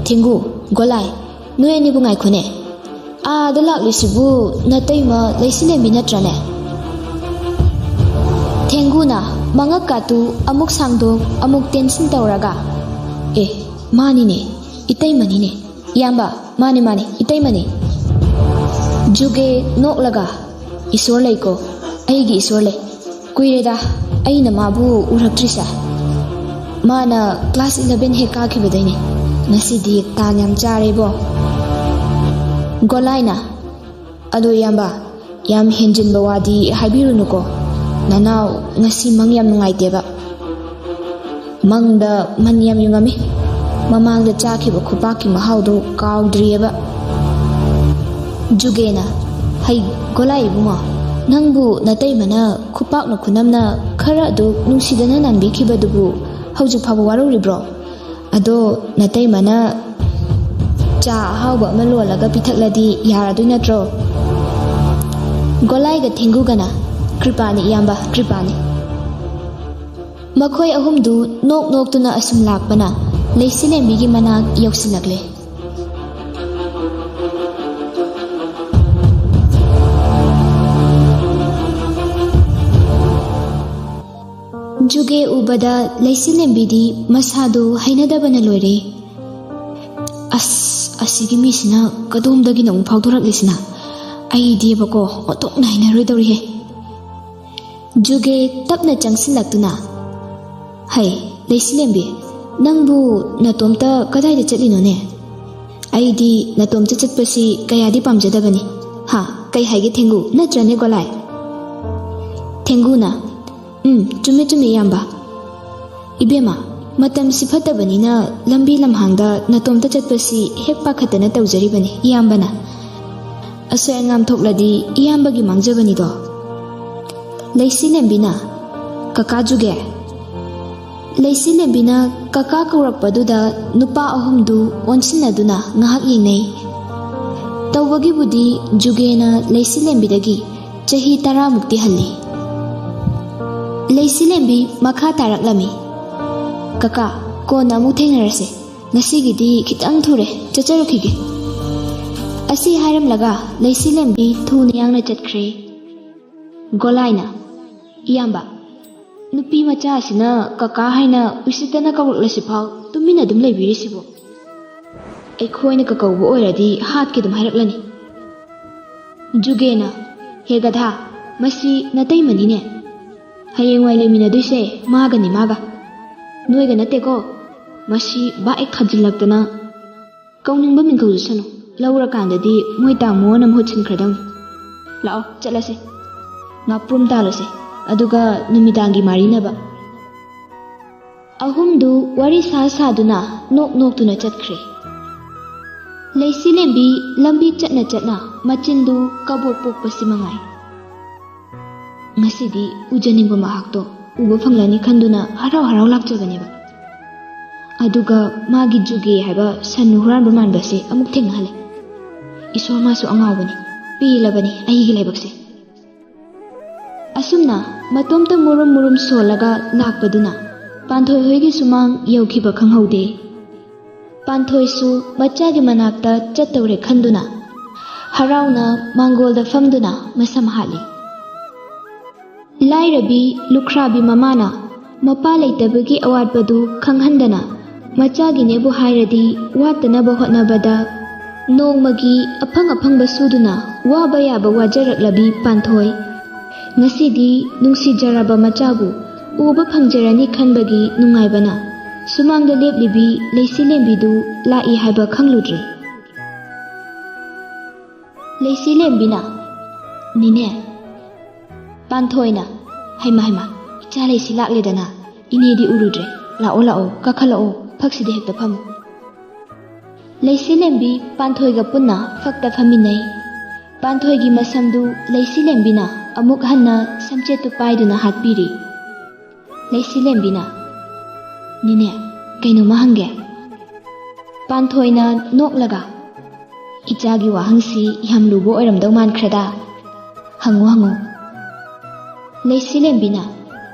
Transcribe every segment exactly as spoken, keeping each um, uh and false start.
ꯊꯦꯡꯒꯨ, ꯒꯣꯂꯥꯏ, ꯅꯣꯏ ꯑꯅꯤꯕꯨ ꯉꯥꯏꯈꯣꯅꯦ꯫ ꯑꯥꯗ ꯂꯥꯛꯂꯤꯁꯤꯕꯨ ꯅꯇꯩꯃ ꯂꯩꯁꯤꯂꯦꯝꯕꯤ ꯅꯠꯇ꯭ꯔꯅꯦ? ꯊꯦꯡꯒꯨꯅ ꯃꯉꯛꯀꯥꯇꯨ ꯑꯃꯨꯛ ꯁꯥꯡꯗꯣꯛ ꯑꯃꯨꯛ ꯇꯦꯟꯁꯤꯟ ꯇꯧꯔꯒ, "ꯑꯦ, ꯃꯥꯅꯤꯅꯦ, ꯏꯇꯩꯃꯅꯤꯅꯦ꯫ ꯏꯌꯥꯝꯕ, ꯃꯥꯅꯦ, ꯃꯥꯅꯦ, ꯏꯇꯩꯃꯅꯦ꯫" ꯖꯨꯒꯦ ꯅꯣꯛꯂꯒ, "ꯏꯁꯣꯔ ꯂꯩꯀꯣ, ꯑꯩꯒꯤ ꯏꯁꯣꯔ ꯂꯩ꯫ ꯀꯨꯏꯔꯦꯗ ꯑꯩꯅ ꯃꯥꯕꯨ ꯎꯔꯛꯇ꯭ꯔꯤꯁꯦ꯫ ꯃꯥꯅ ꯀ꯭ꯂꯥꯁ ꯏꯂꯚꯦꯟ ꯍꯦꯛ ꯀꯥꯈꯤꯕꯗꯩꯅꯦ꯫ ꯉꯁꯤꯗꯤ ꯇꯥꯟ ꯌꯥꯝ ꯆꯥꯔꯦꯕꯣ꯫" ꯒꯣꯂꯥꯏꯅ, "ꯑꯗꯣ ꯏꯌꯥꯝꯕ, ꯌꯥꯝ ꯍꯦꯟꯖꯤꯟꯕ ꯋꯥꯗꯤ ꯍꯥꯏꯕꯤꯔꯨꯅꯨꯀꯣ꯫ ꯅꯅꯥꯎ ꯉꯁꯤ ꯃꯪ ꯌꯥꯝ ꯅꯨꯡꯉꯥꯏꯇꯦꯕ꯫ ꯃꯪꯗ ꯃꯟ ꯌꯥꯝ ꯌꯨꯡꯉꯝꯃꯤ꯫ ꯃꯃꯥꯡꯗ ꯆꯥꯈꯤꯕ ꯈꯨꯄꯥꯛꯀꯤ ꯃꯍꯥꯎꯗꯣ ꯀꯥꯎꯗ꯭ꯔꯤꯑꯕ꯫" ꯖꯨꯒꯦꯅ, "ꯍꯩ, ꯒꯣꯂꯥꯏ ꯏꯕꯨꯡꯉꯣ, ꯅꯪꯕꯨ ꯅꯇꯩꯃꯅ ꯈꯨꯄꯥꯛꯅ ꯈꯨꯅꯝꯅ ꯈꯔ ꯑꯗꯨ ꯅꯨꯡꯁꯤꯗꯅ ꯅꯥꯟꯕꯤꯈꯤꯕꯗꯨꯕꯨ ꯍꯧꯖꯤꯛ ꯐꯥꯎꯕ ꯋꯥꯔꯧꯔꯤꯕ꯭ꯔꯣ? ꯑꯗꯣ ꯅꯇꯩꯃꯅ ꯆꯥ ꯑꯍꯥꯎꯕ ꯑꯃ ꯂꯣꯜꯂꯒ ꯄꯤꯊꯛꯂꯗꯤ ꯌꯥꯔꯗꯣꯏ ꯅꯠꯇ꯭ꯔꯣ?" ꯒꯣꯂꯥꯏꯒ ꯊꯦꯡꯒꯨꯒꯅ, "ꯀ꯭ꯔꯤꯄꯥꯅꯤ ꯏꯌꯥꯝꯕ, ꯀ꯭ꯔꯤꯄꯥꯅꯤ꯫" ꯃꯈꯣꯏ ꯑꯍꯨꯝꯗꯨ ꯅꯣꯛ ꯅꯣꯛꯇꯨꯅ ꯑꯁꯨꯝ ꯂꯥꯛꯄꯅ ꯂꯩꯁꯤꯂꯦꯝꯕꯤꯒꯤ ꯃꯅꯥꯛ ꯌꯧꯁꯤꯜꯂꯛꯂꯦ꯫ ꯖꯨꯒꯦ ꯎꯕꯗ ꯂꯩꯁꯤꯂꯦꯝꯕꯤꯗꯤ ꯃꯁꯥꯗꯨ ꯍꯩꯅꯗꯕꯅ ꯂꯣꯏꯔꯦ꯫ "ꯑꯁ, ꯑꯁꯤꯒꯤ ꯃꯤꯁꯤꯅ ꯀꯗꯣꯝꯗꯒꯤꯅꯣ ꯑꯃꯨꯛ ꯐꯥꯎꯗꯣꯔꯛꯂꯤꯁꯤꯅ? ꯑꯩꯗꯤꯕꯀꯣ ꯑꯣꯟꯊꯣꯛꯅ ꯍꯩꯅꯔꯣꯏꯗꯧꯔꯤꯍꯦ꯫" ꯖꯨꯒꯦ ꯇꯞꯅ ꯆꯪꯁꯤꯜꯂꯛꯇꯨꯅ, "ꯍꯩ, ꯂꯩꯁꯤꯂꯦꯝꯕꯤ, ꯅꯪꯕꯨ ꯅꯇꯣꯝꯇ ꯀꯗꯥꯏꯗ ꯆꯠꯂꯤꯅꯣꯅꯦ? ꯑꯩꯗꯤ ꯅꯇꯣꯝꯇ ꯆꯠꯄꯁꯤ ꯀꯌꯥꯗꯤ ꯄꯥꯝꯖꯗꯕꯅꯤ꯫ ꯍꯥ, ꯀꯩ ꯍꯥꯏꯒꯦ ꯊꯦꯡꯒꯨ, ꯅꯠꯇ꯭ꯔꯅꯦ ꯒꯣꯂꯥꯏ?" ꯊꯦꯡꯒꯨꯅ, "ꯎꯝ, ꯆꯨꯝꯃꯦ, ꯆꯨꯝꯃꯦ, ꯏꯌꯥꯝꯕ꯫ ꯏꯕꯦꯝꯃ, ꯃꯇꯝꯁꯤ ꯐꯠꯇꯕꯅꯤꯅ ꯂꯝꯕꯤ ꯂꯝꯍꯥꯡꯗ ꯅꯇꯣꯝꯇ ꯆꯠꯄꯁꯤ ꯍꯦꯛ ꯄꯥꯈꯠꯇꯅ ꯇꯧꯖꯔꯤꯕꯅꯤ, ꯏꯌꯥꯝꯕꯅ꯫ ꯑꯁꯣꯏ ꯑꯉꯥꯝ ꯊꯣꯛꯂꯗꯤ ꯏꯌꯥꯝꯕꯒꯤ ꯃꯥꯡꯖꯕꯅꯤꯗꯣ꯫" ꯂꯩꯁꯤꯂꯦꯝꯕꯤꯅ, "ꯀꯀꯥ ꯖꯨꯒꯦ?" ꯂꯩꯁꯤꯂꯦꯝꯕꯤꯅ ꯀꯀꯥ ꯀꯧꯔꯛꯄꯗꯨꯗ ꯅꯨꯄꯥ ꯑꯍꯨꯝꯗꯨ ꯑꯣꯟꯁꯤꯟꯅꯗꯨꯅ ꯉꯥꯏꯍꯥꯛ ꯌꯦꯡꯅꯩ꯫ ꯇꯧꯕꯒꯤꯕꯨꯗꯤ ꯖꯨꯒꯦꯅ ꯂꯩꯁꯤꯂꯦꯝꯕꯤꯗꯒꯤ ꯆꯍꯤ ꯇꯔꯥꯃꯨꯛꯇꯤ ꯍꯜꯂꯤ꯫ ꯂꯩꯁꯤꯂꯦꯝꯕꯤ ꯃꯈꯥ ꯇꯥꯔꯛꯂꯝꯃꯤ, "ꯀꯀꯥ, ꯀꯣꯟꯅ ꯑꯃꯨꯛ ꯊꯦꯡꯅꯔꯁꯦ꯫ ꯉꯁꯤꯒꯤꯗꯤ ꯈꯤꯇꯪ ꯊꯨꯔꯦ, ꯆꯠꯆꯔꯛꯈꯤꯒꯦ꯫ ꯑꯁꯤ ꯍꯥꯏꯔꯝꯂꯒ ꯂꯩꯁꯤꯂꯦꯝꯕꯤ ꯊꯨꯅ ꯌꯥꯡꯅ ꯆꯠꯈ꯭ꯔꯦ꯫ ꯒꯣꯂꯥꯏꯅ, "ꯏꯌꯥꯝꯕ, ꯅꯨꯄꯤ ꯃꯆꯥꯁꯤꯅ ꯀꯀꯥ ꯍꯥꯏꯅ ꯎꯁꯤꯠꯇꯅ ꯀꯧꯔꯛꯂꯁꯤꯐꯥꯎ ꯇꯨꯃꯤꯟꯅ ꯑꯗꯨꯝ ꯂꯩꯕꯤꯔꯤꯁꯤꯕꯣ? ꯑꯩꯈꯣꯏꯅ ꯀꯀꯧꯕ ꯑꯣꯏꯔꯗꯤ ꯍꯥꯠꯀꯦ ꯑꯗꯨꯝ ꯍꯥꯏꯔꯛꯂꯅꯤ꯫" ꯖꯨꯒꯦꯅ, "ꯍꯦ ꯒꯙꯥ, ꯃꯁꯤ ꯅꯇꯩꯃꯅꯤꯅꯦ꯫ ꯍꯌꯦꯡꯋꯥꯏ ꯂꯩꯃꯤꯟꯅꯗꯣꯏꯁꯦ ꯃꯥꯒꯅꯤ, ꯃꯥꯒ꯫ ꯅꯣꯏꯒ ꯅꯠꯇꯦꯀꯣ꯫" ꯃꯁꯤ ꯕꯥꯛ ꯍꯦꯛ ꯊꯥꯖꯤꯜꯂꯛꯇꯅ, "ꯀꯧꯅꯤꯡꯕ ꯃꯤꯡ ꯀꯧꯖꯁꯅꯨ, ꯂꯧꯔꯀꯥꯟꯗꯗꯤ ꯃꯣꯏ ꯇꯥꯃꯣꯅ ꯃꯍꯨꯠ ꯁꯤꯟꯈ꯭ꯔꯗꯧꯅꯤ꯫ ꯂꯥꯛꯑꯣ, ꯆꯠꯂꯁꯦ, ꯉꯥꯄ꯭ꯔꯨꯝ ꯇꯥꯜꯂꯨꯁꯦ, ꯑꯗꯨꯒ ꯅꯨꯃꯤꯗꯥꯡꯒꯤ ꯃꯥꯔꯤꯅꯕ꯫" ꯑꯍꯨꯝꯗꯨ ꯋꯥꯔꯤ ꯁꯥ ꯁꯥꯗꯨꯅ ꯅꯣꯛ ꯅꯣꯛꯇꯨꯅ ꯆꯠꯈ꯭ꯔꯦ꯫ ꯂꯩꯁꯤꯂꯦꯝꯕꯤ ꯂꯝꯕꯤ ꯆꯠꯅ ꯆꯠꯅ ꯃꯆꯤꯟꯗꯨ ꯀꯕꯣꯛ ꯄꯣꯛꯄꯁꯤ ꯃꯉꯥꯏ꯫ ꯉꯁꯤꯗꯤ ꯎꯖꯅꯤꯡꯕ ꯃꯍꯥꯛꯇꯣ ꯎꯕ ꯐꯪꯂꯅꯤ ꯈꯟꯗꯨꯅ ꯍꯔꯥꯎ ꯍꯔꯥꯎ ꯂꯥꯛꯆꯕꯅꯦꯕ꯫ ꯑꯗꯨꯒ ꯃꯥꯒꯤ ꯖꯨꯒꯦ ꯍꯥꯏꯕ ꯁꯟ ꯍꯨꯔꯥꯟꯕ ꯃꯥꯟꯕꯁꯦ ꯑꯃꯨꯛ ꯊꯦꯡꯅꯍꯜꯂꯦ꯫ ꯏꯁꯣꯔ, ꯃꯥꯁꯨ ꯑꯉꯥꯎꯕꯅꯤ, ꯄꯦꯜꯂꯕꯅꯤ ꯑꯩꯒꯤ ꯂꯥꯏꯕꯛꯁꯦ꯫ ꯑꯁꯨꯝꯅ ꯃꯇꯣꯝꯇ ꯃꯨꯔꯨꯝ ꯃꯨꯔꯨꯝ ꯁꯣꯜꯂꯒ ꯂꯥꯛꯄꯗꯨꯅ ꯄꯥꯟꯊꯣꯏ ꯍꯣꯏꯒꯤ ꯁꯨꯃꯥꯡ ꯌꯧꯈꯤꯕ ꯈꯪꯍꯧꯗꯦ꯫ ꯄꯥꯟꯊꯣꯏꯁꯨ ꯃꯆꯥꯒꯤ ꯃꯅꯥꯛꯇ ꯆꯠꯇꯧꯔꯦ ꯈꯟꯗꯨꯅ ꯍꯔꯥꯎꯅ ꯃꯥꯡꯒꯣꯜꯗ ꯐꯝꯗꯨꯅ ꯃꯁꯝ ꯍꯥꯠꯂꯤ꯫ ꯂꯥꯏꯔꯕꯤ ꯂꯨꯈ꯭ꯔꯥꯕꯤ ꯃꯃꯥꯅ ꯃꯄꯥ ꯂꯩꯇꯕꯒꯤ ꯑꯋꯥꯠꯄꯗꯨ ꯈꯪꯍꯟꯗꯅ, ꯃꯆꯥꯒꯤꯅꯦꯕꯨ ꯍꯥꯏꯔꯗꯤ ꯋꯥꯠꯇꯅꯕ ꯍꯣꯠꯅꯕꯗ ꯅꯣꯡꯃꯒꯤ ꯑꯐꯪ ꯑꯐꯪꯕ ꯁꯨꯗꯨꯅ ꯋꯥꯕ ꯌꯥꯕ ꯋꯥꯖꯔꯛꯂꯕꯤ ꯄꯥꯟꯊꯣꯏ ꯉꯁꯤꯗꯤ ꯅꯨꯡꯁꯤꯖꯔꯕ ꯃꯆꯥꯕꯨ ꯎꯕ ꯐꯪꯖꯔꯅꯤ ꯈꯟꯕꯒꯤ ꯅꯨꯡꯉꯥꯏꯕꯅ ꯁꯨꯃꯥꯡꯗ ꯂꯦꯞꯂꯤꯕꯤ ꯂꯩꯁꯤꯂꯦꯝꯕꯤꯗꯨ ꯂꯥꯛꯏ ꯍꯥꯏꯕ ꯈꯪꯂꯨꯗ꯭ꯔꯦ꯫ ꯂꯩꯁꯤꯂꯦꯝꯕꯤꯅ, "ꯅꯦꯅꯦ꯫" ꯄꯥꯟꯊꯣꯏꯅ, "ꯍꯩꯃ ꯍꯩꯃ, ꯏꯆꯥ ꯂꯩꯁꯤ ꯂꯥꯛꯂꯦꯗꯅ, ꯏꯅꯦꯗꯤ ꯎꯔꯨꯗ꯭ꯔꯦ꯫ ꯂꯥꯛꯑꯣ ꯂꯥꯛꯑꯣ, ꯀꯥꯈꯠꯂꯛꯑꯣ, ꯐꯛꯁꯤꯗ ꯍꯦꯛꯇ ꯐꯝꯃꯨ꯫" ꯂꯩꯁꯤꯂꯦꯝꯕꯤ ꯄꯥꯟꯊꯣꯏꯒ ꯄꯨꯟꯅ ꯐꯛꯇ ꯐꯝꯃꯤꯟꯅꯩ꯫ ꯄꯥꯟꯊꯣꯏꯒꯤ ꯃꯁꯝꯗꯨ ꯂꯩꯁꯤꯂꯦꯝꯕꯤꯅ ꯑꯃꯨꯛ ꯍꯟꯅ ꯁꯝꯆꯦꯠꯇꯨ ꯄꯥꯏꯗꯨꯅ ꯍꯥꯠꯄꯤꯔꯤ꯫ ꯂꯩꯁꯤꯂꯦꯝꯕꯤꯅ, "ꯅꯦꯅꯦ, ꯀꯩꯅꯣꯝꯃ ꯍꯪꯒꯦ?" ꯄꯥꯟꯊꯣꯏꯅ ꯅꯣꯛꯂꯒ, "ꯏꯆꯥꯒꯤ ꯋꯥꯍꯪꯁꯤ ꯌꯥꯝ ꯂꯨꯕ ꯑꯣꯏꯔꯝꯗꯧ ꯃꯥꯟꯈ꯭ꯔꯦꯗ꯫ ꯍꯪꯉꯨ ꯍꯪꯉꯨ꯫" ꯂꯩꯁꯤꯂꯦꯝꯕꯤꯅ,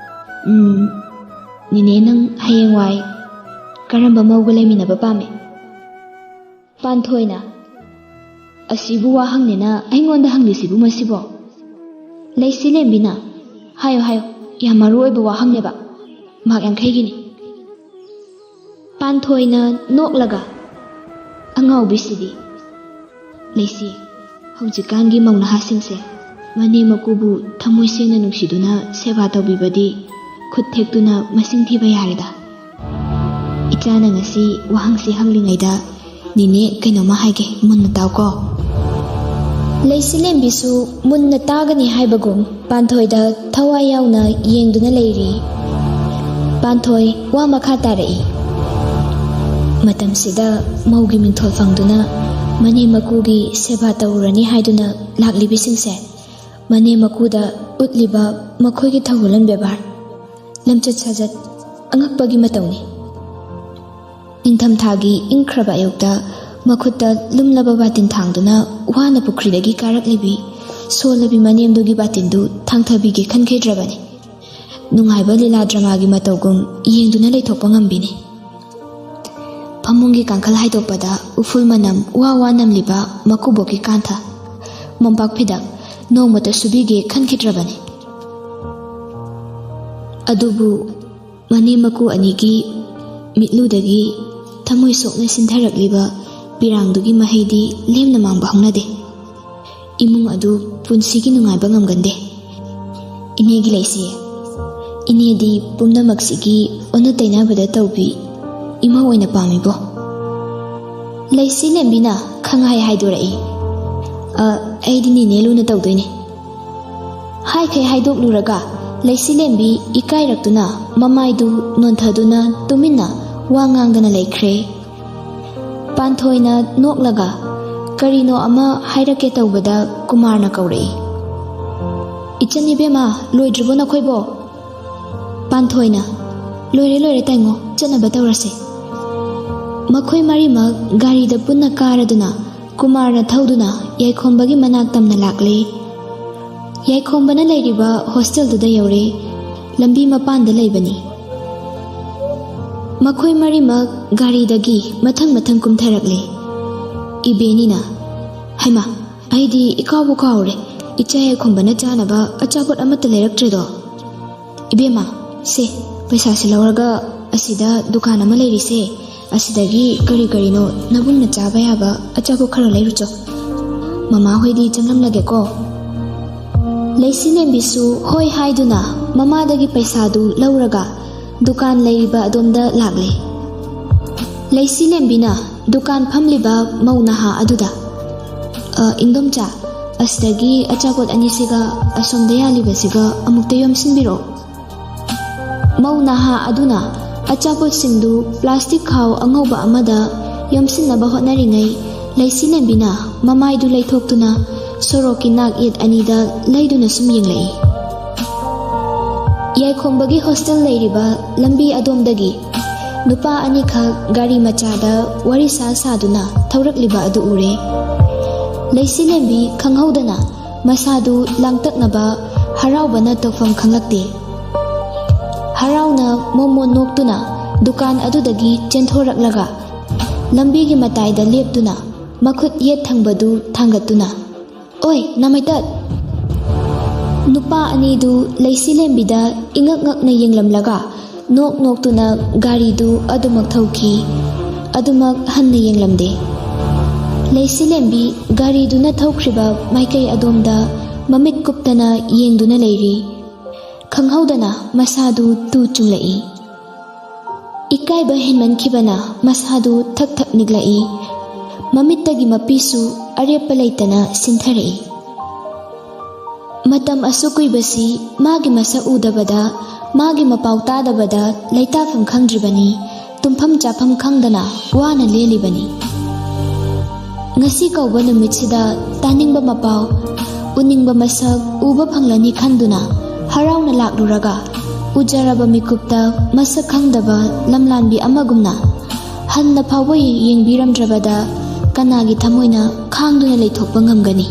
"ꯎꯝ, ꯅꯦꯅꯦ, ꯅꯪ ꯍꯌꯦꯡꯋꯥꯏ ꯀꯔꯝꯕ ꯃꯧꯒ ꯂꯩꯃꯤꯟꯅꯕ ꯄꯥꯝꯃꯤ? ꯄꯥꯟꯊꯣꯏꯅ, "ꯑꯁꯤꯕꯨ ꯋꯥꯍꯪꯅꯦꯅ ꯑꯩꯉꯣꯟꯗ ꯍꯪꯂꯤꯁꯤꯕꯨ ꯃꯁꯤꯕꯣ?" ꯂꯩꯁꯤꯂꯦꯝꯕꯤꯅ, "ꯍꯥꯏꯌꯣ, ꯍꯥꯏꯌꯣ, ꯌꯥꯝ ꯃꯔꯨ ꯑꯣꯏꯕ ꯋꯥꯍꯪꯅꯦꯕ꯫ ꯃꯥꯔꯛ ꯌꯥꯡꯈꯩꯒꯤꯅꯤ꯫" ꯄꯥꯟꯊꯣꯏꯅ ꯅꯣꯛꯂꯒ, "ꯑꯉꯥꯎꯕꯤꯁꯤꯗꯤ꯫" ꯂꯩꯁꯤ, ꯍꯧꯖꯤꯛꯀꯥꯟꯒꯤ ꯃꯧ ꯅꯍꯥꯁꯤꯡꯁꯦ ꯃꯅꯦꯝ ꯃꯀꯨꯕꯨ ꯊꯃꯣꯏ ꯁꯦꯡꯅ ꯅꯨꯡꯁꯤꯗꯨꯅ ꯁꯦꯕꯥ ꯇꯧꯕꯤꯕꯗꯤ ꯈꯨꯠ ꯊꯦꯛꯇꯨꯅ ꯃꯁꯤꯡ ꯊꯤꯕ ꯌꯥꯔꯦꯗ꯫ ꯏꯆꯥꯅ ꯉꯁꯤ ꯋꯥꯍꯪꯁꯤ ꯍꯪꯂꯤꯉꯩꯗ ꯅꯤꯅꯦ ꯀꯩꯅꯣꯝꯃ ꯍꯥꯏꯒꯦ, ꯃꯨꯟꯅ ꯇꯥꯎꯀꯣ꯫ ꯂꯩꯁꯤꯂꯦꯝꯕꯤꯁꯨ ꯃꯨꯟꯅ ꯇꯥꯒꯅꯤ ꯍꯥꯏꯕꯒꯨꯝ ꯄꯥꯟꯊꯣꯏꯗ ꯊꯋꯥꯏ ꯌꯥꯎꯅ ꯌꯦꯡꯗꯨꯅ ꯂꯩꯔꯤ꯫ ꯄꯥꯟꯊꯣꯏ ꯋꯥ ꯃꯈꯥ ꯇꯥꯔꯛꯏ꯫ ꯃꯇꯝꯁꯤꯗ ꯃꯧꯒꯤ ꯃꯤꯡꯊꯣꯜ ꯐꯪꯗꯨꯅ ꯃꯅꯦꯝ ꯃꯀꯨꯒꯤ ꯁꯦꯕꯥ ꯇꯧꯔꯨꯔꯅꯤ ꯍꯥꯏꯗꯨꯅ ꯂꯥꯛꯂꯤꯕꯁꯤꯡꯁꯦ ꯃꯅꯦꯝ ꯃꯀꯨꯗ ꯎꯠꯂꯤꯕ ꯃꯈꯣꯏꯒꯤ ꯊꯧꯒꯜꯂꯣꯟ ꯕꯦꯕꯥꯔ, ꯂꯝꯆꯠ ꯁꯥꯖꯠ ꯑꯉꯛꯄꯒꯤ ꯃꯇꯧꯅꯤ꯫ ꯅꯤꯡꯊꯝꯊꯥꯒꯤ ꯏꯪꯈ꯭ꯔꯕ ꯑꯌꯨꯛꯇ ꯃꯈꯨꯠꯇ ꯂꯨꯝꯂꯕ ꯕꯥꯇꯤꯟ ꯊꯥꯡꯗꯨꯅ ꯋꯥꯅ ꯄꯨꯈ꯭ꯔꯤꯗꯒꯤ ꯀꯥꯔꯛꯂꯤꯕꯤ ꯁꯣꯜꯂꯕꯤ ꯃꯅꯦꯝꯗꯨꯒꯤ ꯕꯥꯇꯤꯟꯗꯨ ꯊꯥꯡꯊꯕꯤꯒꯦ ꯈꯟꯈꯤꯗ꯭ꯔꯕꯅꯤ꯫ ꯅꯨꯡꯉꯥꯏꯕ ꯂꯤꯂꯥ ꯗ꯭ꯔꯃꯥꯒꯤ ꯃꯇꯧꯒꯨꯝ ꯌꯦꯡꯗꯨꯅ ꯂꯩꯊꯣꯛꯄ ꯉꯝꯕꯤꯅꯤ꯫ ꯐꯃꯨꯡꯒꯤ ꯀꯥꯡꯈꯜ ꯍꯥꯏꯗꯣꯛꯄꯗ ꯎꯐꯨꯜ ꯃꯅꯝ ꯋꯥ ꯋꯥ ꯅꯝꯂꯤꯕ ꯃꯀꯨꯕꯣꯛꯀꯤ ꯀꯥꯟꯊ, ꯃꯣꯝꯄꯥꯛ ꯐꯤꯗꯛ ꯅꯣꯡꯃꯇ ꯁꯨꯕꯤꯒꯦ ꯈꯟꯈꯤꯗ꯭ꯔꯕꯅꯤ꯫ ꯑꯗꯨꯕꯨ ꯃꯅꯦꯝ ꯃꯀꯨ ꯑꯅꯤꯒꯤ ꯃꯤꯠꯂꯨꯗꯒꯤ ꯊꯃꯣꯏ ꯁꯣꯛꯅ ꯁꯤꯟꯊꯔꯛꯂꯤꯕ ꯄꯤꯔꯥꯡꯗꯨꯒꯤ ꯃꯍꯩꯗꯤ ꯂꯦꯝꯅ ꯃꯥꯡꯕ ꯍꯧꯅꯗꯦ꯫ ꯏꯃꯨꯡ ꯑꯗꯨ ꯄꯨꯟꯁꯤꯒꯤ ꯅꯨꯡꯉꯥꯏꯕ ꯉꯝꯒꯟꯗꯦ꯫ ꯏꯅꯦꯒꯤ ꯂꯩꯁꯤ, ꯏꯅꯦꯗꯤ ꯄꯨꯝꯅꯃꯛꯁꯤꯒꯤ ꯑꯣꯟꯅ ꯇꯩꯅꯕꯗ ꯇꯧꯕꯤ ꯏꯃꯧ ꯑꯣꯏꯅ ꯄꯥꯝꯃꯤꯕꯣ? ꯂꯩꯁꯤꯂꯦꯝꯕꯤꯅ ꯈꯪꯍꯥꯏ ꯍꯥꯏꯗꯣꯔꯛꯏ꯫ "ꯑ, ꯑꯩꯗꯤ ꯅꯤꯅꯦ ꯂꯨꯅ ꯇꯧꯗꯣꯏꯅꯦ꯫" ꯍꯥꯏꯈꯩ ꯍꯥꯏꯗꯣꯛꯂꯨꯔꯒ ꯂꯩꯁꯤꯂꯦꯝꯕꯤ ꯏꯀꯥꯏꯔꯛꯇꯨꯅ ꯃꯃꯥꯏꯗꯨ ꯅꯣꯟꯊꯗꯨꯅ ꯇꯨꯃꯤꯟꯅ ꯋꯥ ꯉꯥꯡꯗꯅ ꯂꯩꯈ꯭ꯔꯦ꯫ ꯄꯥꯟꯊꯣꯏꯅ ꯅꯣꯛꯂꯒ ꯀꯔꯤꯅꯣ ꯑꯃ ꯍꯥꯏꯔꯛꯀꯦ ꯇꯧꯕꯗ ꯀꯨꯃꯥꯔꯅ ꯀꯧꯔꯛꯏ꯫ "ꯏꯆꯟ ꯏꯕꯦꯝꯃ, ꯂꯣꯏꯗ꯭ꯔꯤꯕꯣ ꯅꯈꯣꯏꯕꯣ?" ꯄꯥꯟꯊꯣꯏꯅ, "ꯂꯣꯏꯔꯦ, ꯂꯣꯏꯔꯦ ꯇꯥꯏꯉꯣ, ꯆꯠꯅꯕ ꯇꯧꯔꯁꯦ꯫" ꯃꯈꯣꯏ ꯃꯔꯤꯃꯛ ꯒꯥꯔꯤꯗ ꯄꯨꯟꯅ ꯀꯥꯔꯗꯨꯅ ꯀꯨꯃꯥꯔꯅ ꯊꯧꯗꯨꯅ ꯌꯥꯏꯈꯣꯝꯕꯒꯤ ꯃꯅꯥꯛ ꯇꯝꯅ ꯂꯥꯛꯂꯦ꯫ ꯌꯥꯏꯈꯣꯝꯕꯅ ꯂꯩꯔꯤꯕ ꯍꯣꯁꯇꯦꯜꯗꯨꯗ ꯌꯧꯔꯦ꯫ ꯂꯝꯕꯤ ꯃꯄꯥꯟꯗ ꯂꯩꯕꯅꯤ꯫ ꯃꯈꯣꯏ ꯃꯔꯤꯃꯛ ꯒꯥꯔꯤꯗꯒꯤ ꯃꯊꯪ ꯃꯊꯪ ꯀꯨꯝꯊꯔꯛꯂꯦ꯫ ꯏꯕꯦꯅꯤꯅ, "ꯍꯩꯃꯥ, ꯑꯩꯗꯤ ꯏꯀꯥꯎꯕꯨ ꯀꯥꯎꯔꯦ, ꯏꯆꯥ ꯌꯥꯏꯈꯣꯝꯕꯅ ꯆꯥꯅꯕ ꯑꯆꯥꯄꯣꯠ ꯑꯃꯠꯇ ꯂꯩꯔꯛꯇ꯭ꯔꯦꯗꯣ꯫ ꯏꯕꯦꯝꯃ, ꯁꯦ, ꯄꯩꯁꯥꯁꯦ ꯂꯧꯔꯒ ꯑꯁꯤꯗ ꯗꯨꯀꯥꯟ ꯑꯃ ꯂꯩꯔꯤꯁꯦ, ꯑꯁꯤꯗꯒꯤ ꯀꯔꯤ ꯀꯔꯤꯅꯣ ꯅꯕꯨꯡꯅ ꯆꯥꯕ ꯌꯥꯕ ꯑꯆꯥꯄꯣꯠ ꯈꯔ ꯂꯩꯔꯨꯆꯣ꯫ ꯃꯃꯥ ꯍꯣꯏꯗꯤ ꯆꯪꯂꯝꯂꯒꯦꯀꯣ꯫" ꯂꯩꯁꯤꯂꯦꯝꯕꯤꯁꯨ ꯍꯣꯏ ꯍꯥꯏꯗꯨꯅ ꯃꯃꯥꯗꯒꯤ ꯄꯩꯁꯥꯗꯨ ꯂꯧꯔꯒ ꯗꯨꯀꯥꯟ ꯂꯩꯔꯤꯕ ꯑꯗꯣꯝꯗ ꯂꯥꯛꯂꯦ꯫ ꯂꯩꯁꯤꯂꯦꯝꯕꯤꯅ ꯗꯨꯀꯥꯟ ꯐꯝꯂꯤꯕ ꯃꯧ ꯅꯍꯥ ꯑꯗꯨꯗ, "ꯑ, ꯏꯟꯗꯣꯝꯆꯥ, ꯑꯁꯤꯗꯒꯤ ꯑꯆꯥꯄꯣꯠ ꯑꯅꯤꯁꯤꯒ ꯑꯁꯣꯝꯗ ꯌꯥꯜꯂꯤꯕꯁꯤꯒ ꯑꯃꯨꯛꯇ ꯌꯣꯝꯁꯤꯟꯕꯤꯔꯛꯑꯣ꯫" ꯃꯧ ꯅꯍꯥ ꯑꯗꯨꯅ ꯑꯆꯥꯄꯣꯠꯁꯤꯡꯗꯨ ꯄ꯭ꯂꯥꯁꯇꯤꯛ ꯈꯥꯎ ꯑꯉꯧꯕ ꯑꯃꯗ ꯌꯣꯝꯁꯤꯟꯅꯕ ꯍꯣꯠꯅꯔꯤꯉꯩ, ꯂꯩꯁꯤꯂꯦꯝꯕꯤꯅ ꯃꯃꯥꯏꯗꯨ ꯂꯩꯊꯣꯛꯇꯨꯅ ꯁꯣꯔꯣꯛꯀꯤ ꯅꯥꯛ ꯌꯦꯠ ꯑꯅꯤꯗ ꯂꯩꯗꯨꯅ ꯁꯨꯝ ꯌꯦꯡꯂꯛꯏ꯫ ꯌꯥꯏꯈꯣꯝꯕꯒꯤ ꯍꯣꯁꯇꯦꯜ ꯂꯩꯔꯤꯕ ꯂꯝꯕꯤ ꯑꯗꯣꯝꯗꯒꯤ ꯅꯨꯄꯥ ꯑꯅꯤꯈꯛ ꯒꯥꯔꯤ ꯃꯆꯥꯗ ꯋꯥꯔꯤ ꯁꯥ ꯁꯥꯗꯨꯅ ꯊꯧꯔꯛꯂꯤꯕ ꯑꯗꯨ ꯎꯔꯦ꯫ ꯂꯩꯁꯤꯂꯦꯝꯕꯤ ꯈꯪꯍꯧꯗꯅ ꯃꯁꯥꯗꯨ ꯂꯥꯡꯇꯛꯅꯕ ꯍꯔꯥꯎꯕꯅ ꯇꯧꯐꯝ ꯈꯪꯂꯛꯇꯦ꯫ ꯍꯔꯥꯎꯅ ꯃꯣꯃꯣꯟ ꯅꯣꯛꯇꯨꯅ ꯗꯨꯀꯥꯟ ꯑꯗꯨꯗꯒꯤ ꯆꯦꯟꯊꯣꯔꯛꯂꯒ ꯂꯝꯕꯤꯒꯤ ꯃꯇꯥꯏꯗ ꯂꯦꯞꯇꯨꯅ ꯃꯈꯨꯠ ꯌꯦꯠ ꯊꯪꯕꯗꯨ ꯊꯥꯡꯒꯠꯇꯨꯅ, "ꯑꯣꯏ, ꯅꯥꯃꯩꯇꯠ!" ꯅꯨꯄꯥ ꯑꯅꯤꯗꯨ ꯂꯩꯁꯤꯂꯦꯝꯕꯤꯗ ꯏꯉꯛ ꯉꯛꯅ ꯌꯦꯡꯂꯝꯂꯒ ꯅꯣꯛ ꯅꯣꯛꯇꯨꯅ ꯒꯥꯔꯤꯗꯨ ꯑꯗꯨꯃꯛ ꯊꯧꯈꯤ꯫ ꯑꯗꯨꯃꯛ ꯍꯟꯅ ꯌꯦꯡꯂꯝꯗꯦ꯫ ꯂꯩꯁꯤꯂꯦꯝꯕꯤ ꯒꯥꯔꯤꯗꯨꯅ ꯊꯧꯈ꯭ꯔꯤꯕ ꯃꯥꯏꯀꯩ ꯑꯗꯣꯝꯗ ꯃꯃꯤꯠ ꯀꯨꯞꯇꯅ ꯌꯦꯡꯗꯨꯅ ꯂꯩꯔꯤ꯫ ꯈꯪꯍꯧꯗꯅ ꯃꯁꯥꯗꯨ ꯇꯨ ꯆꯨꯡꯂꯛꯏ꯫ ꯏꯀꯥꯏꯕ ꯍꯦꯟꯃꯟꯈꯤꯕꯅ ꯃꯁꯥꯗꯨ ꯊꯛ ꯊꯛ ꯅꯤꯛꯂꯛꯏ꯫ ꯃꯃꯤꯠꯇꯒꯤ ꯃꯄꯤꯁꯨ ꯑꯔꯦꯞꯄ ꯂꯩꯇꯅ ꯁꯤꯟꯊꯔꯛꯏ꯫ ꯃꯇꯝ ꯑꯁꯨꯛ ꯀꯨꯏꯕꯁꯤ ꯃꯥꯒꯤ ꯃꯁꯛ ꯎꯗꯕꯗ, ꯃꯥꯒꯤ ꯃꯄꯥꯎ ꯇꯥꯗꯕꯗ ꯂꯩꯇꯥꯐꯝ ꯈꯪꯗ꯭ꯔꯤꯕꯅꯤ, ꯇꯨꯝꯐꯝ ꯆꯥꯐꯝ ꯈꯪꯗꯅ ꯋꯥꯅ ꯂꯦꯜꯂꯤꯕꯅꯤ꯫ ꯉꯁꯤ ꯀꯧꯕ ꯅꯨꯃꯤꯠꯁꯤꯗ ꯇꯥꯅꯤꯡꯕ ꯃꯄꯥꯎ, ꯎꯅꯤꯡꯕ ꯃꯁꯛ ꯎꯕ ꯐꯪꯂꯅꯤ ꯈꯟꯗꯨꯅ ꯍꯔꯥꯎꯅ ꯂꯥꯛꯂꯨꯔꯒ, ꯎꯖꯔꯕ ꯃꯤꯀꯨꯞꯇ ꯃꯁꯛ ꯈꯪꯗꯕ ꯂꯝꯂꯥꯟꯕꯤ ꯑꯃꯒꯨꯝꯅ ꯍꯟꯅ ꯐꯥꯎꯕ ꯌꯦꯡꯕꯤꯔꯝꯗ꯭ꯔꯕꯗ ꯀꯅꯥꯒꯤ ꯊꯃꯣꯏꯅ ꯈꯥꯡꯗꯨꯅ ꯂꯩꯊꯣꯛꯄ ꯉꯝꯒꯅꯤ?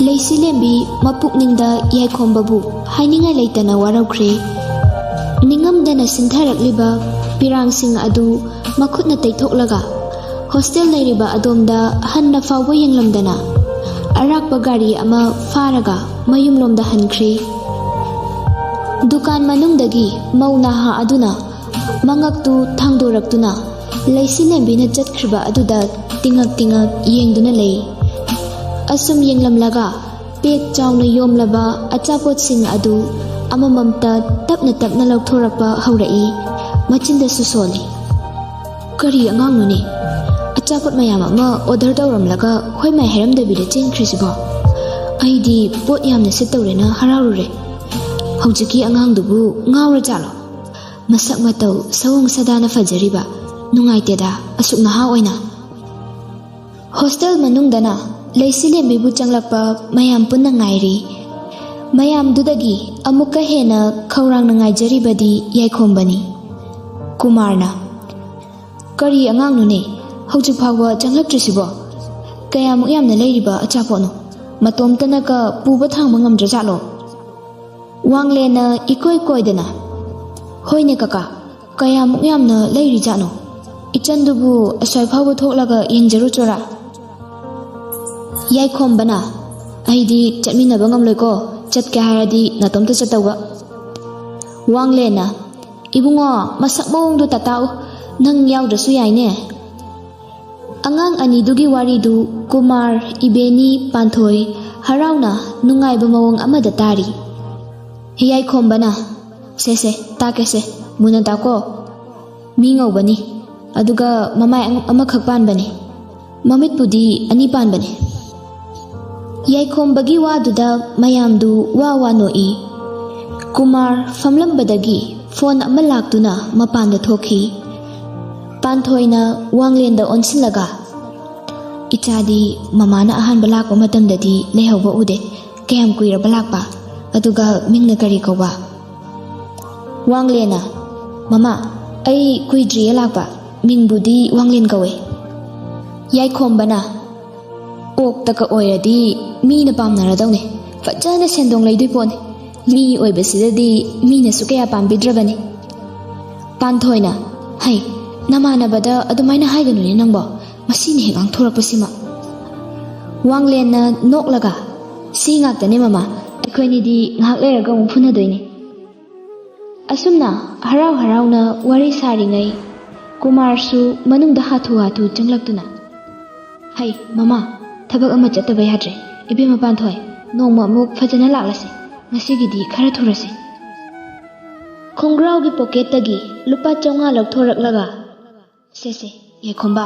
ꯂꯩꯁꯤꯂꯦꯝꯕꯤ ꯃꯄꯨꯛꯅꯤꯡꯗ ꯌꯥꯏꯈꯣꯝꯕꯕꯨ ꯍꯥꯏꯅꯤꯡꯉꯥꯏ ꯂꯩꯇꯅ ꯋꯥꯔꯧꯈ꯭ꯔꯦ꯫ ꯅꯤꯡꯉꯝꯗꯅ ꯁꯤꯟꯊꯔꯛꯂꯤꯕ ꯄꯤꯔꯥꯡꯁꯤꯡ ꯑꯗꯨ ꯃꯈꯨꯠꯅ ꯇꯩꯊꯣꯛꯂꯒ ꯍꯣꯁꯇꯦꯜ ꯂꯩꯔꯤꯕ ꯑꯗꯣꯝꯗ ꯍꯟꯅ ꯐꯥꯎꯕ ꯌꯦꯡꯂꯝꯗꯅ ꯑꯔꯥꯛꯄ ꯒꯥꯔꯤ ꯑꯃ ꯐꯥꯔꯒ ꯃꯌꯨꯝꯂꯣꯝꯗ ꯍꯟꯈ꯭ꯔꯦ꯫ ꯗꯨꯀꯥꯟ ꯃꯅꯨꯡꯗꯒꯤ ꯃꯧ ꯅꯍꯥ ꯑꯗꯨꯅ ꯃꯉꯛꯇꯨ ꯊꯥꯡꯗꯣꯔꯛꯇꯨꯅ ꯂꯩꯁꯤꯂꯦꯝꯕꯤꯅ ꯆꯠꯈ꯭ꯔꯤꯕ ꯑꯗꯨꯗ ꯇꯤꯉꯛ ꯇꯤꯉꯛ ꯌꯦꯡꯗꯨꯅ ꯂꯩ꯫ ꯑꯁꯨꯝ ꯌꯦꯡꯂꯝꯂꯒ ꯄꯦꯛ ꯆꯥꯎꯅ ꯌꯣꯝꯂꯕ ꯑꯆꯥꯄꯣꯠꯁꯤꯡ ꯑꯗꯨ ꯑꯃꯃꯝꯇ ꯇꯞꯅ ꯇꯞꯅ ꯂꯧꯊꯣꯔꯛꯄ ꯍꯧꯔꯛꯏ꯫ ꯃꯆꯤꯟꯗꯁꯨ ꯁꯣꯜꯂꯤ꯫ ꯀꯔꯤ ꯑꯉꯥꯡꯅꯣꯅꯦ? ꯑꯆꯥꯄꯣꯠ ꯃꯌꯥꯝ ꯑꯃ ꯑꯣꯔꯗꯔ ꯇꯧꯔꯝꯂꯒ ꯍꯣꯏ ꯃꯥꯏ ꯍꯥꯏꯔꯝꯗꯕꯤꯗ ꯆꯦꯟꯈ꯭ꯔꯤꯁꯤꯕꯣ? ꯑꯩꯗꯤ ꯄꯣꯠ ꯌꯥꯝꯅ ꯁꯤꯠꯇꯧꯔꯦꯅ ꯍꯔꯥꯎꯔꯨꯔꯦ꯫ ꯍꯧꯖꯤꯛꯀꯤ ꯑꯉꯥꯡꯗꯨꯕꯨ ꯉꯥꯎꯔ ꯖꯥꯠꯂꯣ? ꯃꯁꯛ ꯃꯇꯧ ꯁꯑꯣꯡ ꯁꯥꯗꯥꯅ ꯐꯖꯔꯤꯕ꯫ ꯅꯨꯡꯉꯥꯏꯇꯦꯗ, ꯑꯁꯨꯛ ꯅꯍꯥ ꯑꯣꯏꯅ꯫ ꯍꯣꯁꯇꯦꯜ ꯃꯅꯨꯡꯗꯅ ꯂꯩꯁꯤꯂꯦꯝꯕꯤꯕꯨ ꯆꯪꯂꯛꯄ ꯃꯌꯥꯝ ꯄꯨꯟꯅ ꯉꯥꯏꯔꯤ꯫ ꯃꯌꯥꯝꯗꯨꯗꯒꯤ ꯑꯃꯨꯛꯀ ꯍꯦꯟꯅ ꯈꯧꯔꯥꯡꯅ ꯉꯥꯏꯖꯔꯤꯕꯗꯤ ꯌꯥꯏꯈꯣꯝꯕꯅꯤ꯫ ꯀꯨꯃꯥꯔꯅ, "ꯀꯔꯤ ꯑꯉꯥꯡꯅꯣꯅꯦ? ꯍꯧꯖꯤꯛ ꯐꯥꯎꯕ ꯆꯪꯂꯛꯇ꯭ꯔꯤꯁꯤꯕꯣ? ꯀꯌꯥꯃꯨꯛ ꯌꯥꯝꯅ ꯂꯩꯔꯤꯕ ꯑꯆꯥꯄꯣꯠꯅꯣ? ꯃꯇꯣꯝꯇꯅꯒ ꯄꯨꯕ ꯊꯥꯡꯕ ꯉꯝꯗ꯭ꯔꯖꯥꯠꯂꯣ?" ꯋꯥꯡꯂꯦꯟꯅ ꯏꯀꯣꯏ ꯀꯣꯏꯗꯅ, "ꯍꯣꯏꯅꯦ ꯀꯀꯥ, ꯀꯌꯥꯃꯨꯛ ꯌꯥꯝꯅ ꯂꯩꯔꯤꯖꯥꯠꯅꯣ? ꯏꯆꯟꯗꯨꯕꯨ ꯑꯁ꯭ꯋꯥꯏ ꯐꯥꯎꯕ ꯊꯣꯛꯂꯒ ꯌꯦꯡꯖꯔꯨꯆꯣꯔꯥ?" ꯌꯥꯏꯈꯣꯝꯕꯅ, "ꯑꯩꯗꯤ ꯆꯠꯃꯤꯟꯅꯕ ꯉꯝꯂꯣꯏꯀꯣ, ꯆꯠꯀꯦ ꯍꯥꯏꯔꯗꯤ ꯅꯇꯣꯝꯇ ꯆꯠꯇꯧꯕ꯫" ꯋꯥꯡꯂꯦꯟꯅ, "ꯏꯕꯨꯡꯉꯣ, ꯃꯁꯛ ꯃꯑꯣꯡꯗꯨ ꯇꯇꯥꯎ, ꯅꯪ ꯌꯥꯎꯗ꯭ꯔꯁꯨ ꯌꯥꯏꯅꯦ꯫" ꯑꯉꯥꯡ ꯑꯅꯤꯗꯨꯒꯤ ꯋꯥꯔꯤꯗꯨ ꯀꯨꯃꯥꯔ, ꯏꯕꯦꯅꯤ, ꯄꯥꯟꯊꯣꯏ ꯍꯔꯥꯎꯅ ꯅꯨꯡꯉꯥꯏꯕ ꯃꯑꯣꯡ ꯑꯃꯗ ꯇꯥꯔꯤ꯫ ꯌꯥꯏꯈꯣꯝꯕꯅ, "ꯁꯦ ꯁꯦ, ꯇꯥꯛꯀꯦꯁꯦ, ꯃꯨꯟꯅ ꯇꯥꯛꯀꯣ꯫ ꯃꯤ ꯉꯧꯕꯅꯤ, ꯑꯗꯨꯒ ꯃꯃꯥꯏ ꯑꯃ-, ꯑꯃꯈꯛ ꯄꯥꯟꯕꯅꯤ, ꯃꯃꯤꯠꯄꯨꯗꯤ ꯑꯅꯤ ꯄꯥꯟꯕꯅꯤ꯫" ꯌꯥꯏꯈꯣꯝꯕꯒꯤ ꯋꯥꯗꯨꯗ ꯃꯌꯥꯝꯗꯨ ꯋꯥ ꯋꯥ ꯅꯣꯛꯏ꯫ ꯀꯨꯃꯥꯔ ꯐꯝꯂꯝꯕꯗꯒꯤ ꯐꯣꯟ ꯑꯃ ꯂꯥꯛꯇꯨꯅ ꯃꯄꯥꯟꯗ ꯊꯣꯛꯈꯤ꯫ ꯄꯥꯟꯊꯣꯏꯅ ꯋꯥꯡꯂꯦꯟꯗ ꯑꯣꯟꯁꯤꯜꯂꯒ, "ꯏꯆꯥꯗꯤ ꯃꯃꯥꯅ ꯑꯍꯥꯟꯕ ꯂꯥꯛꯄ ꯃꯇꯝꯗꯗꯤ ꯂꯩꯍꯧꯕ ꯎꯗꯦ꯫ ꯀꯌꯥꯝ ꯀꯨꯏꯔꯕ ꯂꯥꯛꯄ? ꯑꯗꯨꯒ ꯃꯤꯡꯅ ꯀꯔꯤ ꯀꯧꯕ?" ꯋꯥꯡꯂꯦꯟꯅ, "ꯃꯃꯥ, ꯑꯩ ꯀꯨꯏꯗ꯭ꯔꯤꯌꯦ ꯂꯥꯛꯄ꯫ ꯃꯤꯡꯕꯨꯗꯤ ꯋꯥꯡꯂꯦꯟ ꯀꯧꯋꯦ꯫" ꯌꯥꯏꯈꯣꯝꯕꯅ, "ꯑꯣꯛꯇꯀ ꯑꯣꯏꯔꯗꯤ ꯃꯤꯅ ꯄꯥꯝꯅꯔꯗꯧꯅꯦ꯫ ꯐꯖꯅ ꯁꯦꯟꯗꯣꯡ ꯂꯩꯗꯣꯏ ꯄꯣꯠꯅꯤ꯫ ꯃꯤ ꯑꯣꯏꯕꯁꯤꯗꯗꯤ ꯃꯤꯅꯁꯨ ꯀꯌꯥ ꯄꯥꯝꯕꯤꯗ꯭ꯔꯕꯅꯤ꯫" ꯄꯥꯟꯊꯣꯏꯅ, "ꯍꯩ, ꯅꯃꯥꯟꯅꯕꯗ ꯑꯗꯨꯃꯥꯏꯅ ꯍꯥꯏꯒꯅꯨꯅꯦ ꯅꯪꯕꯣ, ꯃꯁꯤꯅ ꯍꯦꯛ ꯉꯥꯡꯊꯣꯔꯛꯄꯁꯤꯃ꯫" ꯋꯥꯡꯂꯦꯟꯅ ꯅꯣꯛꯂꯒ, "ꯁꯤ ꯉꯥꯛꯇꯅꯦ ꯃꯃꯥ, ꯑꯩꯈꯣꯏꯅꯤꯗꯤ ꯉꯥꯏꯍꯥꯛ ꯂꯩꯔꯒ ꯑꯃꯨꯛ ꯐꯨꯅꯗꯣꯏꯅꯦ꯫" ꯑꯁꯨꯝꯅ ꯍꯔꯥꯎ ꯍꯔꯥꯎꯅ ꯋꯥꯔꯤ ꯁꯥꯔꯤꯉꯩ, ꯀꯨꯃꯥꯔꯁꯨ ꯃꯅꯨꯡꯗ ꯍꯥꯊꯨ ꯍꯥꯊꯨ ꯆꯪꯂꯛꯇꯨꯅ, "ꯍꯩ, ꯃꯃꯥ, ꯊꯕꯛ ꯑꯃ ꯆꯠꯇꯕ ꯌꯥꯗ꯭ꯔꯦ꯫ ꯏꯕꯦꯝꯃ ꯄꯥꯟꯊꯣꯏ, ꯅꯣꯡꯃ ꯑꯃꯨꯛ ꯐꯖꯅ ꯂꯥꯛꯂꯁꯤ꯫ ꯉꯁꯤꯒꯤꯗꯤ ꯈꯔ ꯊꯨꯔꯁꯤ꯫" ꯈꯣꯡꯒ꯭ꯔꯥꯎꯒꯤ ꯄꯣꯀꯦꯠꯇꯒꯤ ꯂꯨꯄꯥ ꯆꯥꯝꯃꯉꯥ ꯂꯧꯊꯣꯔꯛꯂꯒ, "ꯁꯦ, ꯁꯦ, ꯌꯥꯏꯈꯣꯝꯕ,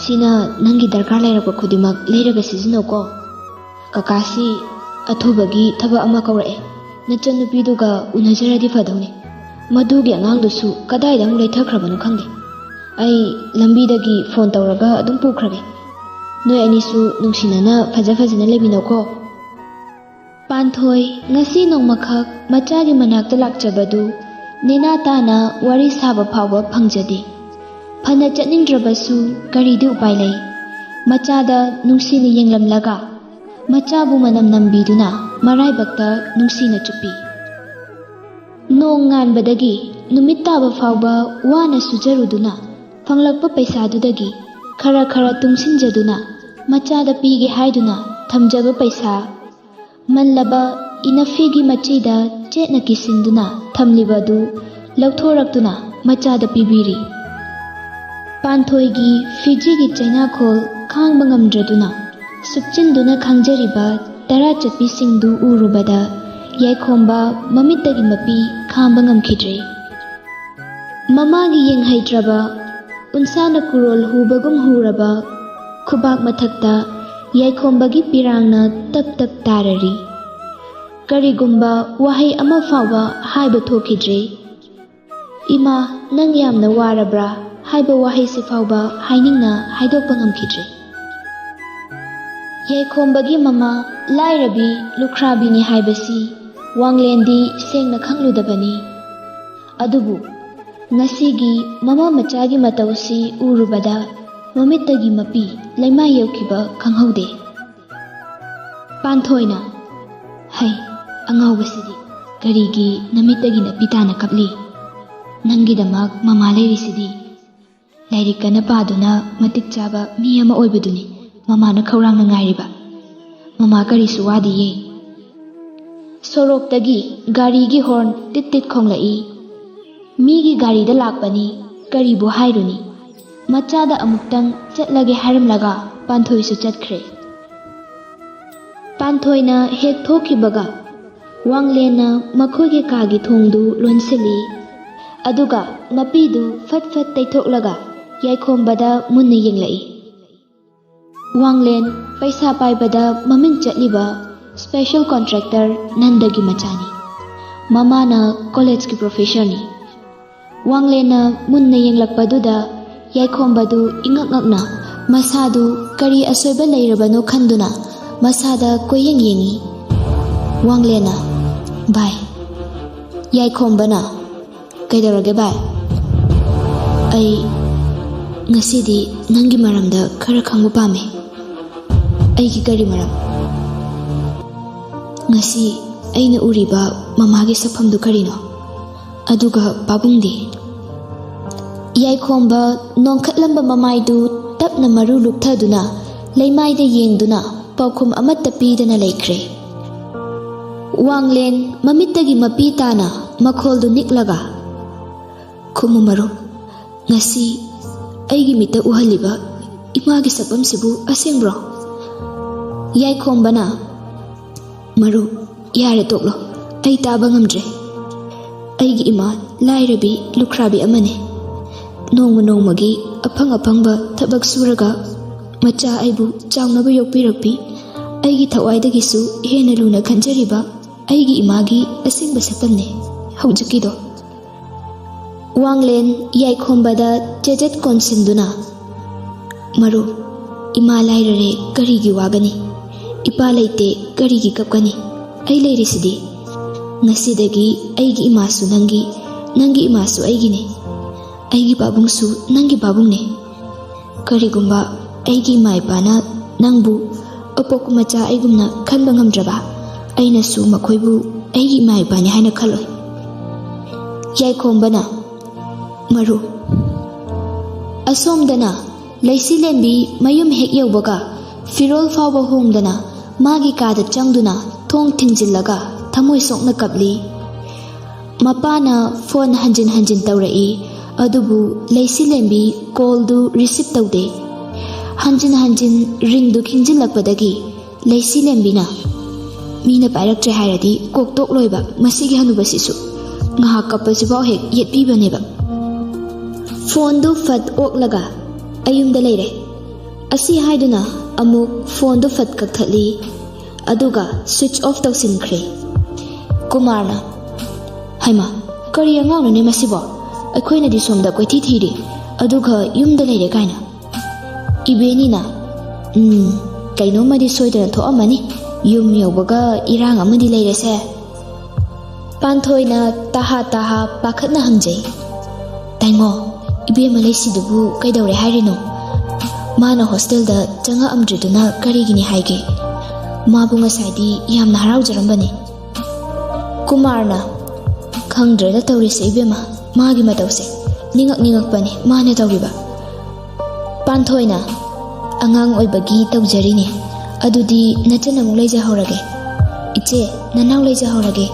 ꯁꯤꯅ ꯅꯪꯒꯤ ꯗꯔꯀꯥꯔ ꯂꯩꯔꯛꯄ ꯈꯨꯗꯤꯡꯃꯛ ꯂꯩꯔꯒ ꯁꯤꯖꯤꯟꯅꯧꯀꯣ꯫ ꯀꯀꯥꯁꯤ ꯑꯊꯨꯕꯒꯤ ꯊꯕꯛ ꯑꯃ ꯀꯧꯔꯛꯑꯦ꯫ ꯅꯆꯟꯅꯨꯄꯤꯗꯨꯒ ꯎꯅꯖꯔꯗꯤ ꯐꯗꯧꯅꯤ꯫ ꯃꯗꯨꯒꯤ ꯑꯉꯥꯡꯗꯨꯁꯨ ꯀꯗꯥꯏꯗ ꯑꯃꯨꯛ ꯂꯩꯊꯈ꯭ꯔꯕꯅꯣ ꯈꯪꯗꯦ꯫ ꯑꯩ ꯂꯝꯕꯤꯗꯒꯤ ꯐꯣꯟ ꯇꯧꯔꯒ ꯑꯗꯨꯝ ꯄꯨꯈ꯭ꯔꯒꯦ꯫ ꯅꯣꯏ ꯑꯅꯤꯁꯨ ꯅꯨꯡꯁꯤꯅꯅ ꯐꯖ ꯐꯖꯅ ꯂꯩꯃꯤꯟꯅꯧꯀꯣ꯫" ꯄꯥꯟꯊꯣꯏ ꯉꯁꯤ ꯅꯣꯡꯃꯈꯛ ꯃꯆꯥꯒꯤ ꯃꯅꯥꯛꯇ ꯂꯥꯛꯆꯕꯗꯨ ꯅꯦꯅꯥ ꯇꯥꯅ ꯋꯥꯔꯤ ꯁꯥꯕ ꯐꯥꯎꯕ ꯐꯪꯖꯗꯦ꯫ ꯐꯅ ꯆꯠꯅꯤꯡꯗ꯭ꯔꯕꯁꯨ ꯀꯔꯤꯗꯤ ꯎꯄꯥꯏ ꯂꯩ? ꯃꯆꯥꯗ ꯅꯨꯡꯁꯤꯅ ꯌꯦꯡꯂꯝꯂꯒ ꯃꯆꯥꯕꯨ ꯃꯅꯝ ꯅꯝꯕꯤꯗꯨꯅ ꯃꯔꯥꯏꯕꯛꯇ ꯅꯨꯡꯁꯤꯅ ꯆꯨꯞꯄꯤ꯫ ꯅꯣꯡ ꯉꯥꯟꯕꯗꯒꯤ ꯅꯨꯃꯤꯠ ꯇꯥꯕ ꯐꯥꯎꯕ ꯋꯥꯅ ꯁꯨꯖꯔꯨꯗꯨꯅ ꯐꯪꯂꯛꯄ ꯄꯩꯁꯥꯗꯨꯗꯒꯤ ꯈꯔ ꯈꯔ ꯇꯨꯡꯁꯤꯟꯖꯗꯨꯅ ꯃꯆꯥꯗ ꯄꯤꯒꯦ ꯍꯥꯏꯗꯨꯅ ꯊꯝꯖꯕ ꯄꯩꯁꯥ ꯃꯜꯂꯕ ꯏꯅꯐꯤꯒꯤ ꯃꯆꯤꯗ ꯆꯦꯠꯅ ꯀꯤꯁꯤꯟꯗꯨꯅ ꯊꯝꯂꯤꯕ ꯑꯗꯨ ꯂꯧꯊꯣꯔꯛꯇꯨꯅ ꯃꯆꯥꯗ ꯄꯤꯕꯤꯔꯤ꯫ ꯄꯥꯟꯊꯣꯏꯒꯤ ꯐꯤꯖꯤꯒꯤ ꯆꯩꯅꯥꯈꯣꯜ ꯈꯥꯡꯕ ꯉꯝꯗ꯭ꯔꯗꯨꯅ ꯁꯨꯞꯆꯤꯟꯗꯨꯅ ꯈꯥꯡꯖꯔꯤꯕ ꯇꯔꯥ ꯆꯠꯄꯤꯁꯤꯡꯗꯨ ꯎꯔꯨꯕꯗ ꯌꯥꯏꯈꯣꯝꯕ ꯃꯃꯤꯠꯇꯒꯤ ꯃꯄꯤ ꯈꯥꯝꯕ ꯉꯝꯈꯤꯗ꯭ꯔꯦ꯫ ꯃꯃꯥꯒꯤ ꯌꯦꯡꯍꯩꯗ꯭ꯔꯕ, ꯎꯟꯁꯥꯅ ꯀꯨꯔꯣꯜ ꯍꯨꯕꯒꯨꯝ ꯍꯨꯔꯕ ꯈꯨꯕꯥꯛ ꯃꯊꯛꯇ ꯌꯥꯏꯈꯣꯝꯕꯒꯤ ꯄꯤꯔꯥꯡꯅ ꯇꯞ ꯇꯞ ꯇꯥꯔꯔꯤ꯫ ꯀꯔꯤꯒꯨꯝꯕ ꯋꯥꯍꯩ ꯑꯃ ꯐꯥꯎꯕ ꯍꯥꯏꯕ ꯊꯣꯛꯈꯤꯗ꯭ꯔꯦ꯫ "ꯏꯃꯥ, ꯅꯪ ꯌꯥꯝꯅ ꯋꯥꯔꯕ꯭ꯔꯥ?" ꯍꯥꯏꯕ ꯋꯥꯍꯩꯁꯤ ꯐꯥꯎꯕ ꯍꯥꯏꯅꯤꯡꯅ ꯍꯥꯏꯗꯣꯛꯄ ꯉꯝꯈꯤꯗ꯭ꯔꯦ꯫ ꯌꯥꯏꯈꯣꯝꯕꯒꯤ ꯃꯃꯥ ꯂꯥꯏꯔꯕꯤ ꯂꯨꯈ꯭ꯔꯥꯕꯤꯅꯤ ꯍꯥꯏꯕꯁꯤ ꯋꯥꯡꯂꯦꯟꯗꯤ ꯁꯦꯡꯅ ꯈꯪꯂꯨꯗꯕꯅꯤ꯫ ꯑꯗꯨꯕꯨ ꯉꯁꯤꯒꯤ ꯃꯃꯥ ꯃꯆꯥꯒꯤ ꯃꯇꯧꯁꯤ ꯎꯔꯨꯕꯗ ꯃꯃꯤꯠꯇꯒꯤ ꯃꯄꯤ ꯂꯩꯃꯥꯏ ꯌꯧꯈꯤꯕ ꯈꯪꯍꯧꯗꯦ꯫ ꯄꯥꯟꯊꯣꯏꯅ, "ꯍꯩ, ꯑꯉꯥꯎꯕꯁꯤꯗꯤ ꯀꯔꯤꯒꯤ ꯅꯃꯤꯠꯇꯒꯤ ꯅꯄꯤ ꯇꯥꯅ ꯀꯞꯂꯤ?" ꯅꯪꯒꯤꯗꯃꯛ ꯃꯃꯥ ꯂꯩꯔꯤꯁꯤꯗꯤ꯫ ꯂꯥꯏꯔꯤꯛ ꯀꯟꯅ ꯄꯥꯗꯨꯅ ꯃꯇꯤꯛ ꯆꯥꯕ ꯃꯤ ꯑꯃ ꯑꯣꯏꯕꯗꯨꯅꯤ ꯃꯃꯥꯅ ꯈꯧꯔꯥꯡꯅ ꯉꯥꯏꯔꯤꯕ꯫ ꯃꯃꯥ ꯀꯔꯤꯁꯨ ꯋꯥꯗꯤꯌꯦ꯫ ꯁꯣꯔꯣꯛꯇꯒꯤ ꯒꯥꯔꯤꯒꯤ ꯍꯣꯔꯟ ꯇꯤꯠ ꯇꯤꯠ ꯈꯣꯡꯂꯛꯏ꯫ ꯃꯤꯒꯤ ꯒꯥꯔꯤꯗ ꯂꯥꯛꯄꯅꯤ, ꯀꯔꯤꯕꯨ ꯍꯥꯏꯔꯨꯅꯤ? ꯃꯆꯥꯗ ꯑꯃꯨꯛꯇꯪ ꯆꯠꯂꯒꯦ ꯍꯥꯏꯔꯝꯂꯒ ꯄꯥꯟꯊꯣꯏꯁꯨ ꯆꯠꯈ꯭ꯔꯦ꯫ ꯄꯥꯟꯊꯣꯏꯅ ꯍꯦꯛ ꯊꯣꯛꯈꯤꯕꯒ ꯋꯥꯡꯂꯦꯟꯅ ꯃꯈꯣꯏꯒꯤ ꯀꯥꯒꯤ ꯊꯣꯡꯗꯨ ꯂꯣꯟꯁꯤꯜꯂꯤ꯫ ꯑꯗꯨꯒ ꯃꯄꯤꯗꯨ ꯐꯠ ꯐꯠ ꯇꯩꯊꯣꯛꯂꯒ ꯌꯥꯏꯈꯣꯝꯕꯗ ꯃꯨꯟꯅ ꯌꯦꯡꯂꯛꯏ꯫ ꯋꯥꯡꯂꯦꯟ ꯄꯩꯁꯥ ꯄꯥꯏꯕꯗ ꯃꯃꯤꯡ ꯆꯠꯂꯤꯕ ꯁ꯭ꯄꯦꯁꯦꯜ ꯀꯣꯟꯇ꯭ꯔꯦꯛꯇꯔ ꯅꯟꯗꯒꯤ ꯃꯆꯥꯅꯤ꯫ ꯃꯃꯥꯅ ꯀꯣꯂꯦꯖꯀꯤ ꯄ꯭ꯔꯣꯐꯦꯁꯔꯅꯤ꯫ ꯋꯥꯡꯂꯦꯟꯅ ꯃꯨꯟꯅ ꯌꯦꯡꯂꯛꯄꯗꯨꯗ ꯌꯥꯏꯈꯣꯝꯕꯗꯨ ꯏꯉꯛ ꯉꯛꯅ ꯃꯁꯥꯗꯨ ꯀꯔꯤ ꯑꯁꯣꯏꯕ ꯂꯩꯔꯕꯅꯣ ꯈꯟꯗꯨꯅ ꯃꯁꯥꯗ ꯀꯣꯏꯌꯦꯡ ꯌꯦꯡꯉꯤ꯫ ꯋꯥꯡꯂꯦꯟꯅ, "ꯚꯥꯏ"꯫ ꯌꯥꯏꯈꯣꯝꯕꯅ, "ꯀꯩꯗꯧꯔꯒꯦ ꯚꯥꯏ?" "ꯑꯩ ꯉꯁꯤꯗꯤ ꯅꯪꯒꯤ ꯃꯔꯝꯗ ꯈꯔ ꯈꯪꯕ ꯄꯥꯝꯃꯦ꯫" "ꯑꯩꯒꯤ ꯀꯔꯤ ꯃꯔꯝ?" "ꯉꯁꯤ ꯑꯩꯅ ꯎꯔꯤꯕ ꯃꯃꯥꯒꯤ ꯁꯛꯐꯝꯗꯨ ꯀꯔꯤꯅꯣ? ꯑꯗꯨꯒ ꯄꯥꯕꯨꯡꯗꯤ?" ꯌꯥꯏꯈꯣꯝꯕ ꯅꯣꯡꯈꯠꯂꯝꯕ ꯃꯃꯥꯏꯗꯨ ꯇꯞꯅ ꯃꯔꯨ ꯂꯨꯞꯊꯗꯨꯅ ꯂꯩꯃꯥꯏꯗ ꯌꯦꯡꯗꯨꯅ ꯄꯥꯎꯈꯨꯝ ꯑꯃꯠꯇ ꯄꯤꯗꯅ ꯂꯩꯈ꯭ꯔꯦ꯫ ꯋꯥꯡꯂꯦꯟ ꯃꯃꯤꯠꯇꯒꯤ ꯃꯄꯤ ꯇꯥꯅ ꯃꯈꯣꯜꯗꯨ ꯅꯤꯛꯂꯒ, "ꯈꯨꯝꯃꯨ ꯃꯔꯨꯞ, ꯉꯁꯤ ꯑꯩꯒꯤ ꯃꯤꯠꯇ ꯎꯍꯜꯂꯤꯕ ꯏꯃꯥꯒꯤ ꯁꯛꯐꯝꯁꯤꯕꯨ ꯑꯁꯦꯡꯕ꯭ꯔꯣ?" ꯌꯥꯏꯈꯣꯝꯕꯅ, "ꯃꯔꯨꯞ, ꯌꯥꯔꯦ, ꯇꯣꯛꯂꯣ꯫ ꯑꯩ ꯇꯥꯕ ꯉꯝꯗ꯭ꯔꯦ꯫ ꯑꯩꯒꯤ ꯏꯃꯥ ꯂꯥꯏꯔꯕꯤ ꯂꯨꯈ꯭ꯔꯥꯕꯤ ꯑꯃꯅꯤ꯫ ꯅꯣꯡꯃ ꯅꯣꯡꯃꯒꯤ ꯑꯐꯪ ꯑꯐꯪꯕ ꯊꯕꯛ ꯁꯨꯔꯒ ꯃꯆꯥ ꯑꯩꯕꯨ ꯆꯥꯎꯅꯕ ꯌꯣꯛꯄꯤꯔꯛꯄꯤ꯫ ꯑꯩꯒꯤ ꯊꯋꯥꯏꯗꯒꯤꯁꯨ ꯍꯦꯟꯅ ꯂꯨꯅ ꯈꯟꯖꯔꯤꯕ ꯑꯩꯒꯤ ꯏꯃꯥꯒꯤ ꯑꯁꯦꯡꯕ ꯁꯛꯇꯝꯅꯤ ꯍꯧꯖꯤꯛꯀꯤꯗꯣ꯫" ꯋꯥꯡꯂꯦꯟ ꯌꯥꯏꯈꯣꯝꯕꯗ ꯆꯦꯖꯦꯠ ꯀꯣꯟꯁꯤꯟꯗꯨꯅ, "ꯃꯔꯨꯞ, ꯏꯃꯥ ꯂꯥꯏꯔꯔꯦ ꯀꯔꯤꯒꯤ ꯋꯥꯒꯅꯤ? ꯏꯄꯥ ꯂꯩꯇꯦ ꯀꯔꯤꯒꯤ ꯀꯞꯀꯅꯤ? ꯑꯩ ꯂꯩꯔꯤꯁꯤꯗꯤ꯫ ꯉꯁꯤꯗꯒꯤ ꯑꯩꯒꯤ ꯏꯃꯥꯁꯨ ꯅꯪꯒꯤ, ꯅꯪꯒꯤ ꯏꯃꯥꯁꯨ ꯑꯩꯒꯤꯅꯤ꯫ ꯑꯩꯒꯤ ꯄꯥꯕꯨꯡꯁꯨ ꯅꯪꯒꯤ ꯄꯥꯕꯨꯡꯅꯤ꯫ ꯀꯔꯤꯒꯨꯝꯕ ꯑꯩꯒꯤ ꯏꯃꯥ ꯏꯄꯥꯅ ꯅꯪꯕꯨ ꯑꯄꯣꯛꯄ ꯃꯆꯥ ꯑꯩꯒꯨꯝꯅ ꯈꯟꯕ ꯉꯝꯗ꯭ꯔꯕ, ꯑꯩꯅꯁꯨ ꯃꯈꯣꯏꯕꯨ ꯑꯩꯒꯤ ꯏꯃꯥ ꯏꯄꯥꯅꯤ ꯍꯥꯏꯅ ꯈꯜꯂꯣꯏ꯫" ꯌꯥꯏꯈꯣꯝꯕꯅ, ꯃꯔꯨ꯫ ꯑꯁꯣꯝꯗꯅ ꯂꯩꯁꯤꯂꯦꯝꯕꯤ ꯃꯌꯨꯝ ꯍꯦꯛ ꯌꯧꯕꯒ ꯐꯤꯔꯣꯜ ꯐꯥꯎꯕ ꯍꯣꯡꯗꯅ ꯃꯥꯒꯤ ꯀꯥꯗ ꯆꯪꯗꯨꯅ ꯊꯣꯡ ꯊꯤꯡꯖꯤꯜꯂꯒ ꯊꯃꯣꯏ ꯁꯣꯛꯅ ꯀꯞꯂꯤ꯫ ꯃꯄꯥꯅ ꯐꯣꯟ ꯍꯟꯖꯤꯟ ꯍꯟꯖꯤꯟ ꯇꯧꯔꯛꯏ, ꯑꯗꯨꯕꯨ ꯂꯩꯁꯤꯂꯦꯝꯕꯤ ꯀꯣꯜꯗꯨ ꯔꯤꯁꯤꯞ ꯇꯧꯗꯦ꯫ ꯍꯟꯖꯤꯟ ꯍꯟꯖꯤꯟ ꯔꯤꯡꯗꯨ ꯈꯤꯡꯖꯤꯜꯂꯛꯄꯗꯒꯤ ꯂꯩꯁꯤꯂꯦꯝꯕꯤꯅ, "ꯃꯤꯅ ꯄꯥꯏꯔꯛꯇ꯭ꯔꯦ ꯍꯥꯏꯔꯗꯤ ꯀꯣꯛ ꯇꯣꯛꯂꯣꯏꯕ ꯃꯁꯤꯒꯤ ꯍꯅꯨꯕꯁꯤꯁꯨ꯫ ꯉꯥꯏꯍꯥꯛ ꯀꯞꯄꯁꯤꯐꯥꯎ ꯍꯦꯛ ꯌꯦꯠꯄꯤꯕꯅꯦꯕ꯫ ꯐꯣꯟꯗꯨ ꯐꯠ ꯑꯣꯛꯂꯒ ꯑꯩ ꯌꯨꯝꯗ ꯂꯩꯔꯦ" ꯑꯁꯤ ꯍꯥꯏꯗꯨꯅ ꯑꯃꯨꯛ ꯐꯣꯟꯗꯨ ꯐꯠ ꯀꯛꯊꯠꯂꯤ, ꯑꯗꯨꯒ ꯁ꯭ꯋꯤꯆ ꯑꯣꯐ ꯇꯧꯁꯤꯟꯈ꯭ꯔꯦ꯫ ꯀꯨꯃꯥꯔꯅ, "ꯍꯩꯃꯥ, ꯀꯔꯤ ꯑꯉꯥꯡꯅꯣꯅꯦ ꯃꯁꯤꯕꯣ? ꯑꯩꯈꯣꯏꯅꯗꯤ ꯁꯣꯝꯗ ꯀꯣꯏꯊꯤ ꯊꯤꯔꯤ, ꯑꯗꯨꯒ ꯌꯨꯝꯗ ꯂꯩꯔꯦ ꯀꯥꯏꯅ"꯫ ꯏꯕꯦꯅꯤꯅ, "ꯎꯝ, ꯀꯩꯅꯣꯝꯃꯗꯤ ꯁꯣꯏꯗꯅ ꯊꯣꯛꯑꯝꯃꯅꯤ꯫ ꯌꯨꯝ ꯌꯧꯕꯒ ꯏꯔꯥꯡ ꯑꯃꯗꯤ ꯂꯩꯔꯦꯁꯦ"꯫ ꯄꯥꯟꯊꯣꯏꯅ ꯇꯍꯥ ꯇꯍꯥ ꯄꯥꯈꯠꯅ ꯍꯪꯖꯩ, "ꯇꯥꯏꯉꯣ, ꯏꯕꯦꯝꯃ ꯂꯩꯁꯤꯗꯨꯕꯨ ꯀꯩꯗꯧꯔꯦ ꯍꯥꯏꯔꯤꯅꯣ? ꯃꯥꯅ ꯍꯣꯁꯇꯦꯜꯗ ꯆꯪꯉꯛꯑꯝꯗ꯭ꯔꯤꯗꯨꯅ ꯀꯔꯤꯒꯤꯅꯤ ꯍꯥꯏꯒꯦ? ꯃꯥꯕꯨ ꯉꯁꯥꯏꯗꯤ ꯌꯥꯝꯅ ꯍꯔꯥꯎꯖꯔꯝꯕꯅꯤ"꯫ ꯀꯨꯃꯥꯔꯅ, "ꯈꯪꯗ꯭ꯔꯦꯗ ꯇꯧꯔꯤꯁꯦ ꯏꯕꯦꯝꯃ, ꯃꯥꯒꯤ ꯃꯇꯧꯁꯦ꯫ ꯅꯤꯡꯉꯛ ꯅꯤꯡꯉꯛꯄꯅꯤ ꯃꯥꯅ ꯇꯧꯔꯤꯕ"꯫ ꯄꯥꯟꯊꯣꯏꯅ, "ꯑꯉꯥꯡ ꯑꯣꯏꯕꯒꯤ ꯇꯧꯖꯔꯤꯅꯤ꯫ ꯑꯗꯨꯗꯤ ꯅꯆꯟ ꯑꯃꯨꯛ ꯂꯩꯖꯍꯧꯔꯒꯦ꯫ ꯏꯆꯦ, ꯅꯅꯥꯎ ꯂꯩꯖꯍꯧꯔꯒꯦ"꯫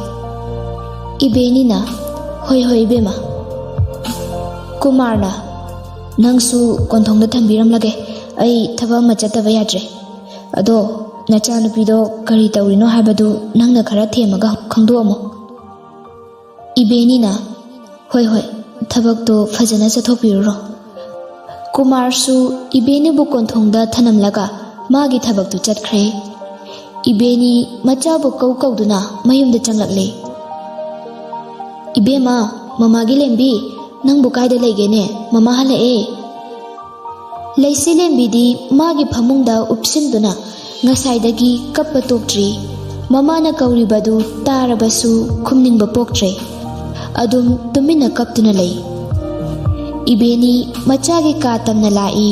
ꯏꯕꯦꯅꯤꯅ, "ꯍꯣꯏ ꯍꯣꯏ ꯏꯕꯦꯝꯃ"꯫ ꯀꯨꯃꯥꯔꯅ, "ꯅꯪꯁꯨ ꯀꯣꯟꯊꯣꯡꯗ ꯊꯝꯕꯤꯔꯝꯂꯒꯦ, ꯑꯩ ꯊꯕꯛ ꯑꯃ ꯆꯠꯇꯕ ꯌꯥꯗ꯭ꯔꯦ꯫ ꯑꯗꯣ ꯅꯆꯥꯅꯨꯄꯤꯗꯣ ꯀꯔꯤ ꯇꯧꯔꯤꯅꯣ ꯍꯥꯏꯕꯗꯨ ꯅꯪꯅ ꯈꯔ ꯊꯦꯝꯃꯒ ꯈꯪꯗꯣꯛꯑꯝꯃꯣ"꯫ ꯏꯕꯦꯅꯤꯅ, "ꯍꯣꯏ ꯍꯣꯏ, ꯊꯕꯛꯇꯣ ꯐꯖꯅ ꯆꯠꯊꯣꯛꯄꯤꯔꯨꯔꯣ"꯫ ꯀꯨꯃꯥꯔꯁꯨ ꯏꯕꯦꯅꯤꯕꯨ ꯀꯣꯟꯊꯣꯡꯗ ꯊꯅꯝꯂꯒ ꯃꯥꯒꯤ ꯊꯕꯛꯇꯨ ꯆꯠꯈ꯭ꯔꯦ꯫ ꯏꯕꯦꯅꯤ ꯃꯆꯥꯕꯨ ꯀꯧ ꯀꯧꯗꯨꯅ ꯃꯌꯨꯝꯗ ꯆꯪꯂꯛꯂꯦ꯫ "ꯏꯕꯦꯝꯃ, ꯃꯃꯥꯒꯤ ꯂꯦꯝꯕꯤ, ꯅꯪꯕꯨ ꯀꯥꯏꯗ ꯂꯩꯒꯦꯅꯦ? ꯃꯃꯥ ꯍꯜꯂꯛꯑꯦ"꯫ ꯂꯩꯁꯤꯂꯦꯝꯕꯤꯗꯤ ꯃꯥꯒꯤ ꯐꯃꯨꯡꯗ ꯎꯞꯁꯤꯟꯗꯨꯅ ꯉꯁꯥꯏꯗꯒꯤ ꯀꯞꯄ ꯇꯣꯛꯇ꯭ꯔꯤ꯫ ꯃꯃꯥꯅ ꯀꯧꯔꯤꯕꯗꯨ ꯇꯥꯔꯕꯁꯨ ꯈꯨꯝꯅꯤꯡꯕ ꯄꯣꯛꯇ꯭ꯔꯦ꯫ ꯑꯗꯨꯝ ꯇꯨꯃꯤꯟꯅ ꯀꯞꯇꯨꯅ ꯂꯩ꯫ ꯏꯕꯦꯅꯤ ꯃꯆꯥꯒꯤ ꯀꯥ ꯇꯝꯅ ꯂꯥꯛꯏ꯫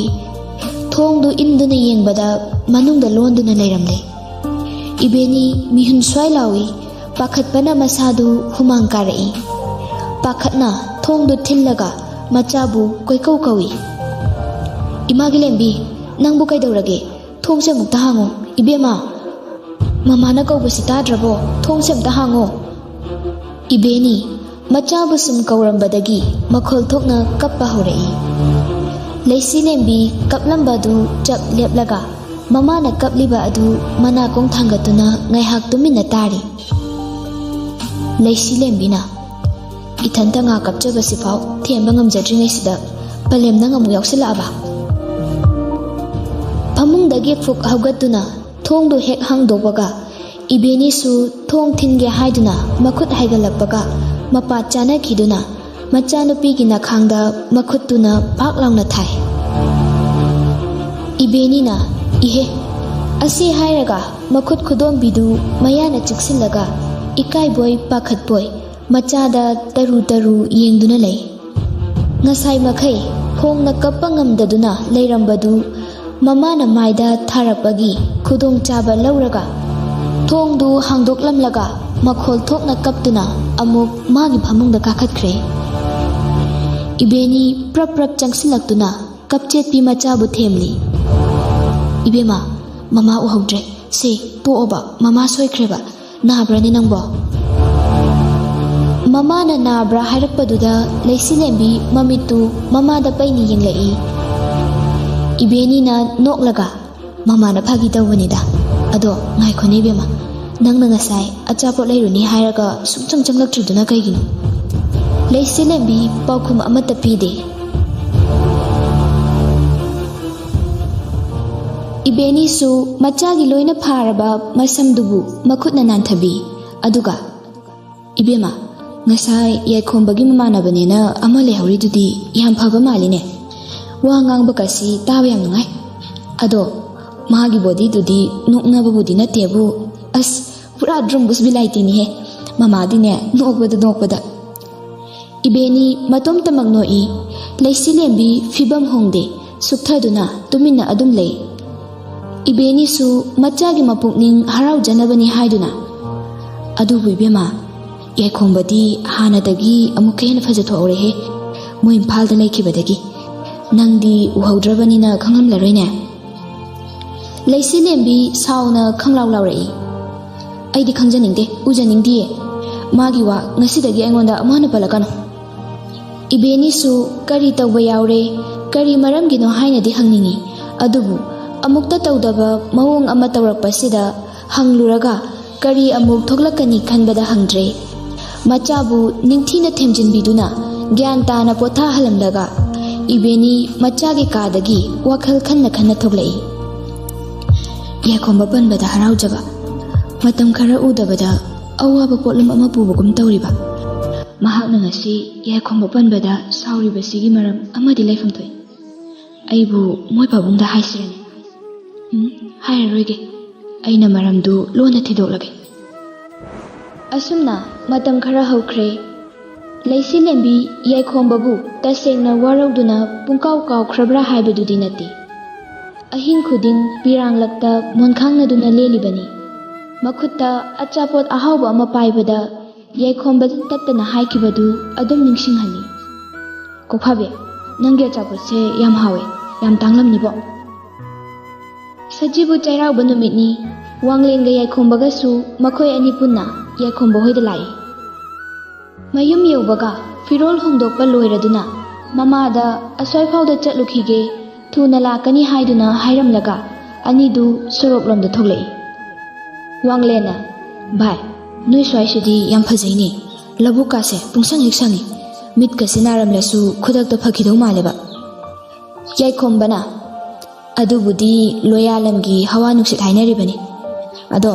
ꯊꯣꯡꯗꯨ ꯏꯟꯗꯨꯅ ꯌꯦꯡꯕꯗ ꯃꯅꯨꯡꯗ ꯂꯣꯟꯗꯨꯅ ꯂꯩꯔꯝꯂꯦ꯫ ꯏꯕꯦꯅꯤ ꯃꯤꯍꯨꯟ ꯁ꯭ꯋꯥꯏ ꯂꯥꯎꯏ꯫ ꯄꯥꯈꯠꯄꯅ ꯃꯁꯥꯗꯨ ꯍꯨꯃꯥꯡ ꯀꯥꯔꯛꯏ꯫ ꯄꯥꯈꯠꯅ ꯊꯣꯡꯗꯨ ꯊꯤꯜꯂꯒ ꯃꯆꯥꯕꯨ ꯀꯣꯏꯀꯧ ꯀꯧꯏ꯫ "ꯏꯃꯥꯒꯤ ꯂꯦꯝꯕꯤ, ꯅꯪꯕꯨ ꯀꯩꯗꯧꯔꯒꯦ? ꯊꯣꯡꯁꯦ ꯑꯃꯨꯛꯇ ꯍꯥꯡꯉꯣ꯫ ꯏꯕꯦꯝꯃ, ꯃꯃꯥꯅ ꯀꯧꯕꯁꯤ ꯇꯥꯗ꯭ꯔꯕꯣ? ꯊꯣꯡꯁꯦ ꯑꯃꯨꯛꯇ ꯍꯥꯡꯉꯣ!" ꯏꯕꯦꯅꯤ ꯃꯆꯥꯕꯨ ꯁꯨꯝ ꯀꯧꯔꯝꯕꯗꯒꯤ ꯃꯈꯣꯜ ꯊꯣꯛꯅ ꯀꯞꯄ ꯍꯧꯔꯛꯏ꯫ ꯂꯩꯁꯤ ꯂꯦꯝꯕꯤ ꯀꯞꯂꯝꯕ ꯑꯗꯨ ꯆꯞ ꯂꯦꯞꯂꯒ ꯃꯃꯥꯅ ꯀꯞꯂꯤꯕ ꯑꯗꯨ ꯃꯅꯥꯀꯣꯡ ꯊꯥꯡꯒꯠꯇꯨꯅ ꯉꯥꯏꯍꯥꯛ ꯇꯨꯃꯤꯟꯅ ꯇꯥꯔꯤ꯫ ꯂꯩꯁꯤ ꯂꯦꯝꯕꯤꯅ, "ꯏꯊꯟꯇ ꯉꯥ ꯀꯞꯆꯕꯁꯤꯐꯥꯎ ꯊꯦꯝꯕ ꯉꯝꯖꯗ꯭ꯔꯤꯉꯩꯁꯤꯗ ꯄꯂꯦꯝ ꯅꯪ ꯑꯃꯨꯛ ꯌꯥꯎꯁꯤꯜꯂꯛꯑꯕ?" ꯐꯃꯨꯡꯗꯒꯤ ꯐꯨꯛ ꯍꯧꯒꯠꯇꯨꯅ ꯊꯣꯡꯗꯨ ꯍꯦꯛ ꯍꯥꯡꯗꯣꯛꯄꯒ, ꯏꯕꯦꯅꯤꯁꯨ ꯊꯣꯡ ꯊꯤꯟꯒꯦ ꯍꯥꯏꯗꯨꯅ ꯃꯈꯨꯠ ꯍꯥꯏꯒꯠꯂꯛꯄꯒ, ꯃꯄꯥ ꯆꯥꯅꯈꯤꯗꯨꯅ ꯃꯆꯥꯅꯨꯄꯤꯒꯤ ꯅꯈꯥꯡꯗ ꯃꯈꯨꯠꯇꯨꯅ ꯄꯥꯛ ꯂꯥꯎꯅ ꯊꯥꯏ꯫ ꯏꯕꯦꯅꯤꯅ, "ꯏꯍꯦ!" ꯑꯁꯤ ꯍꯥꯏꯔꯒ ꯃꯈꯨꯠ ꯈꯨꯗꯣꯝꯕꯤꯗꯨ ꯃꯌꯥꯅ ꯆꯤꯛꯁꯤꯜꯂꯒ ꯏꯀꯥꯏꯕꯣꯏ ꯄꯥꯈꯠꯄꯣꯏ ꯃꯆꯥꯗ ꯇꯔꯨ ꯇꯔꯨ ꯌꯦꯡꯗꯨꯅ ꯂꯩ꯫ ꯉꯁꯥꯏ ꯃꯈꯩ ꯐꯣꯡꯅ ꯀꯞꯄ ꯉꯝꯗꯗꯨꯅ ꯂꯩꯔꯝꯕꯗꯨ ꯃꯃꯥꯅ ꯃꯥꯏꯗ ꯊꯥꯔꯛꯄꯒꯤ ꯈꯨꯗꯣꯡꯆꯥꯕ ꯂꯧꯔꯒ ꯊꯣꯡꯗꯨ ꯍꯥꯡꯗꯣꯛꯂꯝꯂꯒ ꯃꯈꯣꯜ ꯊꯣꯛꯅ ꯀꯞꯇꯨꯅ ꯑꯃꯨꯛ ꯃꯥꯒꯤ ꯐꯃꯨꯡꯗ ꯀꯥꯈꯠꯈ꯭ꯔꯦ꯫ ꯏꯕꯦꯅꯤ ꯄ꯭ꯔꯞ ꯄ꯭ꯔꯞ ꯆꯪꯁꯤꯜꯂꯛꯇꯨꯅ ꯀꯞꯆꯦꯠꯄꯤ ꯃꯆꯥꯕꯨ ꯊꯦꯝꯂꯤ꯫ "ꯏꯕꯦꯝꯃ, ꯃꯃꯥ ꯎꯍꯧꯗ꯭ꯔꯦ꯫ ꯁꯦ, ꯇꯣꯛꯑꯣꯕ, ꯃꯃꯥ ꯁꯣꯏꯈ꯭ꯔꯦꯕ꯫ ꯅꯥꯕ꯭ꯔꯅꯦ ꯅꯪꯕꯣ?" ꯃꯃꯥꯅ ꯅꯥꯕ꯭ꯔꯥ ꯍꯥꯏꯔꯛꯄꯗꯨꯗ ꯂꯩꯁꯤꯂꯦꯝꯕꯤ ꯃꯃꯤꯠꯇꯨ ꯃꯃꯥꯗ ꯄꯩꯅ ꯌꯦꯡꯂꯛꯏ꯫ ꯏꯕꯦꯅꯤꯅ ꯅꯣꯛꯂꯒ, "ꯃꯃꯥꯅ ꯐꯥꯒꯤ ꯇꯧꯕꯅꯤꯗ꯫ ꯑꯗꯣ ꯉꯥꯏꯈꯣꯅꯦ ꯏꯕꯦꯝꯃ, ꯅꯪꯅ ꯉꯁꯥꯏ ꯑꯆꯥꯄꯣꯠ ꯂꯩꯔꯨꯅꯤ ꯍꯥꯏꯔꯒ ꯁꯨꯡꯆꯪ ꯆꯪꯂꯛꯇ꯭ꯔꯤꯗꯨꯅ ꯀꯩꯒꯤꯅꯣ?" ꯂꯩꯁꯤꯂꯦꯝꯕꯤ ꯄꯥꯎꯈꯨꯝ ꯑꯃꯠꯇ ꯄꯤꯗꯦ꯫ ꯏꯕꯦꯅꯤꯁꯨ ꯃꯆꯥꯒꯤ ꯂꯣꯏꯅ ꯐꯥꯔꯕ ꯃꯁꯝꯗꯨꯕꯨ ꯃꯈꯨꯠꯅ ꯅꯥꯟꯊꯕꯤ꯫ ꯑꯗꯨꯒ, "ꯏꯕꯦꯝꯃ, ꯉꯁꯥꯏ ꯌꯥꯏꯈꯣꯝꯕꯒꯤ ꯃꯃꯥꯟꯅꯕꯅꯦꯅ ꯑꯃ ꯂꯩꯍꯧꯔꯤꯗꯨꯗꯤ ꯌꯥꯝ ꯐꯕ ꯃꯥꯜꯂꯤꯅꯦ꯫ ꯋꯥ ꯉꯥꯡꯕꯒꯁꯤ ꯇꯥꯕ ꯌꯥꯝ ꯅꯨꯡꯉꯥꯏ꯫ ꯑꯗꯣ ꯃꯥꯒꯤ ꯕꯣꯗꯤꯗꯨꯗꯤ ꯅꯣꯛꯅꯕꯕꯨꯗꯤ ꯅꯠꯇꯦꯕꯨ꯫ ꯑꯁ, ꯄꯨꯔꯥ ꯗ꯭ꯔꯨꯝꯕꯨꯁ ꯕꯤꯂꯥꯏꯇꯤꯅꯤꯍꯦ꯫ ꯃꯃꯥꯗꯤꯅꯦ, ꯅꯣꯛꯄꯗ ꯅꯣꯛꯄꯗ꯫" ꯏꯕꯦꯅꯤ ꯃꯇꯣꯝꯇꯃꯛ ꯅꯣꯛꯏ꯫ ꯂꯩꯁꯤꯂꯦꯝꯕꯤ ꯐꯤꯕꯝ ꯍꯣꯡꯗꯦ, ꯁꯨꯛꯊꯗꯨꯅ ꯇꯨꯃꯤꯟꯅ ꯑꯗꯨꯝ ꯂꯩ꯫ ꯏꯕꯦꯅꯤꯁꯨ ꯃꯆꯥꯒꯤ ꯃꯄꯨꯛꯅꯤꯡ ꯍꯔꯥꯎꯖꯅꯕꯅꯤ ꯍꯥꯏꯗꯨꯅ, "ꯑꯗꯨꯕꯨ ꯏꯕꯦꯝꯃ, ꯌꯥꯏꯈꯣꯝꯕꯗꯤ ꯍꯥꯟꯅꯗꯒꯤ ꯑꯃꯨꯛꯀ ꯍꯦꯟꯅ ꯐꯖꯊꯣꯛꯍꯧꯔꯦꯍꯦ꯫ ꯃꯣꯏ ꯏꯝꯐꯥꯜꯗ ꯂꯩꯈꯤꯕꯗꯒꯤ꯫ ꯅꯪꯗꯤ ꯎꯍꯧꯗ꯭ꯔꯕꯅꯤꯅ ꯈꯪꯂꯝꯂꯔꯣꯏꯅꯦ꯫ ꯂꯩꯁꯤ ꯂꯦꯝꯕꯤ ꯁꯥꯎꯅ ꯈꯪꯂꯥꯎ ꯂꯥꯎꯔꯛꯏ꯫ "ꯑꯩꯗꯤ ꯈꯪꯖꯅꯤꯡꯗꯦ, ꯎꯖꯅꯤꯡꯗꯤꯌꯦ꯫ ꯃꯥꯒꯤ ꯋꯥ ꯉꯁꯤꯗꯒꯤ ꯑꯩꯉꯣꯟꯗ ꯑꯃꯨꯛ ꯍꯟꯅ ꯄꯜꯂꯛꯀꯅꯨ"꯫ ꯏꯕꯦꯅꯤꯁꯨ ꯀꯔꯤ ꯇꯧꯕ ꯌꯥꯎꯔꯦ, ꯀꯔꯤ ꯃꯔꯝꯒꯤꯅꯣ ꯍꯥꯏꯅꯗꯤ ꯍꯪꯅꯤꯡꯏ꯫ ꯑꯗꯨꯕꯨ ꯑꯃꯨꯛꯇ ꯇꯧꯗꯕ ꯃꯑꯣꯡ ꯑꯃ ꯇꯧꯔꯛꯄꯁꯤꯗ ꯍꯪꯂꯨꯔꯒ ꯀꯔꯤ ꯑꯃꯨꯛ ꯊꯣꯛꯂꯛꯀꯅꯤ ꯈꯟꯕꯗ ꯍꯪꯗ꯭ꯔꯦ꯫ ꯃꯆꯥꯕꯨ ꯅꯤꯡꯊꯤꯅ ꯊꯦꯝꯖꯤꯟꯕꯤꯗꯨꯅ ꯒ꯭ꯌꯥꯟ ꯇꯥꯅ ꯄꯣꯊꯥꯍꯜꯂꯝꯂꯒ ꯏꯕꯦꯅꯤ ꯃꯆꯥꯒꯤ ꯀꯥꯗꯒꯤ ꯋꯥꯈꯜ ꯈꯟꯅ ꯈꯟꯅ ꯊꯣꯛꯂꯛꯏ꯫ ꯌꯥꯏꯈꯣꯝꯕ ꯄꯟꯕꯗ ꯍꯔꯥꯎꯖꯕ, ꯃꯇꯝ ꯈꯔ ꯎꯗꯕꯗ ꯑꯋꯥꯕ ꯄꯣꯠꯂꯨꯝ ꯑꯃ ꯄꯨꯕꯒꯨꯝ ꯇꯧꯔꯤꯕ꯫ ꯃꯍꯥꯛꯅ ꯉꯁꯤ ꯌꯥꯏꯈꯣꯝꯕ ꯄꯟꯕꯗ ꯁꯥꯎꯔꯤꯕꯁꯤꯒꯤ ꯃꯔꯝ ꯑꯃꯗꯤ ꯂꯩꯐꯝ ꯊꯣꯛꯏ꯫ "ꯑꯩꯕꯨ ꯃꯣꯏ ꯄꯥꯕꯨꯡꯗ ꯍꯥꯏꯁꯤꯔꯅꯦ? ꯎꯝ, ꯍꯥꯏꯔꯔꯣꯏꯒꯦ꯫ ꯑꯩꯅ ꯃꯔꯝꯗꯨ ꯂꯣꯟꯅ ꯊꯤꯗꯣꯛꯂꯒꯦ"꯫ ꯑꯁꯨꯝꯅ ꯃꯇꯝ ꯈꯔ ꯍꯧꯈ꯭ꯔꯦ꯫ ꯂꯩꯁꯤ ꯂꯦꯝꯕꯤ ꯌꯥꯏꯈꯣꯝꯕꯕꯨ ꯇꯁꯦꯡꯅ ꯋꯥꯔꯧꯗꯨꯅ ꯄꯨꯡꯀꯥꯎ ꯀꯥꯎꯈ꯭ꯔꯕ꯭ꯔꯥ ꯍꯥꯏꯕꯗꯨꯗꯤ ꯅꯠꯇꯦ꯫ ꯑꯍꯤꯡ ꯈꯨꯗꯤꯡ ꯄꯤꯔꯥꯡꯂꯛꯇ ꯃꯣꯟꯈꯥꯡꯅꯗꯨꯅ ꯂꯦꯜꯂꯤꯕꯅꯤ꯫ ꯃꯈꯨꯠꯇ ꯑꯆꯥꯄꯣꯠ ꯑꯍꯥꯎꯕ ꯑꯃ ꯄꯥꯏꯕꯗ ꯌꯥꯏꯈꯣꯝꯕ ꯇꯠꯇꯅ ꯍꯥꯏꯈꯤꯕꯗꯨ ꯑꯗꯨꯝ ꯅꯤꯡꯁꯤꯡꯍꯜꯂꯤ꯫ "ꯀꯣꯛꯐꯥꯕꯤ, ꯅꯪꯒꯤ ꯑꯆꯥꯄꯣꯠꯁꯦ ꯌꯥꯝ ꯍꯥꯎꯋꯦ, ꯌꯥꯝ ꯇꯥꯡꯂꯝꯅꯤꯕꯣ"꯫ ꯁꯖꯤꯕꯨ ꯆꯩꯔꯥꯎꯕ ꯅꯨꯃꯤꯠꯅꯤ꯫ ꯋꯥꯡꯂꯦꯟꯒ ꯌꯥꯏꯈꯣꯝꯕꯒꯁꯨ ꯃꯈꯣꯏ ꯑꯅꯤ ꯄꯨꯟꯅ ꯌꯥꯏꯈꯣꯝꯕ ꯍꯣꯏꯗ ꯂꯥꯛꯏ꯫ ꯃꯌꯨꯝ ꯌꯧꯕꯒ ꯐꯤꯔꯣꯜ ꯍꯣꯡꯗꯣꯛꯄ ꯂꯣꯏꯔꯗꯨꯅ ꯃꯃꯥꯗ "ꯑꯁ꯭ꯋꯥꯏꯐꯥꯎꯗ ꯆꯠꯂꯨꯈꯤꯒꯦ, ꯊꯨꯅ ꯂꯥꯛꯀꯅꯤ" ꯍꯥꯏꯗꯨꯅ ꯍꯥꯏꯔꯝꯂꯒ ꯑꯅꯤꯗꯨ ꯁꯣꯔꯣꯛꯂꯣꯝꯗ ꯊꯣꯛꯂꯛꯏ꯫ ꯋꯥꯡꯂꯦꯟꯅ, "ꯚꯥꯏ, ꯅꯣꯏ ꯁ꯭ꯋꯥꯏꯁꯤꯗꯤ ꯌꯥꯝ ꯐꯖꯩꯅꯦ꯫ ꯂꯧꯕꯨꯛꯀꯥꯁꯦ ꯄꯨꯡꯁꯪ ꯍꯦꯛ ꯁꯪꯉꯤ꯫ ꯃꯤꯠꯀꯁꯦ ꯅꯥꯔꯝꯂꯁꯨ ꯈꯨꯗꯛꯇ ꯐꯈꯤꯗꯧ ꯃꯥꯜꯂꯦꯕ"꯫ ꯌꯥꯏꯈꯣꯝꯕꯅ, "ꯑꯗꯨꯕꯨꯗꯤ ꯂꯣꯌꯥꯂꯝꯒꯤ ꯍꯋꯥ ꯅꯨꯡꯁꯤꯠ ꯍꯥꯏꯅꯔꯤꯕꯅꯤ꯫ ꯑꯗꯣ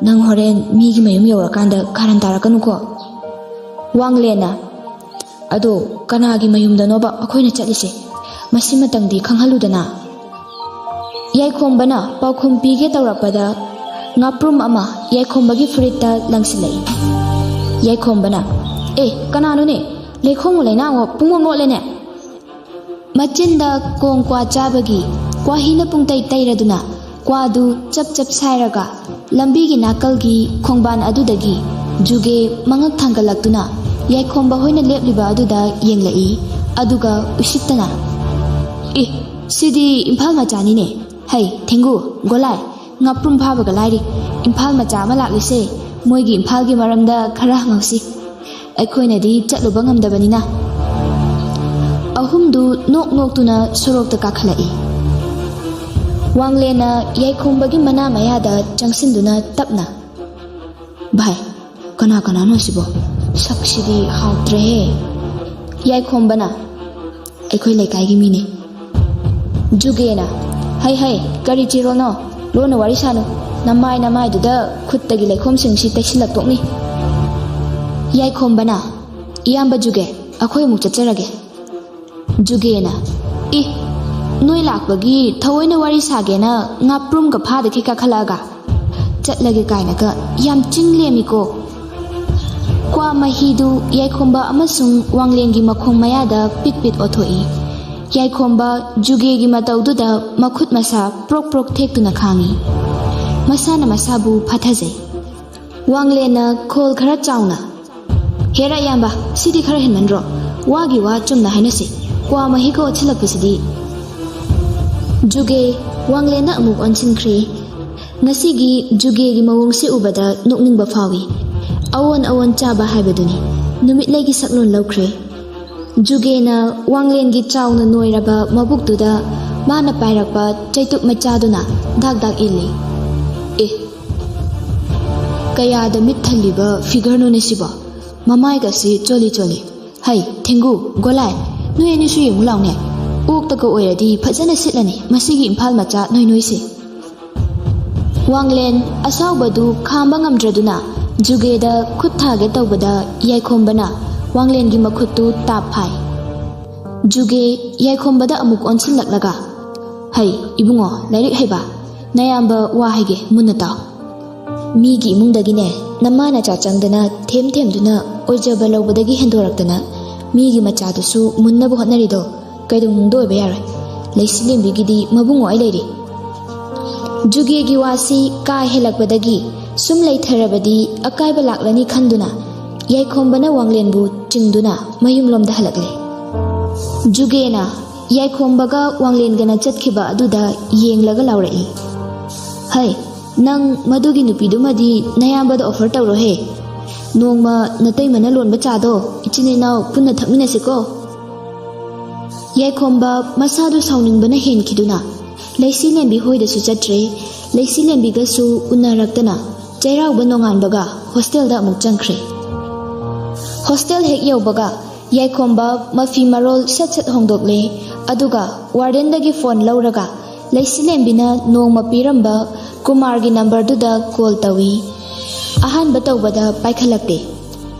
ꯅꯪ ꯍꯣꯔꯦꯟ ꯃꯤꯒꯤ ꯃꯌꯨꯝ ꯌꯧꯔꯀꯥꯟꯗ ꯀꯥꯔꯟ ꯇꯥꯔꯛꯀꯅꯨꯀꯣ"꯫ ꯋꯥꯡꯂꯦꯟꯅ, "ꯑꯗꯣ ꯀꯅꯥꯒꯤ ꯃꯌꯨꯝꯗꯅꯣꯕ ꯑꯩꯈꯣꯏꯅ ꯆꯠꯂꯤꯁꯦ? ꯃꯁꯤꯃꯇꯪꯗꯤ ꯈꯪꯍꯜꯂꯨꯗꯅ"꯫ ꯌꯥꯏꯈꯣꯝꯕꯅ ꯄꯥꯎꯈꯨꯝ ꯄꯤꯒꯦ ꯇꯧꯔꯛꯄꯗ ꯉꯥꯄ꯭ꯔꯨꯝ ꯑꯃ ꯌꯥꯏꯈꯣꯝꯕꯒꯤ ꯐꯨꯔꯤꯠꯇ ꯂꯪꯁꯤꯜꯂꯛꯏ꯫ ꯌꯥꯏꯈꯣꯝꯕꯅ, "ꯑꯦ, ꯀꯅꯥꯅꯣꯅꯦ? ꯂꯩꯈꯣꯝꯋꯣ ꯂꯩꯅꯥꯡꯋꯣ ꯄꯨꯡꯃꯣꯠ ꯃꯣꯠꯂꯦꯅꯦ"꯫ ꯃꯆꯤꯟꯗ ꯀꯣꯡ ꯀ꯭ꯋꯥ ꯆꯥꯕꯒꯤ ꯀ꯭ꯋꯥꯍꯤꯅ ꯄꯨꯡꯇꯩ ꯇꯩꯔꯗꯨꯅ ꯀ꯭ꯋꯥꯗꯨ ꯆꯞ ꯆꯞ ꯁꯥꯏꯔꯒ ꯂꯝꯕꯤꯒꯤ ꯅꯥꯀꯜꯒꯤ ꯈꯣꯡꯕꯥꯟ ꯑꯗꯨꯗꯒꯤ ꯖꯨꯒꯦ ꯃꯉꯛ ꯊꯥꯡꯒꯠꯂꯛꯇꯨꯅ ꯌꯥꯏꯈꯣꯝꯕ ꯍꯣꯏꯅ ꯂꯦꯞꯂꯤꯕ ꯑꯗꯨꯗ ꯌꯦꯡꯂꯛꯏ꯫ ꯑꯗꯨꯒ ꯎꯁꯤꯠꯇꯅ, "ꯑꯦ, ꯁꯤꯗꯤ ꯏꯝꯐꯥꯜ ꯃꯆꯥꯅꯤꯅꯦ꯫ ꯍꯩ, ꯊꯦꯡꯒꯨ, ꯒꯣꯂꯥꯏ, ꯉꯥꯄ꯭ꯔꯨꯝ ꯐꯥꯕꯒ ꯂꯥꯏꯔꯤ꯫ ꯏꯝꯐꯥꯜ ꯃꯆꯥ ꯑꯃ ꯂꯥꯛꯂꯤꯁꯦ ꯃꯣꯏꯒꯤ ꯏꯝꯐꯥꯜꯒꯤ ꯃꯔꯝꯗ ꯈꯔ ꯍꯪꯍꯧꯁꯤ꯫ ꯑꯩꯈꯣꯏꯅꯗꯤ ꯆꯠꯂꯨꯕ ꯉꯝꯗꯕꯅꯤꯅ꯫" ꯑꯍꯨꯝꯗꯨ ꯅꯣꯛ ꯅꯣꯛꯇꯨꯅ ꯁꯣꯔꯣꯛꯇ ꯀꯥꯈꯠꯂꯛꯏ꯫ ꯋꯥꯡꯂꯦꯟꯅ ꯌꯥꯏꯈꯣꯝꯕꯒꯤ ꯃꯅꯥ ꯃꯌꯥꯗ ꯆꯪꯁꯤꯟꯗꯨꯅ ꯇꯞꯅ, "ꯚꯥꯏ, ꯀꯅꯥ ꯀꯅꯥꯅꯣ ꯁꯤꯕꯣ? ꯁꯛꯁꯤꯗꯤ ꯍꯥꯎꯇ꯭ꯔꯦꯍꯦ꯫" ꯌꯥꯏꯈꯣꯝꯕꯅ, "ꯑꯩꯈꯣꯏ ꯂꯩꯀꯥꯏꯒꯤ ꯃꯤꯅꯦ꯫" ꯖꯨꯒꯦꯅ, "ꯍꯩ ꯍꯩ, ꯀꯔꯤ ꯆꯤꯔꯣꯜꯅꯣ? ꯂꯣꯟꯅ ꯋꯥꯔꯤ ꯁꯥꯅꯨ꯫ ꯅꯃꯥꯏ ꯅꯃꯥꯏꯗꯨꯗ ꯈꯨꯠꯇꯒꯤ ꯂꯩꯈꯣꯝꯁꯤꯡꯁꯤ ꯇꯩꯁꯤꯜꯂꯛꯇꯣꯛꯅꯤ꯫" ꯌꯥꯏꯈꯣꯝꯕꯅ, "ꯏꯌꯥꯝꯕ ꯖꯨꯒꯦ, ꯑꯩꯈꯣꯏ ꯑꯃꯨꯛ ꯆꯠꯆꯔꯒꯦ꯫" ꯖꯨꯒꯦꯅ, "ꯏ, ꯅꯣꯏ ꯂꯥꯛꯄꯒꯤ ꯊꯑꯣꯏꯅ ꯋꯥꯔꯤ ꯁꯥꯒꯦꯅ ꯉꯥꯄ꯭ꯔꯨꯝꯒ ꯐꯥꯗꯈꯩ ꯀꯥꯈꯠꯂꯛꯑꯒ ꯆꯠꯂꯒꯦ ꯀꯥꯏꯅꯒ ꯌꯥꯝ ꯆꯤꯡ ꯂꯦꯝꯃꯤꯀꯣ꯫" ꯀ꯭ꯋꯥ ꯃꯍꯤꯗꯨ ꯌꯥꯏꯈꯣꯝꯕ ꯑꯃꯁꯨꯡ ꯋꯥꯡꯂꯦꯟꯒꯤ ꯃꯈꯣꯡ ꯃꯌꯥꯗ ꯄꯤꯠ ꯄꯤꯠ ꯑꯣꯊꯣꯛꯏ꯫ ꯌꯥꯏꯈꯣꯝꯕ ꯖꯨꯒꯦꯒꯤ ꯃꯇꯧꯗꯨꯗ ꯃꯈꯨꯠ ꯃꯁꯥ ꯄ꯭ꯔꯣꯛ ꯄ꯭ꯔꯣꯛ ꯊꯦꯛꯇꯨꯅ ꯈꯥꯡꯏ꯫ ꯃꯁꯥꯅ ꯃꯁꯥꯕꯨ ꯐꯥꯊꯖꯩ꯫ ꯋꯥꯡꯂꯦꯟꯅ ꯈꯣꯜ ꯈꯔ ꯆꯥꯎꯅ, "ꯍꯦꯔꯥ ꯏꯌꯥꯝꯕ, ꯁꯤꯗꯤ ꯈꯔ ꯍꯦꯟꯃꯟꯗ꯭ꯔꯣ? ꯋꯥꯒꯤ ꯋꯥ ꯆꯨꯝꯅ ꯍꯥꯏꯅꯁꯤ꯫ ꯀ꯭ꯋꯥ ꯃꯍꯤꯒ ꯑꯣꯠꯁꯤꯜꯂꯛꯄꯁꯤꯗꯤ꯫" ꯖꯨꯒꯦ ꯋꯥꯡꯂꯦꯟꯅ ꯑꯃꯨꯛ ꯑꯣꯟꯁꯤꯟꯈ꯭ꯔꯦ꯫ ꯉꯁꯤꯒꯤ ꯖꯨꯒꯦꯒꯤ ꯃꯑꯣꯡꯁꯦ ꯎꯕꯗ ꯅꯣꯛꯅꯤꯡꯕ ꯐꯥꯎꯏ꯫ ꯑꯑꯣꯟ ꯑꯑꯣꯟ ꯆꯥꯕ ꯍꯥꯏꯕꯗꯨꯅꯤ꯫ ꯅꯨꯃꯤꯠꯂꯩꯒꯤ ꯁꯛꯂꯣꯟ ꯂꯧꯈ꯭ꯔꯦ꯫ ꯖꯨꯒꯦꯅ ꯋꯥꯡꯂꯦꯟꯒꯤ ꯆꯥꯎꯅ ꯅꯣꯏꯔꯕ ꯃꯕꯨꯛꯇꯨꯗ ꯃꯥꯅ ꯄꯥꯏꯔꯛꯄ ꯆꯩꯇꯨꯞ ꯃꯆꯥꯗꯨꯅ ꯗꯥꯛ ꯗꯥꯛ ꯏꯜꯂꯤ꯫ ꯑꯦ, ꯀꯌꯥꯗ ꯃꯤꯠ ꯊꯜꯂꯤꯕ ꯐꯤꯒꯔꯅꯣꯅꯦ ꯁꯤꯕꯣ? ꯃꯃꯥꯏꯒꯁꯤ ꯆꯣꯜꯂꯤ ꯆꯣꯜꯂꯤ꯫ ꯍꯩ, ꯊꯦꯡꯒꯨ, ꯒꯣꯂꯥꯏ, ꯅꯣꯏ ꯑꯅꯤꯁꯨ ꯌꯦꯡꯉꯨ ꯂꯥꯎꯅꯦ꯫ ꯑꯣꯛꯇꯒ ꯑꯣꯏꯔꯗꯤ ꯐꯖꯅ ꯁꯤꯠꯂꯅꯤ ꯃꯁꯤꯒꯤ ꯏꯝꯐꯥꯜ ꯃꯆꯥ ꯅꯣꯏ ꯅꯣꯏꯁꯦ꯫ ꯋꯥꯡꯂꯦꯟ ꯑꯁꯥꯎꯕꯗꯨ ꯈꯥꯝꯕ ꯉꯝꯗ꯭ꯔꯗꯨꯅ ꯖꯨꯒꯦꯗ ꯈꯨꯠ ꯊꯥꯒꯦ ꯇꯧꯕꯗ ꯌꯥꯏꯈꯣꯝꯕꯅ ꯋꯥꯡꯂꯦꯟꯒꯤ ꯃꯈꯨꯠꯇꯨ ꯇꯥꯞ ꯐꯥꯏ꯫ ꯖꯨꯒꯦ ꯌꯥꯏꯈꯣꯝꯕꯗ ꯑꯃꯨꯛ ꯑꯣꯟꯁꯤꯜꯂꯛꯂꯒ, "ꯍꯩ, ꯏꯕꯨꯡꯉꯣ, ꯂꯥꯏꯔꯤꯛ ꯍꯩꯕ, ꯅꯌꯥꯝꯕ ꯋꯥ ꯍꯥꯏꯒꯦ, ꯃꯨꯟꯅ ꯇꯥꯎ꯫ ꯃꯤꯒꯤ ꯏꯃꯨꯡꯗꯒꯤꯅꯦ, ꯅꯃꯥ ꯅꯆꯥ ꯆꯪꯗꯅ ꯊꯦꯝ ꯊꯦꯝꯗꯨꯅ ꯑꯣꯏꯖꯕ ꯂꯧꯕꯗꯒꯤ ꯍꯦꯟꯗꯣꯔꯛꯇꯅ ꯃꯤꯒꯤ ꯃꯆꯥꯗꯨꯁꯨ ꯃꯨꯟꯅꯕ ꯍꯣꯠꯅꯔꯤꯗꯣ ꯀꯩꯗꯧꯅꯨꯡꯗ ꯑꯣꯏꯕ ꯌꯥꯔꯣꯏ꯫ ꯂꯩꯁꯤꯂꯦꯝꯕꯤꯒꯤꯗꯤ ꯃꯕꯨꯡꯉꯣ ꯑꯩ ꯂꯩꯔꯤ꯫" ꯖꯨꯒꯦꯒꯤ ꯋꯥꯁꯤ ꯀꯥ ꯍꯦꯜꯂꯛꯄꯗꯒꯤ ꯁꯨꯝ ꯂꯩꯊꯔꯕꯗꯤ ꯑꯀꯥꯏꯕ ꯂꯥꯛꯂꯅꯤ ꯈꯟꯗꯨꯅ ꯌꯥꯏꯈꯣꯝꯕꯅ ꯋꯥꯡꯂꯦꯟꯕꯨ ꯆꯤꯡꯗꯨꯅ ꯃꯌꯨꯝꯂꯣꯝꯗ ꯍꯜꯂꯛꯂꯦ꯫ ꯖꯨꯒꯦꯅ ꯌꯥꯏꯈꯣꯝꯕꯒ ꯋꯥꯡꯂꯦꯟꯒꯅ ꯆꯠꯈꯤꯕ ꯑꯗꯨꯗ ꯌꯦꯡꯂꯒ ꯂꯥꯎꯔꯛꯏ, "ꯍꯩ, ꯅꯪ ꯃꯗꯨꯒꯤ ꯅꯨꯄꯤꯗꯨꯃꯗꯤ ꯅꯌꯥꯝꯕꯗ offer ꯇꯧꯔꯣꯍꯦ꯫ ꯅꯣꯡꯃ ꯅꯇꯩꯃꯅ ꯂꯣꯟꯕ ꯆꯥꯗꯣ ꯏꯆꯤꯟ ꯏꯅꯥꯎ ꯄꯨꯟꯅ ꯊꯛꯃꯤꯟꯅꯁꯤꯀꯣ?" ꯌꯥꯏꯈꯣꯝꯕ ꯃꯁꯥꯗꯨ ꯁꯥꯎꯅꯤꯡꯕꯅ ꯍꯦꯟꯈꯤꯗꯨꯅ ꯂꯩꯁꯤꯂꯦꯝꯕꯤ ꯍꯣꯏꯗꯁꯨ ꯆꯠꯇ꯭ꯔꯦ꯫ ꯂꯩꯁꯤꯂꯦꯝꯕꯤꯒꯁꯨ ꯎꯅꯔꯛꯇꯅ ꯆꯩꯔꯥꯎꯕ ꯅꯣꯡꯉꯥꯟꯕꯒ ꯍꯣꯁꯇꯦꯜꯗ ꯑꯃꯨꯛ ꯆꯪꯈ꯭ꯔꯦ꯫ ꯍꯣꯁꯇꯦꯜ ꯍꯦꯛ ꯌꯧꯕꯒ ꯌꯥꯏꯈꯣꯝꯕ ꯃꯐꯤ ꯃꯔꯣꯜ ꯁꯠ ꯁꯠ ꯍꯣꯡꯗꯣꯛꯂꯦ꯫ ꯑꯗꯨꯒ ꯋꯥꯔꯗꯦꯟꯗꯒꯤ ꯐꯣꯟ ꯂꯧꯔꯒ ꯂꯩꯁꯤꯂꯦꯝꯕꯤꯅ ꯅꯣꯡꯃ ꯄꯤꯔꯝꯕ ꯀꯨꯃꯥꯔꯒꯤ ꯅꯝꯕꯔꯗꯨꯗ ꯀꯣꯜ ꯇꯧꯏ꯫ ꯑꯍꯥꯟꯕ ꯇꯧꯕꯗ ꯄꯥꯏꯈꯠꯂꯛꯇꯦ꯫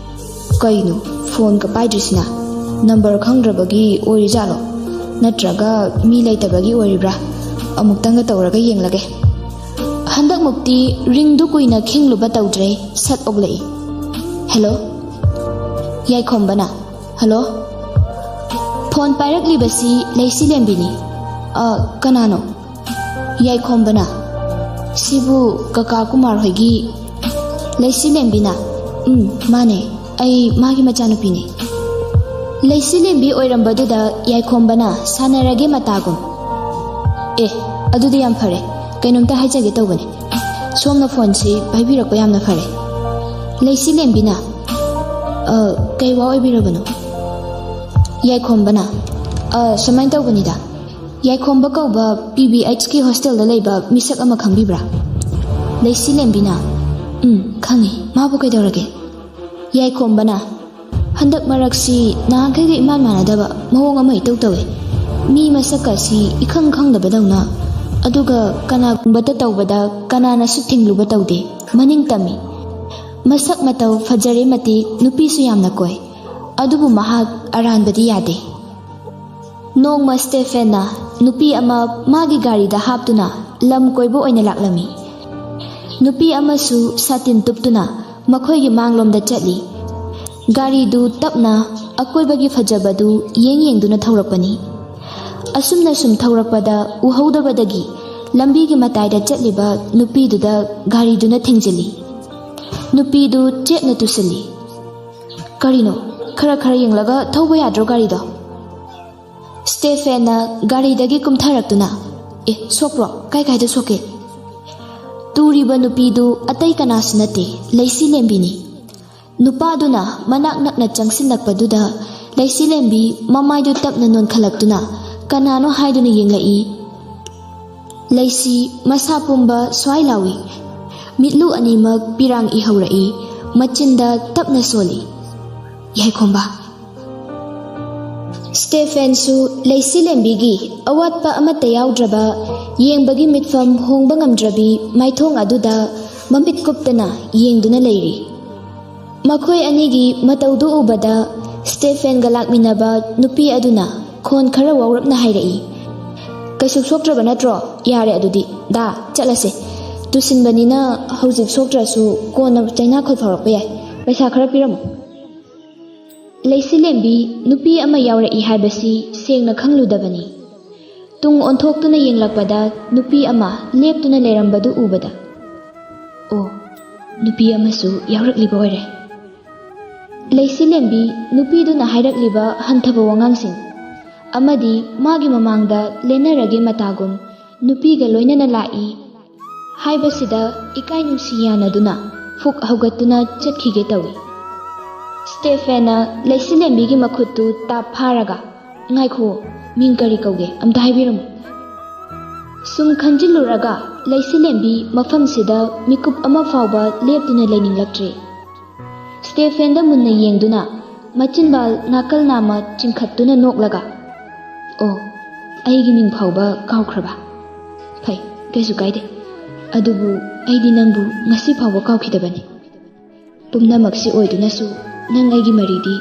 ꯀꯩꯅꯣ, ꯐꯣꯟꯒ ꯄꯥꯏꯗ꯭ꯔꯤꯁꯤꯅ? ꯅꯝꯕꯔ ꯈꯪꯗ꯭ꯔꯕꯒꯤ ꯑꯣꯏꯔꯤꯖꯥꯠꯂꯣ? ꯅꯠꯇ꯭ꯔꯒ ꯃꯤ ꯂꯩꯇꯕꯒꯤ ꯑꯣꯏꯔꯤꯕ꯭ꯔꯥ? ꯑꯃꯨꯛꯇꯪꯒ ꯇꯧꯔꯒ ꯌꯦꯡꯂꯒꯦ꯫ ꯍꯟꯗꯛꯃꯨꯛꯇꯤ ꯔꯤꯡꯗꯨ ꯀꯨꯏꯅ ꯈꯤꯡꯂꯨꯕ ꯇꯧꯗ꯭ꯔꯦ, ꯁꯠ ꯑꯣꯛꯂꯛꯏ꯫ "ꯍꯦꯜꯂꯣ?" ꯌꯥꯏꯈꯣꯝꯕꯅ, "ꯍꯜꯂꯣ?" ꯐꯣꯟ ꯄꯥꯏꯔꯛꯂꯤꯕꯁꯤ ꯂꯩꯁꯤꯂꯦꯝꯕꯤꯅꯤ꯫ "ꯑ, ꯀꯅꯥꯅꯣ?" ꯌꯥꯏꯈꯣꯝꯕꯅ, "ꯁꯤꯕꯨ ꯀꯀꯥ ꯀꯨꯃꯥꯔ ꯍꯣꯏꯒꯤ?" ꯂꯩꯁꯤꯂꯦꯝꯕꯤꯅ, "ꯎꯝ, ꯃꯥꯅꯦ, ꯑꯩ ꯃꯥꯒꯤ ꯃꯆꯥꯅꯨꯄꯤꯅꯦ꯫" ꯂꯩꯁꯤꯂꯦꯝꯕꯤ ꯑꯣꯏꯔꯝꯕꯗꯨꯗ ꯌꯥꯏꯈꯣꯝꯕꯅ ꯁꯥꯟꯅꯔꯒꯦ ꯃꯇꯥꯒꯨꯝ, "ꯑꯦ, ꯑꯗꯨꯗꯤ ꯌꯥꯝ ꯐꯔꯦ, ꯀꯩꯅꯣꯝꯇ ꯍꯥꯏꯖꯒꯦ ꯇꯧꯕꯅꯦ꯫ ꯁꯣꯝꯅ ꯐꯣꯟꯁꯤ ꯄꯥꯏꯕꯤꯔꯛꯄ ꯌꯥꯝꯅ ꯐꯔꯦ꯫" ꯂꯩꯁꯤꯂꯦꯝꯕꯤꯅ, "ꯑ, ꯀꯩ ꯋꯥ ꯑꯣꯏꯕꯤꯔꯕꯅꯣ?" ꯌꯥꯏꯈꯣꯝꯕꯅ, "ꯑ, ꯁꯨꯃꯥꯏꯅ ꯇꯧꯕꯅꯤꯗ, ꯌꯥꯏꯈꯣꯝꯕ ꯀꯧꯕ ꯄꯤ ꯕꯤ ꯑꯩꯆꯀꯤ ꯍꯣꯁꯇꯦꯜꯗ ꯂꯩꯕ ꯃꯤꯁꯛ ꯑꯃ ꯈꯪꯕꯤꯕ꯭ꯔꯥ?" ꯂꯩꯁꯤꯂꯦꯝꯕꯤꯅ, "ꯎꯝ, ꯈꯪꯉꯤ꯫ ꯃꯥꯕꯨ ꯀꯩꯗꯧꯔꯒꯦ?" ꯌꯥꯏꯈꯣꯝꯕꯅ, "ꯍꯟꯗꯛ ꯃꯔꯛꯁꯤ ꯅꯍꯥꯟꯈꯩꯒ ꯏꯃꯥꯟ ꯃꯥꯟꯅꯗꯕ ꯃꯑꯣꯡ ꯑꯃ ꯏꯇꯧ ꯇꯧꯏ꯫ ꯃꯤ ꯃꯁꯛꯀꯁꯤ ꯏꯈꯪ ꯈꯪꯗꯕꯗꯧꯅ꯫ ꯑꯗꯨꯒ ꯀꯅꯥꯒꯨꯝꯕꯇ ꯇꯧꯕꯗ ꯀꯅꯥꯅꯁꯨ ꯊꯤꯡꯂꯨꯕ ꯇꯧꯗꯦ꯫ ꯃꯅꯤꯡ ꯇꯝꯃꯤ꯫ ꯃꯁꯛ ꯃꯇꯧ ꯐꯖꯔꯦ ꯃꯇꯤꯛ, ꯅꯨꯄꯤꯁꯨ ꯌꯥꯝꯅ ꯀꯣꯏ꯫ ꯑꯗꯨꯕꯨ ꯃꯍꯥꯛ ꯑꯔꯥꯟꯕꯗꯤ ꯌꯥꯗꯦ꯫" ꯅꯣꯡꯃ ꯁ꯭ꯇꯦꯐꯦꯟꯅ ꯅꯨꯄꯤ ꯑꯃ ꯃꯥꯒꯤ ꯒꯥꯔꯤꯗ ꯍꯥꯞꯇꯨꯅ ꯂꯝ ꯀꯣꯏꯕ ꯑꯣꯏꯅ ꯂꯥꯛꯂꯝꯃꯤ꯫ ꯅꯨꯄꯤ ꯑꯃꯁꯨ ꯁꯥꯇꯤꯟ ꯇꯨꯞꯇꯨꯅ ꯃꯈꯣꯏꯒꯤ ꯃꯥꯡꯂꯣꯝꯗ ꯆꯠꯂꯤ꯫ ꯒꯥꯔꯤꯗꯨ ꯇꯞꯅ ꯑꯀꯣꯏꯕꯒꯤ ꯐꯖꯕꯗꯨ ꯌꯦꯡ ꯌꯦꯡꯗꯨꯅ ꯊꯧꯔꯛꯄꯅꯤ꯫ ꯑꯁꯨꯝꯅ ꯁꯨꯝ ꯊꯧꯔꯛꯄꯗ ꯎꯍꯧꯗꯕꯗꯒꯤ ꯂꯝꯕꯤꯒꯤ ꯃꯇꯥꯏꯗ ꯆꯠꯂꯤꯕ ꯅꯨꯄꯤꯗꯨꯗ ꯒꯥꯔꯤꯗꯨꯅ ꯊꯦꯡꯖꯤꯜꯂꯤ꯫ ꯅꯨꯄꯤꯗꯨ ꯆꯦꯠꯅ ꯇꯨꯁꯤꯜꯂꯤ꯫ "ꯀꯔꯤꯅꯣ? ꯈꯔ ꯈꯔ ꯌꯦꯡꯂꯒ ꯊꯧꯕ ꯌꯥꯗ꯭ꯔꯣ ꯒꯥꯔꯤꯗꯣ?" ꯁ꯭ꯇꯦꯐꯦꯟꯅ ꯒꯥꯔꯤꯗꯒꯤ ꯀꯨꯝꯊꯔꯛꯇꯨꯅ, "ꯑꯦ, ꯁꯣꯛꯄ꯭ꯔꯣ? ꯀꯥꯏ ꯀꯥꯏꯗ ꯁꯣꯛꯀꯦ?" ꯇꯨꯔꯤꯕ ꯅꯨꯄꯤꯗꯨ ꯑꯇꯩ ꯀꯅꯥꯁꯨ ꯅꯠꯇꯦ, ꯂꯩꯁꯤꯂꯦꯝꯕꯤꯅꯤ꯫ ꯅꯨꯄꯥꯗꯨꯅ ꯃꯅꯥꯛ ꯅꯛꯅ ꯆꯪꯁꯤꯜꯂꯛꯄꯗꯨꯗ ꯂꯩꯁꯤꯂꯦꯝꯕꯤ ꯃꯃꯥꯏꯗꯨ ꯇꯞꯅ ꯅꯣꯟꯈꯠꯂꯛꯇꯨꯅ ꯀꯅꯥꯅꯣ ꯍꯥꯏꯗꯨꯅ ꯌꯦꯡꯂꯛꯏ꯫ ꯂꯩꯁꯤ ꯃꯁꯥ ꯄꯨꯝꯕ ꯁ꯭ꯋꯥꯏ ꯂꯥꯎꯏ꯫ ꯃꯤꯠꯂꯨ ꯑꯅꯤꯃꯛ ꯄꯤꯔꯥꯡ ꯏꯍꯧꯔꯛꯏ꯫ ꯃꯆꯤꯟꯗ ꯇꯞꯅ ꯁꯣꯜꯂꯤ, "ꯌꯥꯏꯈꯣꯝꯕ!" ꯁ꯭ꯇꯦꯐꯦꯟꯁꯨ ꯂꯩꯁꯤꯂꯦꯝꯕꯤꯒꯤ ꯑꯋꯥꯠꯄ ꯑꯃꯠꯇ ꯌꯥꯎꯗ꯭ꯔꯕ, ꯌꯦꯡꯕꯒꯤ ꯃꯤꯠꯐꯝ ꯍꯣꯡꯕ ꯉꯝꯗ꯭ꯔꯕꯤ ꯃꯥꯏꯊꯣꯡ ꯑꯗꯨꯗ ꯃꯃꯤꯠ ꯀꯨꯞꯇꯅ ꯌꯦꯡꯗꯨꯅ ꯂꯩꯔꯤ꯫ ꯃꯈꯣꯏ ꯑꯅꯤꯒꯤ ꯃꯇꯧꯗꯨ ꯎꯕꯗ ꯁ꯭ꯇꯦꯐꯦꯟꯒ ꯂꯥꯛꯃꯤꯟꯅꯕ ꯅꯨꯄꯤ ꯑꯗꯨꯅ ꯈꯣꯟ ꯈꯔ ꯋꯥꯎꯔꯞꯅ ꯍꯥꯏꯔꯛꯏ, "ꯀꯩꯁꯨ ꯁꯣꯛꯇ꯭ꯔꯕ ꯅꯠꯇ꯭ꯔꯣ? ꯌꯥꯔꯦ ꯑꯗꯨꯗꯤ, ꯗꯥ, ꯆꯠꯂꯁꯦ꯫ ꯇꯨꯁꯤꯟꯕꯅꯤꯅ ꯍꯧꯖꯤꯛ ꯁꯣꯛꯇ꯭ꯔꯁꯨ ꯀꯣꯟꯅ ꯆꯩꯅꯥꯈꯣꯜ ꯐꯥꯎꯔꯛꯄ ꯌꯥꯏ꯫ ꯄꯩꯁꯥ ꯈꯔ ꯄꯤꯔꯝꯃꯨ꯫" ꯂꯩꯁꯤꯂꯦꯝꯕꯤ ꯅꯨꯄꯤ ꯑꯃ ꯌꯥꯎꯔꯛꯏ ꯍꯥꯏꯕꯁꯤ ꯁꯦꯡꯅ ꯈꯪꯂꯨꯗꯕꯅꯤ꯫ ꯇꯨꯡ ꯑꯣꯟꯊꯣꯛꯇꯨꯅ ꯌꯦꯡꯂꯛꯄꯗ ꯅꯨꯄꯤ ꯑꯃ ꯂꯦꯞꯇꯨꯅ ꯂꯩꯔꯝꯕꯗꯨ ꯎꯕꯗ, "ꯑꯣ, ꯅꯨꯄꯤ ꯑꯃꯁꯨ ꯌꯥꯎꯔꯛꯂꯤꯕ ꯑꯣꯏꯔꯦ꯫" ꯂꯩꯁꯤꯂꯦꯝꯕꯤ ꯅꯨꯄꯤꯗꯨꯅ ꯍꯥꯏꯔꯛꯂꯤꯕ ꯍꯟꯊꯕ ꯋꯥꯉꯥꯡꯁꯤꯡ ꯑꯃꯗꯤ ꯃꯥꯒꯤ ꯃꯃꯥꯡꯗ ꯂꯦꯟꯅꯔꯒꯦ ꯃꯇꯥꯒꯨꯝ ꯅꯨꯄꯤꯒ ꯂꯣꯏꯅꯅ ꯂꯥꯛꯏ ꯍꯥꯏꯕꯁꯤꯗ ꯏꯀꯥꯏ ꯅꯨꯡꯁꯤ ꯌꯥꯅꯗꯨꯅ ꯐꯨꯛ ꯍꯧꯒꯠꯇꯨꯅ ꯆꯠꯈꯤꯒꯦ ꯇꯧꯏ꯫ ꯁ꯭ꯇꯦꯐꯦꯟꯅ ꯂꯩꯁꯤꯂꯦꯝꯕꯤꯒꯤ ꯃꯈꯨꯠꯇꯨ ꯇꯥꯞ ꯐꯥꯔꯒ, "ꯉꯥꯏꯈꯣ, ꯃꯤꯡ ꯀꯔꯤ ꯀꯧꯒꯦ? ꯑꯝꯇ ꯍꯥꯏꯕꯤꯔꯝꯃꯨ꯫" ꯁꯨꯝ ꯈꯟꯖꯤꯜꯂꯨꯔꯒ ꯂꯩꯁꯤꯂꯦꯝꯕꯤ ꯃꯐꯝꯁꯤꯗ ꯃꯤꯀꯨꯞ ꯑꯃ ꯐꯥꯎꯕ ꯂꯦꯞꯇꯨꯅ ꯂꯩꯅꯤꯡꯂꯛꯇ꯭ꯔꯦ꯫ ꯁ꯭ꯇꯦꯐꯦꯟꯗ ꯃꯨꯟꯅ ꯌꯦꯡꯗꯨꯅ ꯃꯆꯤꯟꯕꯥꯜ ꯅꯥꯀꯜ ꯅꯥꯝꯃ ꯆꯤꯡꯈꯠꯇꯨꯅ ꯅꯣꯛꯂꯒ, "ꯑꯣ, ꯑꯩꯒꯤ ꯃꯤꯡ ꯐꯥꯎꯕ ꯀꯥꯎꯈ꯭ꯔꯕ? ꯐꯩ, ꯀꯩꯁꯨ ꯀꯥꯏꯗꯦ꯫ ꯑꯗꯨꯕꯨ ꯑꯩꯗꯤ ꯅꯪꯕꯨ ꯉꯁꯤ ꯐꯥꯎꯕ ꯀꯥꯎꯈꯤꯗꯕꯅꯤ꯫ ꯄꯨꯝꯅꯃꯛꯁꯤ ꯑꯣꯏꯗꯨꯅꯁꯨ ꯅꯪ ꯑꯩꯒꯤ ꯃꯔꯤꯗꯤ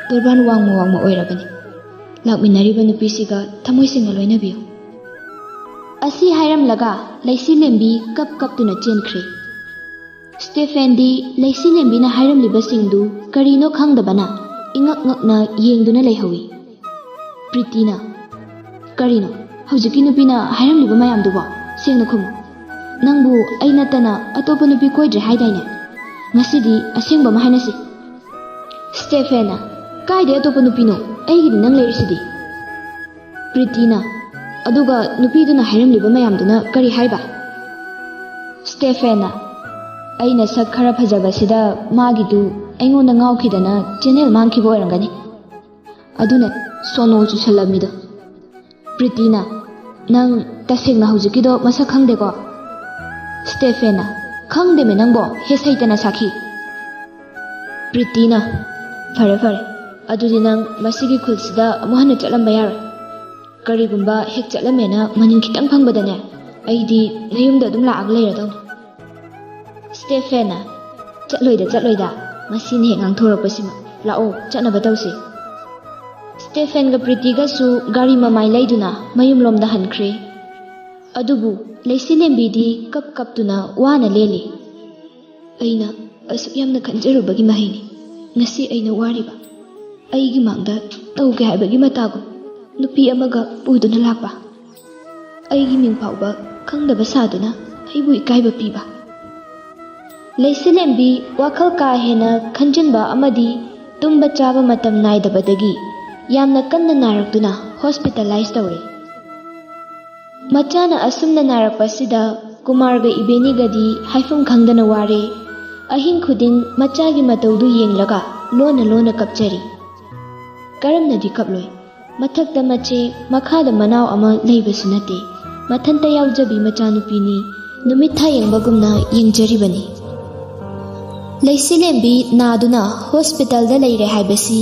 ꯇꯣꯔꯕꯥꯟ ꯋꯥꯡꯃ ꯋꯥꯡꯃ ꯑꯣꯏꯔꯕꯅꯤ꯫ ꯂꯥꯛꯃꯤꯟꯅꯔꯤꯕ ꯅꯨꯄꯤꯁꯤꯒ ꯊꯃꯣꯏ ꯁꯦꯡꯅ ꯂꯣꯏꯅꯕꯤꯌꯨ꯫" ꯑꯁꯤ ꯍꯥꯏꯔꯝꯂꯒ ꯂꯩꯁꯤꯂꯦꯝꯕꯤ ꯀꯞ ꯀꯞꯇꯨꯅ ꯆꯦꯟꯈ꯭ꯔꯦ꯫ ꯁ꯭ꯇꯦꯐꯦꯟꯗꯤ ꯂꯩꯁꯤꯂꯦꯝꯕꯤꯅ ꯍꯥꯏꯔꯝꯂꯤꯕꯁꯤꯡꯗꯨ ꯀꯔꯤꯅꯣ ꯈꯪꯗꯕꯅ ꯏꯉꯛ ꯉꯛꯅ ꯌꯦꯡꯗꯨꯅ ꯂꯩꯍꯧꯏ꯫ ꯄ꯭ꯔꯤꯇꯤꯅ, "ꯀꯔꯤꯅꯣ ꯍꯧꯖꯤꯛꯀꯤ ꯅꯨꯄꯤꯅ ꯍꯥꯏꯔꯝꯂꯤꯕ ꯃꯌꯥꯝꯗꯨꯕꯣ? ꯁꯦꯡꯅ ꯈꯨꯝꯃꯨ꯫ ꯅꯪꯕꯨ ꯑꯩ ꯅꯠꯇꯅ ꯑꯇꯣꯞꯄ ꯅꯨꯄꯤ ꯀꯣꯏꯗ꯭ꯔꯦ ꯍꯥꯏꯗꯥꯏꯅꯦ? ꯉꯁꯤꯗꯤ ꯑꯁꯦꯡꯕ ꯑꯃ ꯍꯥꯏꯅꯁꯤ꯫" ꯁ꯭ꯇꯦꯐꯦꯟꯅ, "ꯀꯥꯏꯗꯩ ꯑꯇꯣꯞꯄ ꯅꯨꯄꯤꯅꯣ? ꯑꯩꯒꯤꯗꯤ ꯅꯪ ꯂꯩꯔꯤꯁꯤꯗꯤ꯫" ꯄ꯭ꯔꯤꯇꯤꯅ, "ꯑꯗꯨꯒ ꯅꯨꯄꯤꯗꯨꯅ ꯍꯥꯏꯔꯝꯂꯤꯕ ꯃꯌꯥꯝꯗꯨꯅ ꯀꯔꯤ ꯍꯥꯏꯕ?" ꯁ꯭ꯇꯦꯐꯦꯟꯅ, "ꯑꯩꯅ ꯁꯛ ꯈꯔ ꯐꯖꯕꯁꯤꯗ ꯃꯥꯒꯤꯗꯨ ꯑꯩꯉꯣꯟꯗ ꯉꯥꯎꯈꯤꯗꯅ ꯆꯦꯅꯦꯜ ꯃꯥꯡꯈꯤꯕ ꯑꯣꯏꯔꯝꯒꯅꯤ꯫ ꯑꯗꯨꯅ ꯁꯣꯅꯣ ꯆꯨꯁꯜꯂꯝꯃꯤꯗꯣ꯫" ꯄ꯭ꯔꯤꯇꯤꯅ, "ꯅꯪ ꯇꯁꯦꯡꯅ ꯍꯧꯖꯤꯛꯀꯤꯗꯣ ꯃꯁꯛ ꯈꯪꯗꯦꯀꯣ?" ꯁ꯭ꯇꯦꯐꯦꯟꯅ, "ꯈꯪꯗꯦꯃꯦ ꯅꯪꯕꯣ, ꯍꯦ ꯁꯩꯇꯅ ꯁꯥꯈꯤ꯫" ꯄ꯭ꯔꯤꯇꯤꯅ, "ꯐꯔꯦ ꯐꯔꯦ, ꯑꯗꯨꯗꯤ ꯅꯪ ꯃꯁꯤꯒꯤ ꯈꯨꯜꯁꯤꯗ ꯑꯃꯨꯛ ꯍꯟꯅ ꯆꯠꯂꯝꯕ ꯌꯥꯔꯣꯏ꯫ ꯀꯔꯤꯒꯨꯝꯕ ꯍꯦꯛ ꯆꯠꯂꯝꯃꯦꯅ ꯃꯅꯤꯡ ꯈꯤꯇꯪ ꯐꯪꯕꯗꯅꯦ, ꯑꯩꯗꯤ ꯅꯌꯨꯝꯗ ꯑꯗꯨꯝ ꯂꯥꯛꯑꯒ ꯂꯩꯔꯗꯧꯅꯤ꯫" ꯁ꯭ꯇꯦꯐꯦꯟꯅ, "ꯆꯠꯂꯣꯏꯗ ꯆꯠꯂꯣꯏꯗ, ꯃꯁꯤꯅ ꯍꯦꯛ ꯉꯥꯡꯊꯣꯔꯛꯄꯁꯤꯃ꯫ ꯂꯥꯛꯑꯣ, ꯆꯠꯅꯕ ꯇꯧꯁꯤ꯫" ꯁ꯭ꯇꯦꯐꯦꯟꯒ ꯄ꯭ꯔꯤꯇꯤꯒꯁꯨ ꯒꯥꯔꯤ ꯃꯃꯥꯏ ꯂꯩꯗꯨꯅ ꯃꯌꯨꯝꯂꯣꯝꯗ ꯍꯟꯈ꯭ꯔꯦ꯫ ꯑꯗꯨꯕꯨ ꯂꯩꯁꯤꯂꯦꯝꯕꯤꯗꯤ ꯀꯞ ꯀꯞꯇꯨꯅ ꯋꯥꯅ ꯂꯦꯜꯂꯤ꯫ "ꯑꯩꯅ ꯑꯁꯨꯛ ꯌꯥꯝꯅ ꯈꯟꯖꯔꯨꯕꯒꯤ ꯃꯍꯩꯅꯤ ꯉꯁꯤ ꯑꯩꯅ ꯋꯥꯔꯤꯕ꯫ ꯑꯩꯒꯤ ꯃꯥꯡꯗ ꯇꯧꯒꯦ ꯍꯥꯏꯕꯒꯤ ꯃꯇꯥꯒꯨꯝ ꯅꯨꯄꯤ ꯑꯃꯒ ꯄꯨꯗꯨꯅ ꯂꯥꯛꯄ꯫ ꯑꯩꯒꯤ ꯃꯤꯡ ꯐꯥꯎꯕ ꯈꯪꯗꯕ ꯁꯥꯗꯨꯅ ꯑꯩꯕꯨ ꯏꯀꯥꯏꯕ ꯄꯤꯕ꯫" ꯂꯩꯁꯤꯂꯦꯝꯕꯤ ꯋꯥꯈꯜ ꯀꯥ ꯍꯦꯟꯅ ꯈꯟꯖꯤꯟꯕ ꯑꯃꯗꯤ ꯇꯨꯝꯕ ꯆꯥꯕ ꯃꯇꯝ ꯅꯥꯏꯗꯕꯗꯒꯤ ꯌꯥꯝꯅ ꯀꯟꯅ ꯅꯥꯔꯛꯇꯨꯅ ꯍꯣꯁꯄꯤꯇꯥꯂꯥꯏꯖ ꯇꯧꯔꯦ꯫ ꯃꯆꯥꯅ ꯑꯁꯨꯝꯅ ꯅꯥꯔꯛꯄꯁꯤꯗ ꯀꯨꯃꯥꯔꯒ ꯏꯕꯦꯅꯤꯒꯗꯤ ꯍꯥꯏꯐꯝ ꯈꯪꯗꯅ ꯋꯥꯔꯦ꯫ ꯑꯍꯤꯡ ꯈꯨꯗꯤꯡ ꯃꯆꯥꯒꯤ ꯃꯇꯧꯗꯨ ꯌꯦꯡꯂꯒ ꯂꯣꯟꯅ ꯂꯣꯟꯅ ꯀꯞꯆꯔꯤ꯫ ꯀꯔꯝꯅꯗꯤ ꯀꯞꯂꯣꯏ? ꯃꯊꯛꯇ ꯃꯆꯦ, ꯃꯈꯥꯗ ꯃꯅꯥꯎ ꯑꯃ ꯂꯩꯕꯁꯨ ꯅꯠꯇꯦ꯫ ꯃꯊꯟꯇ ꯌꯥꯎꯖꯕꯤ ꯃꯆꯥꯅꯨꯄꯤꯅꯤ꯫ ꯅꯨꯃꯤꯠ ꯊꯥ ꯌꯦꯡꯕꯒꯨꯝꯅ ꯌꯦꯡꯖꯔꯤꯕꯅꯤ꯫ ꯂꯩꯁꯤꯂꯦꯝꯕꯤ ꯅꯥꯗꯨꯅ ꯍꯣꯁꯄꯤꯇꯥꯜꯗ ꯂꯩꯔꯦ ꯍꯥꯏꯕꯁꯤ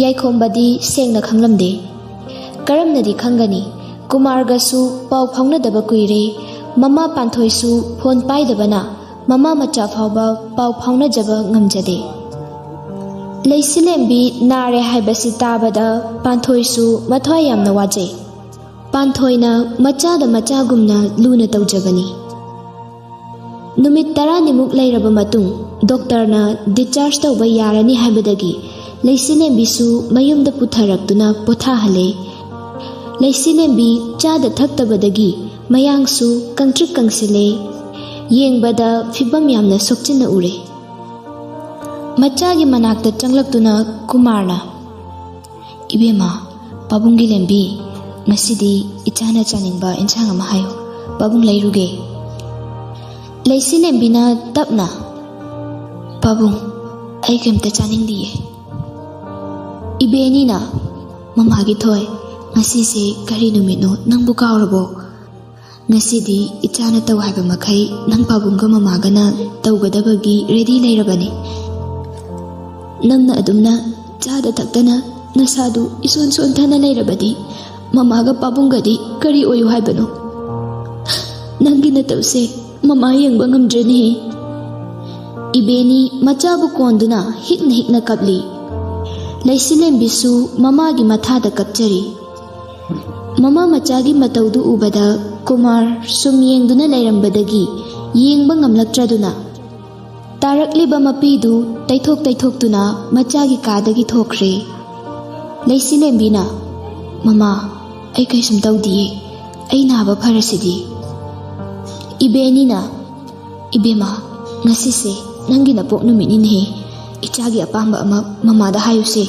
ꯌꯥꯏꯈꯣꯝꯕꯗꯤ ꯁꯦꯡꯅ ꯈꯪꯂꯝꯗꯦ꯫ ꯀꯔꯝꯅꯗꯤ ꯈꯪꯒꯅꯤ? ꯀꯨꯃꯥꯔꯒꯁꯨ ꯄꯥꯎ ꯐꯥꯎꯅꯗꯕ ꯀꯨꯏꯔꯦ꯫ ꯃꯃꯥ ꯄꯥꯟꯊꯣꯏꯁꯨ ꯐꯣꯟ ꯄꯥꯏꯗꯕꯅ ꯃꯃꯥ ꯃꯆꯥ ꯐꯥꯎꯕ ꯄꯥꯎ ꯐꯥꯎꯅꯖꯕ ꯉꯝꯖꯗꯦ꯫ ꯂꯩꯁꯤꯂꯦꯝꯕꯤ ꯅꯥꯔꯦ ꯍꯥꯏꯕꯁꯤ ꯇꯥꯕꯗ ꯄꯥꯟꯊꯣꯏꯁꯨ ꯃꯊ꯭ꯋꯥꯏ ꯌꯥꯝꯅ ꯋꯥꯖꯩ꯫ ꯄꯥꯟꯊꯣꯏꯅ ꯃꯆꯥꯗ ꯃꯆꯥꯒꯨꯝꯅ ꯂꯨꯅ ꯇꯧꯖꯕꯅꯤ꯫ ꯅꯨꯃꯤꯠ ꯇꯔꯥꯅꯤꯃꯨꯛ ꯂꯩꯔꯕ ꯃꯇꯨꯡ ꯗꯣꯛꯇꯔꯅ ꯗꯤꯁꯆꯥꯔꯖ ꯇꯧꯕ ꯌꯥꯔꯅꯤ ꯍꯥꯏꯕꯗꯒꯤ ꯂꯩꯁꯤꯂꯦꯝꯕꯤꯁꯨ ꯃꯌꯨꯝꯗ ꯄꯨꯊꯔꯛꯇꯨꯅ ꯄꯣꯊꯥꯍꯜꯂꯦ꯫ ꯂꯩꯁꯤꯂꯦꯝꯕꯤ ꯆꯥꯗ ꯊꯛꯇꯕꯗꯒꯤ ꯃꯌꯥꯡꯁꯨ ꯀꯪꯇ꯭ꯔꯤꯛ ꯀꯪꯁꯤꯜꯂꯦ꯫ ꯌꯦꯡꯕꯗ ꯐꯤꯕꯝ ꯌꯥꯝꯅ ꯁꯣꯛꯆꯤꯟꯅ ꯎꯔꯦ꯫ ꯃꯆꯥꯒꯤ ꯃꯅꯥꯛꯇ ꯆꯪꯂꯛꯇꯨꯅ ꯀꯨꯃꯥꯔꯅ, "ꯏꯕꯦꯝꯃ, ꯄꯥꯕꯨꯡꯒꯤ ꯂꯦꯝꯕꯤ, "ꯉꯁꯤꯗꯤ ꯏꯆꯥꯅ ꯆꯥꯅꯤꯡꯕ ꯏꯟꯁꯥꯡ ꯑꯃ ꯍꯥꯏꯌꯨ, ꯄꯥꯕꯨꯡ ꯂꯩꯔꯨꯒꯦ꯫" ꯂꯩꯁꯤꯂꯦꯝꯕꯤꯅ ꯇꯞꯅ, "ꯄꯥꯕꯨꯡ, ꯑꯩ ꯀꯩꯝꯇ ꯆꯥꯅꯤꯡꯗꯤꯌꯦ꯫" ꯏꯕꯦꯅꯤꯅ, "ꯃꯃꯥꯒꯤ ꯊꯣꯏ, ꯉꯁꯤꯁꯦ ꯀꯔꯤ ꯅꯨꯃꯤꯠꯅꯣ, ꯅꯪꯕꯨ ꯀꯥꯎꯔꯕꯣ? ꯉꯁꯤꯗꯤ ꯏꯆꯥꯅ ꯇꯧ ꯍꯥꯏꯕ ꯃꯈꯩ ꯅꯪ ꯄꯥꯕꯨꯡꯒ ꯃꯃꯥꯒꯅ ꯇꯧꯒꯗꯕꯒꯤ ꯔꯦꯗꯤ ꯂꯩꯔꯕꯅꯤ꯫ ꯅꯪꯅ ꯑꯗꯨꯝꯅ ꯆꯥꯗ ꯊꯛꯇꯅ ꯅꯁꯥꯗꯨ ꯏꯁꯣꯟ ꯁꯣꯟꯊꯅ ꯂꯩꯔꯕꯗꯤ ꯃꯃꯥꯒ ꯄꯥꯕꯨꯡꯒꯗꯤ ꯀꯔꯤ ꯑꯣꯏꯌꯨ ꯍꯥꯏꯕꯅꯣ? ꯅꯪꯒꯤ ꯅꯇꯧꯁꯦ ꯃꯃꯥ ꯌꯦꯡꯕ ꯉꯝꯗ꯭ꯔꯦꯅꯦꯍꯦ꯫" ꯏꯕꯦꯅꯤ ꯃꯆꯥꯕꯨ ꯀꯣꯟꯗꯨꯅ ꯍꯤꯛꯅ ꯍꯤꯛꯅ ꯀꯞꯂꯤ꯫ ꯂꯩꯁꯤꯂꯦꯝꯕꯤꯁꯨ ꯃꯃꯥꯒꯤ ꯃꯊꯥꯗ ꯀꯞꯆꯔꯤ꯫ ꯃꯃꯥ ꯃꯆꯥꯒꯤ ꯃꯇꯧꯗꯨ ꯎꯕꯗ ꯀꯨꯃꯥꯔ ꯁꯨꯝ ꯌꯦꯡꯗꯨꯅ ꯂꯩꯔꯝꯕꯗꯒꯤ ꯌꯦꯡꯕ ꯉꯝꯂꯛꯇ꯭ꯔꯗꯨꯅ ꯇꯥꯔꯛꯂꯤꯕ ꯃꯄꯤꯗꯨ ꯇꯩꯊꯣꯛ ꯇꯩꯊꯣꯛꯇꯨꯅ ꯃꯆꯥꯒꯤ ꯀꯥꯗꯒꯤ ꯊꯣꯛꯈ꯭ꯔꯦ꯫ ꯂꯩꯁꯤꯂꯦꯝꯕꯤꯅ, "ꯃꯃꯥ, ꯑꯩ ꯀꯩꯁꯨꯝ ꯇꯧꯗꯤꯌꯦ꯫ ꯑꯩ ꯅꯥꯕ ꯐꯔꯁꯤꯗꯤ꯫" ꯏꯕꯦꯅꯤꯅ, "ꯏꯕꯦꯝꯃ, ꯉꯁꯤꯁꯦ ꯅꯪꯒꯤ ꯅꯄꯣꯛ ꯅꯨꯃꯤꯠꯅꯤꯅꯦꯍꯦ꯫ ꯏꯆꯥꯒꯤ ꯑꯄꯥꯝꯕ ꯑꯃ ꯃꯃꯥꯗ ꯍꯥꯏꯌꯨꯁꯦ꯫"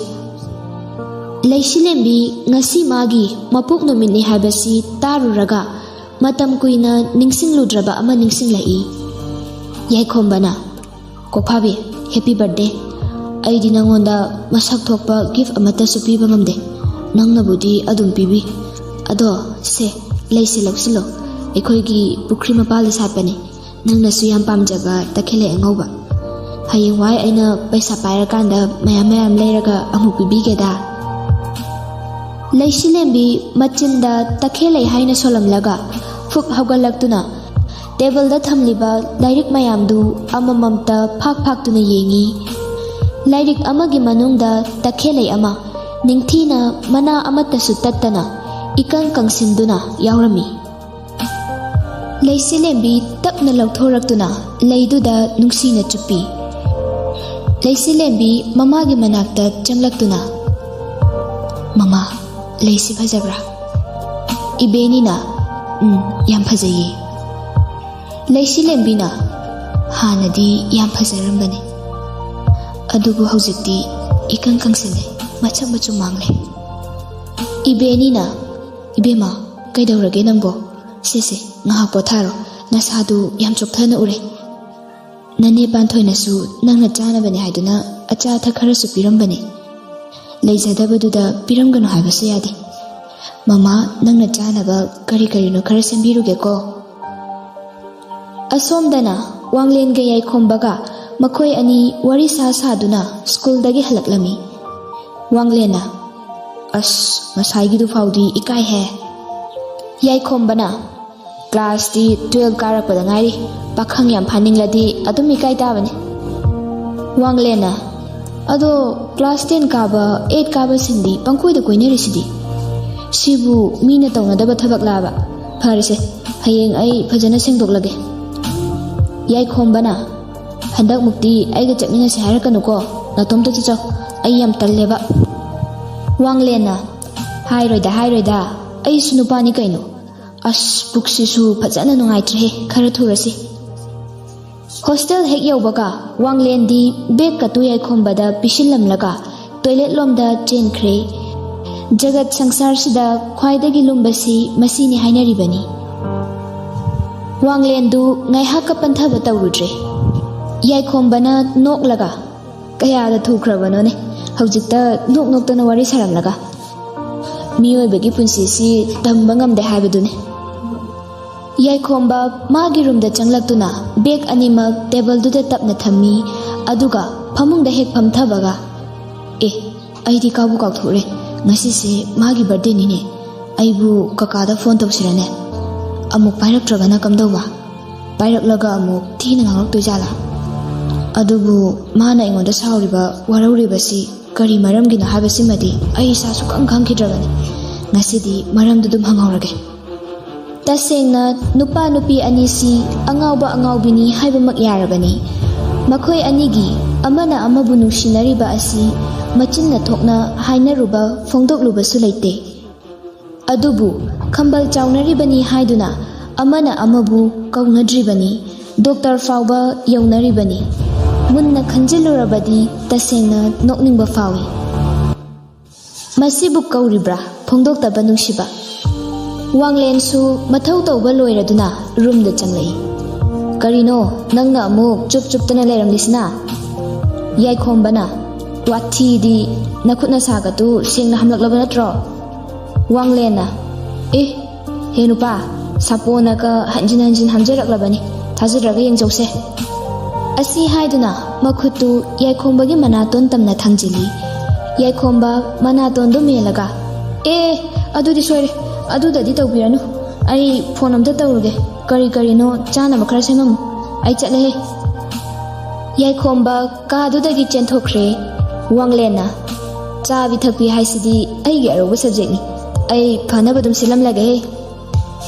ꯂꯩꯁꯤꯂꯦꯝꯕꯤ ꯉꯁꯤ ꯃꯥꯒꯤ ꯃꯄꯣꯛ ꯅꯨꯃꯤꯠꯅꯤ ꯍꯥꯏꯕꯁꯤ ꯇꯥꯔꯨꯔꯒ ꯃꯇꯝ ꯀꯨꯏꯅ ꯅꯤꯡꯁꯤꯡꯂꯨꯗ꯭ꯔꯕ ꯑꯃ ꯅꯤꯡꯁꯤꯡꯂꯛꯏ꯫ ꯌꯥꯏꯈꯣꯝꯕꯅ, "ꯀꯣꯛꯐꯥꯕꯤ, ꯍꯦꯄꯤ ꯕꯔꯊꯗꯦ꯫ ꯑꯩꯗꯤ ꯅꯪꯉꯣꯟꯗ ꯃꯁꯛ ꯊꯣꯛꯄ ꯒꯤꯐ ꯑꯃꯠꯇꯁꯨ ꯄꯤꯕ ꯉꯝꯗꯦ꯫ ꯅꯪꯅꯕꯨꯗꯤ ꯑꯗꯨꯝ ꯄꯤꯕꯤ꯫ ꯑꯗꯣ ꯁꯦ, ꯂꯩꯁꯦ ꯂꯧꯁꯤꯜꯂꯣ꯫ ꯑꯩꯈꯣꯏꯒꯤ ꯄꯨꯈ꯭ꯔꯤ ꯃꯄꯥꯜꯗ ꯁꯥꯠꯄꯅꯦ꯫ ꯅꯪꯅꯁꯨ ꯌꯥꯝ ꯄꯥꯝꯖꯕ ꯇꯈꯦꯜꯂꯩ ꯑꯉꯧꯕ꯫ ꯍꯌꯦꯡꯋꯥꯏ ꯑꯩꯅ ꯄꯩꯁꯥ ꯄꯥꯏꯔꯀꯥꯟꯗ ꯃꯌꯥꯝ ꯃꯌꯥꯝ ꯂꯩꯔꯒ ꯑꯃꯨꯛ ꯄꯤꯕꯤꯒꯦꯗ꯫" ꯂꯩꯁꯤꯂꯦꯝꯕꯤ ꯃꯆꯤꯟꯗ ꯇꯈꯦꯜꯂꯩ ꯍꯥꯏꯅ ꯁꯣꯜꯂꯝꯂꯒ ꯐꯨꯛ ꯍꯧꯒꯠꯂꯛꯇꯨꯅ ꯇꯦꯕꯜꯗ ꯊꯝꯂꯤꯕ ꯂꯥꯏꯔꯤꯛ ꯃꯌꯥꯝꯗꯨ ꯑꯃꯃꯝꯇ ꯐꯥꯛ ꯐꯥꯛꯇꯨꯅ ꯌꯦꯡꯉꯤ꯫ ꯂꯥꯏꯔꯤꯛ ꯑꯃꯒꯤ ꯃꯅꯨꯡꯗ ꯇꯈꯦꯜꯂꯩ ꯑꯃ ꯅꯤꯡꯊꯤꯅ ꯃꯅꯥ ꯑꯃꯠꯇꯁꯨ ꯇꯠꯇꯅ ꯏꯀꯪ ꯀꯪꯁꯤꯟꯗꯨꯅ ꯌꯥꯎꯔꯝꯃꯤ꯫ ꯂꯩꯁꯤꯂꯦꯝꯕꯤ ꯇꯞꯅ ꯂꯧꯊꯣꯔꯛꯇꯨꯅ ꯂꯩꯗꯨꯗ ꯅꯨꯡꯁꯤꯅ ꯆꯨꯞꯄꯤ꯫ ꯂꯩꯁꯤꯂꯦꯝꯕꯤ ꯃꯃꯥꯒꯤ ꯃꯅꯥꯛꯇ ꯆꯪꯂꯛꯇꯨꯅ, "ꯃꯃꯥ, ꯂꯩꯁꯤ ꯐꯖꯕ꯭ꯔꯥ?" ꯏꯕꯦꯅꯤꯅ, "ꯎꯝ, ꯌꯥꯝ ꯐꯖꯩꯌꯦ꯫" ꯂꯩꯁꯤꯂꯦꯝꯕꯤꯅ, "ꯍꯥꯟꯅꯗꯤ ꯌꯥꯝ ꯐꯖꯔꯝꯕꯅꯤ, ꯑꯗꯨꯕꯨ ꯍꯧꯖꯤꯛꯇꯤ ꯏꯀꯪ ꯀꯪꯁꯤꯜꯂꯦ, ꯃꯁꯛ ꯃꯆꯨ ꯃꯥꯡꯂꯦ꯫" ꯏꯕꯦꯅꯤꯅ, ꯏꯕꯦꯝꯃ, ꯀꯩꯗꯧꯔꯒꯦ ꯅꯪꯕꯣ? ꯁꯦ ꯁꯦ, ꯉꯥꯏꯍꯥꯛ ꯄꯣꯊꯥꯔꯣ꯫ ꯅꯁꯥꯗꯨ ꯌꯥꯝ ꯆꯣꯛꯊꯅ ꯎꯔꯦ꯫ ꯅꯅꯦ ꯄꯥꯟꯊꯣꯏꯅꯁꯨ ꯅꯪꯅ ꯆꯥꯅꯕꯅꯦ ꯍꯥꯏꯗꯨꯅ ꯑꯆꯥ ꯑꯊꯛ ꯈꯔꯁꯨ ꯄꯤꯔꯝꯕꯅꯦ꯫ ꯂꯩꯖꯗꯕꯗꯨꯗ ꯄꯤꯔꯝꯒꯅꯨ ꯍꯥꯏꯕꯁꯨ ꯌꯥꯗꯦ꯫ ꯃꯃꯥ, ꯅꯪꯅ ꯆꯥꯅꯕ ꯀꯔꯤ ꯀꯔꯤꯅꯣ ꯈꯔ ꯁꯦꯝꯕꯤꯔꯨꯒꯦꯀꯣ꯫ ꯑꯁꯣꯝꯗꯅ ꯋꯥꯡꯂꯦꯟꯒ ꯌꯥꯏꯈꯣꯝꯕꯒ ꯃꯈꯣꯏ ꯑꯅꯤ ꯋꯥꯔꯤ ꯁꯥ ꯁꯥꯗꯨꯅ ꯁ꯭ꯀꯨꯜꯗꯒꯤ ꯍꯜꯂꯛꯂꯝꯃꯤ꯫ ꯋꯥꯡꯂꯦꯟꯅ, "ꯑꯁ, ꯉꯁꯥꯏꯒꯤꯗꯨ ꯐꯥꯎꯗꯤ ꯏꯀꯥꯏꯍꯦ"꯫ ꯌꯥꯏꯈꯣꯝꯕꯅ, "ꯀ꯭ꯂꯥꯁꯇꯤ ꯇꯨꯌꯦꯜꯞ ꯀꯥꯔꯛꯄꯗ ꯉꯥꯏꯔꯤ, ꯄꯥꯈꯪ ꯌꯥꯝ ꯐꯥꯅꯤꯡꯂꯗꯤ ꯑꯗꯨꯝ ꯏꯀꯥꯏ ꯇꯥꯕꯅꯤ"꯫ ꯋꯥꯡꯂꯦꯟꯅ, "ꯑꯗꯣ ꯀ꯭ꯂꯥꯁ ꯇꯦꯟ ꯀꯥꯕ, ꯑꯩꯠ ꯀꯥꯕꯁꯤꯡꯗꯤ ꯄꯪꯀꯣꯏꯗ ꯀꯣꯏꯅꯔꯤꯁꯤꯗꯤ? ꯁꯤꯕꯨ ꯃꯤꯅ ꯇꯧꯅꯗꯕ ꯊꯕꯛꯂꯥꯕ? ꯐꯔꯦꯁꯦ, ꯍꯌꯦꯡ ꯑꯩ ꯐꯖꯅ ꯁꯦꯡꯗꯣꯛꯂꯒꯦ"꯫ ꯌꯥꯏꯈꯣꯝꯕꯅ, "ꯍꯟꯗꯛꯃꯨꯛꯇꯤ ꯑꯩꯒ ꯆꯠꯃꯤꯟꯅꯁꯦ ꯍꯥꯏꯔꯛꯀꯅꯨꯀꯣ, ꯅꯇꯣꯝꯇ ꯆꯠꯆꯧ, ꯑꯩ ꯌꯥꯝ ꯇꯜꯂꯦꯕ"꯫ ꯋꯥꯡꯂꯦꯟꯅ, "ꯍꯥꯏꯔꯣꯏꯗ, ꯍꯥꯏꯔꯣꯏꯗ, ꯑꯩꯁꯨ ꯅꯨꯄꯥꯅꯤ ꯀꯩꯅꯣ꯫ ꯑꯁ, ꯄꯨꯛꯁꯤꯁꯨ ꯐꯖꯅ ꯅꯨꯡꯉꯥꯏꯇ꯭ꯔꯦꯍꯦ, ꯈꯔ ꯊꯨꯔꯁꯤ"꯫ ꯍꯣꯁꯇꯦꯜ ꯍꯦꯛ ꯌꯧꯕꯒ ꯋꯥꯡꯂꯦꯟꯗꯤ ꯕꯦꯒꯀꯇꯨ ꯌꯥꯏꯈꯣꯝꯕꯗ ꯄꯤꯁꯤꯜꯂꯝꯂꯒ ꯇꯣꯏꯂꯦꯠ ꯂꯣꯝꯗ ꯆꯦꯟꯈ꯭ꯔꯦ꯫ ꯖꯒꯠ ꯁꯪꯁꯥꯔꯁꯤꯗ ꯈ꯭ꯋꯥꯏꯗꯒꯤ ꯂꯨꯝꯕꯁꯤ ꯃꯁꯤꯅꯤ ꯍꯥꯏꯅꯔꯤꯕꯅꯤ꯫ ꯋꯥꯡꯂꯦꯟꯗꯨ ꯉꯥꯏꯍꯥꯛꯀ ꯄꯟꯊꯕ ꯇꯧꯔꯨꯗ꯭ꯔꯦ꯫ ꯌꯥꯏꯈꯣꯝꯕꯅ ꯅꯣꯛꯂꯒ, "ꯀꯌꯥꯗ ꯊꯨꯈ꯭ꯔꯕꯅꯣꯅꯦ, ꯍꯧꯖꯤꯛꯇ ꯅꯣꯛ ꯅꯣꯛꯇꯅ ꯋꯥꯔꯤ ꯁꯥꯔꯝꯂꯒ꯫ ꯃꯤꯑꯣꯏꯕꯒꯤ ꯄꯨꯟꯁꯤꯁꯤ ꯇꯝꯕ ꯉꯝꯗꯦ ꯍꯥꯏꯕꯗꯨꯅꯤ"꯫ ꯌꯥꯏꯈꯣꯝꯕ ꯃꯥꯒꯤ ꯔꯨꯝꯗ ꯆꯪꯂꯛꯇꯨꯅ ꯕꯦꯒ ꯑꯅꯤꯃꯛ ꯇꯦꯕꯜꯗꯨꯗ ꯇꯞꯅ ꯊꯝꯃꯤ, ꯑꯗꯨꯒ ꯐꯃꯨꯡꯗ ꯍꯦꯛ ꯐꯝꯊꯕꯒ, "ꯑꯦ, ꯑꯩꯗꯤ ꯀꯥꯎꯕꯨ ꯀꯥꯎꯊꯣꯛꯎꯔꯦ, ꯉꯁꯤꯁꯦ ꯃꯥꯒꯤ ꯕꯥꯔꯗꯦꯅꯤꯅꯦ꯫ ꯑꯩꯕꯨ ꯀꯀꯥꯗ ꯐꯣꯟ ꯇꯧꯁꯤꯔꯅꯦ? ꯑꯃꯨꯛ ꯄꯥꯏꯔꯛꯇ꯭ꯔꯒꯅ ꯀꯝꯗꯧꯕ? ꯄꯥꯏꯔꯛꯂꯒ ꯑꯃꯨꯛ ꯊꯤꯅ ꯉꯥꯡꯂꯛꯇꯣꯏꯖꯥꯠꯂꯥ? ꯑꯗꯨꯕꯨ ꯃꯥꯅ ꯑꯩꯉꯣꯟꯗ ꯁꯥꯎꯔꯤꯕ, ꯋꯥꯔꯧꯔꯤꯕꯁꯤ ꯀꯔꯤ ꯃꯔꯝꯒꯤꯅꯣ ꯍꯥꯏꯕꯁꯤꯃꯗꯤ ꯑꯩ ꯏꯁꯥꯁꯨ ꯈꯪ ꯈꯪꯈꯤꯗ꯭ꯔꯕꯅꯤ꯫ ꯉꯁꯤꯗꯤ ꯃꯔꯝꯗꯨ ꯑꯗꯨꯝ ꯍꯪꯍꯧꯔꯒꯦ"꯫ ꯇꯁꯦꯡꯅ ꯅꯨꯄꯥ ꯅꯨꯄꯤ ꯑꯅꯤꯁꯤ ꯑꯉꯥꯎꯕ ꯑꯉꯥꯎꯕꯤꯅꯤ ꯍꯥꯏꯕꯃꯛ ꯌꯥꯔꯕꯅꯤ꯫ ꯃꯈꯣꯏ ꯑꯅꯤꯒꯤ ꯑꯃꯅ ꯑꯃꯕꯨ ꯅꯨꯡꯁꯤꯅꯔꯤꯕ ꯑꯁꯤ ꯃꯆꯤꯟꯅ ꯊꯣꯛꯅ ꯍꯥꯏꯅꯔꯨꯕ, ꯐꯣꯡꯗꯣꯛꯂꯨꯕꯁꯨ ꯂꯩꯇꯦ꯫ ꯑꯗꯨꯕꯨ ꯈꯝꯕꯜ ꯆꯥꯎꯅꯔꯤꯕꯅꯤ ꯍꯥꯏꯗꯨꯅ ꯑꯃꯅ ꯑꯃꯕꯨ ꯀꯧꯅꯗ꯭ꯔꯤꯕꯅꯤ꯫ ꯗꯣꯛꯇꯔ ꯐꯥꯎꯕ ꯌꯧꯅꯔꯤꯕꯅꯤ꯫ ꯃꯨꯟꯅ ꯈꯟꯖꯤꯜꯂꯨꯔꯕꯗꯤ ꯇꯁꯦꯡꯅ ꯅꯣꯛꯅꯤꯡꯕ ꯐꯥꯎꯏ꯫ ꯃꯁꯤꯕꯨ ꯀꯧꯔꯤꯕ꯭ꯔꯥ ꯐꯣꯡꯗꯣꯛꯇꯕ ꯅꯨꯡꯁꯤꯕ? ꯋꯥꯡꯂꯦꯟꯁꯨ ꯃꯊꯧ ꯇꯧꯕ ꯂꯣꯏꯔꯗꯨꯅ ꯔꯨꯝꯗ ꯆꯪꯂꯛꯏ꯫ "ꯀꯔꯤꯅꯣ ꯅꯪꯅ ꯑꯃꯨꯛ ꯆꯨꯞ ꯆꯨꯞꯇꯅ ꯂꯩꯔꯝꯂꯤꯁꯤꯅ?" ꯌꯥꯏꯈꯣꯝꯕꯅ, "ꯋꯥꯊꯤꯗꯤ, ꯅꯈꯨꯠ ꯅꯁꯥꯒꯗꯨ ꯁꯦꯡꯅ ꯍꯥꯝꯂꯛꯂꯕ ꯅꯠꯇ꯭ꯔꯣ?" ꯋꯥꯡꯂꯦꯟꯅ, "ꯑꯦ, ꯍꯦ ꯅꯨꯄꯥ, ꯁꯥꯄꯣꯟꯅꯒ ꯍꯟꯖꯤꯟ ꯍꯟꯖꯤꯟ ꯍꯥꯝꯖꯔꯛꯂꯕꯅꯤ, ꯊꯥꯖꯗ꯭ꯔꯒ ꯌꯦꯡꯖꯧꯁꯦ"꯫ ꯑꯁꯤ ꯍꯥꯏꯗꯨꯅ ꯃꯈꯨꯠꯇꯨ ꯌꯥꯏꯈꯣꯝꯕꯒꯤ ꯃꯅꯥꯇꯣꯟ ꯇꯝꯅ ꯊꯥꯡꯖꯤꯜꯂꯤ꯫ ꯌꯥꯏꯈꯣꯝꯕ ꯃꯅꯥꯇꯣꯟꯗꯨ ꯃꯦꯜꯂꯒ, "ꯑꯦ, ꯑꯗꯨꯗꯤ ꯁꯣꯏꯔꯦ, ꯑꯗꯨꯗꯗꯤ ꯇꯧꯕꯤꯔꯅꯨ꯫ ꯑꯩ ꯐꯣꯟ ꯑꯝꯇ ꯇꯧꯔꯨꯒꯦ, ꯀꯔꯤ ꯀꯔꯤꯅꯣ ꯆꯥꯅꯕ ꯈꯔ ꯁꯦꯝꯃꯝꯃꯨ, ꯑꯩ ꯆꯠꯂꯦꯍꯦ"꯫ ꯌꯥꯏꯈꯣꯝꯕ ꯀꯥꯗꯨꯗꯒꯤ ꯆꯦꯟꯊꯣꯛꯈ꯭ꯔꯦ꯫ ꯋꯥꯡꯂꯦꯟꯅ, "ꯆꯥꯕꯤ ꯊꯛꯄꯤ ꯍꯥꯏꯁꯤꯗꯤ ꯑꯩꯒꯤ ꯑꯔꯧꯕ ꯁꯕꯖꯦꯛꯅꯤ, ꯑꯩ ꯐꯅꯕ ꯑꯗꯨꯝ ꯁꯤꯜꯂꯝꯂꯒꯦꯍꯦ"꯫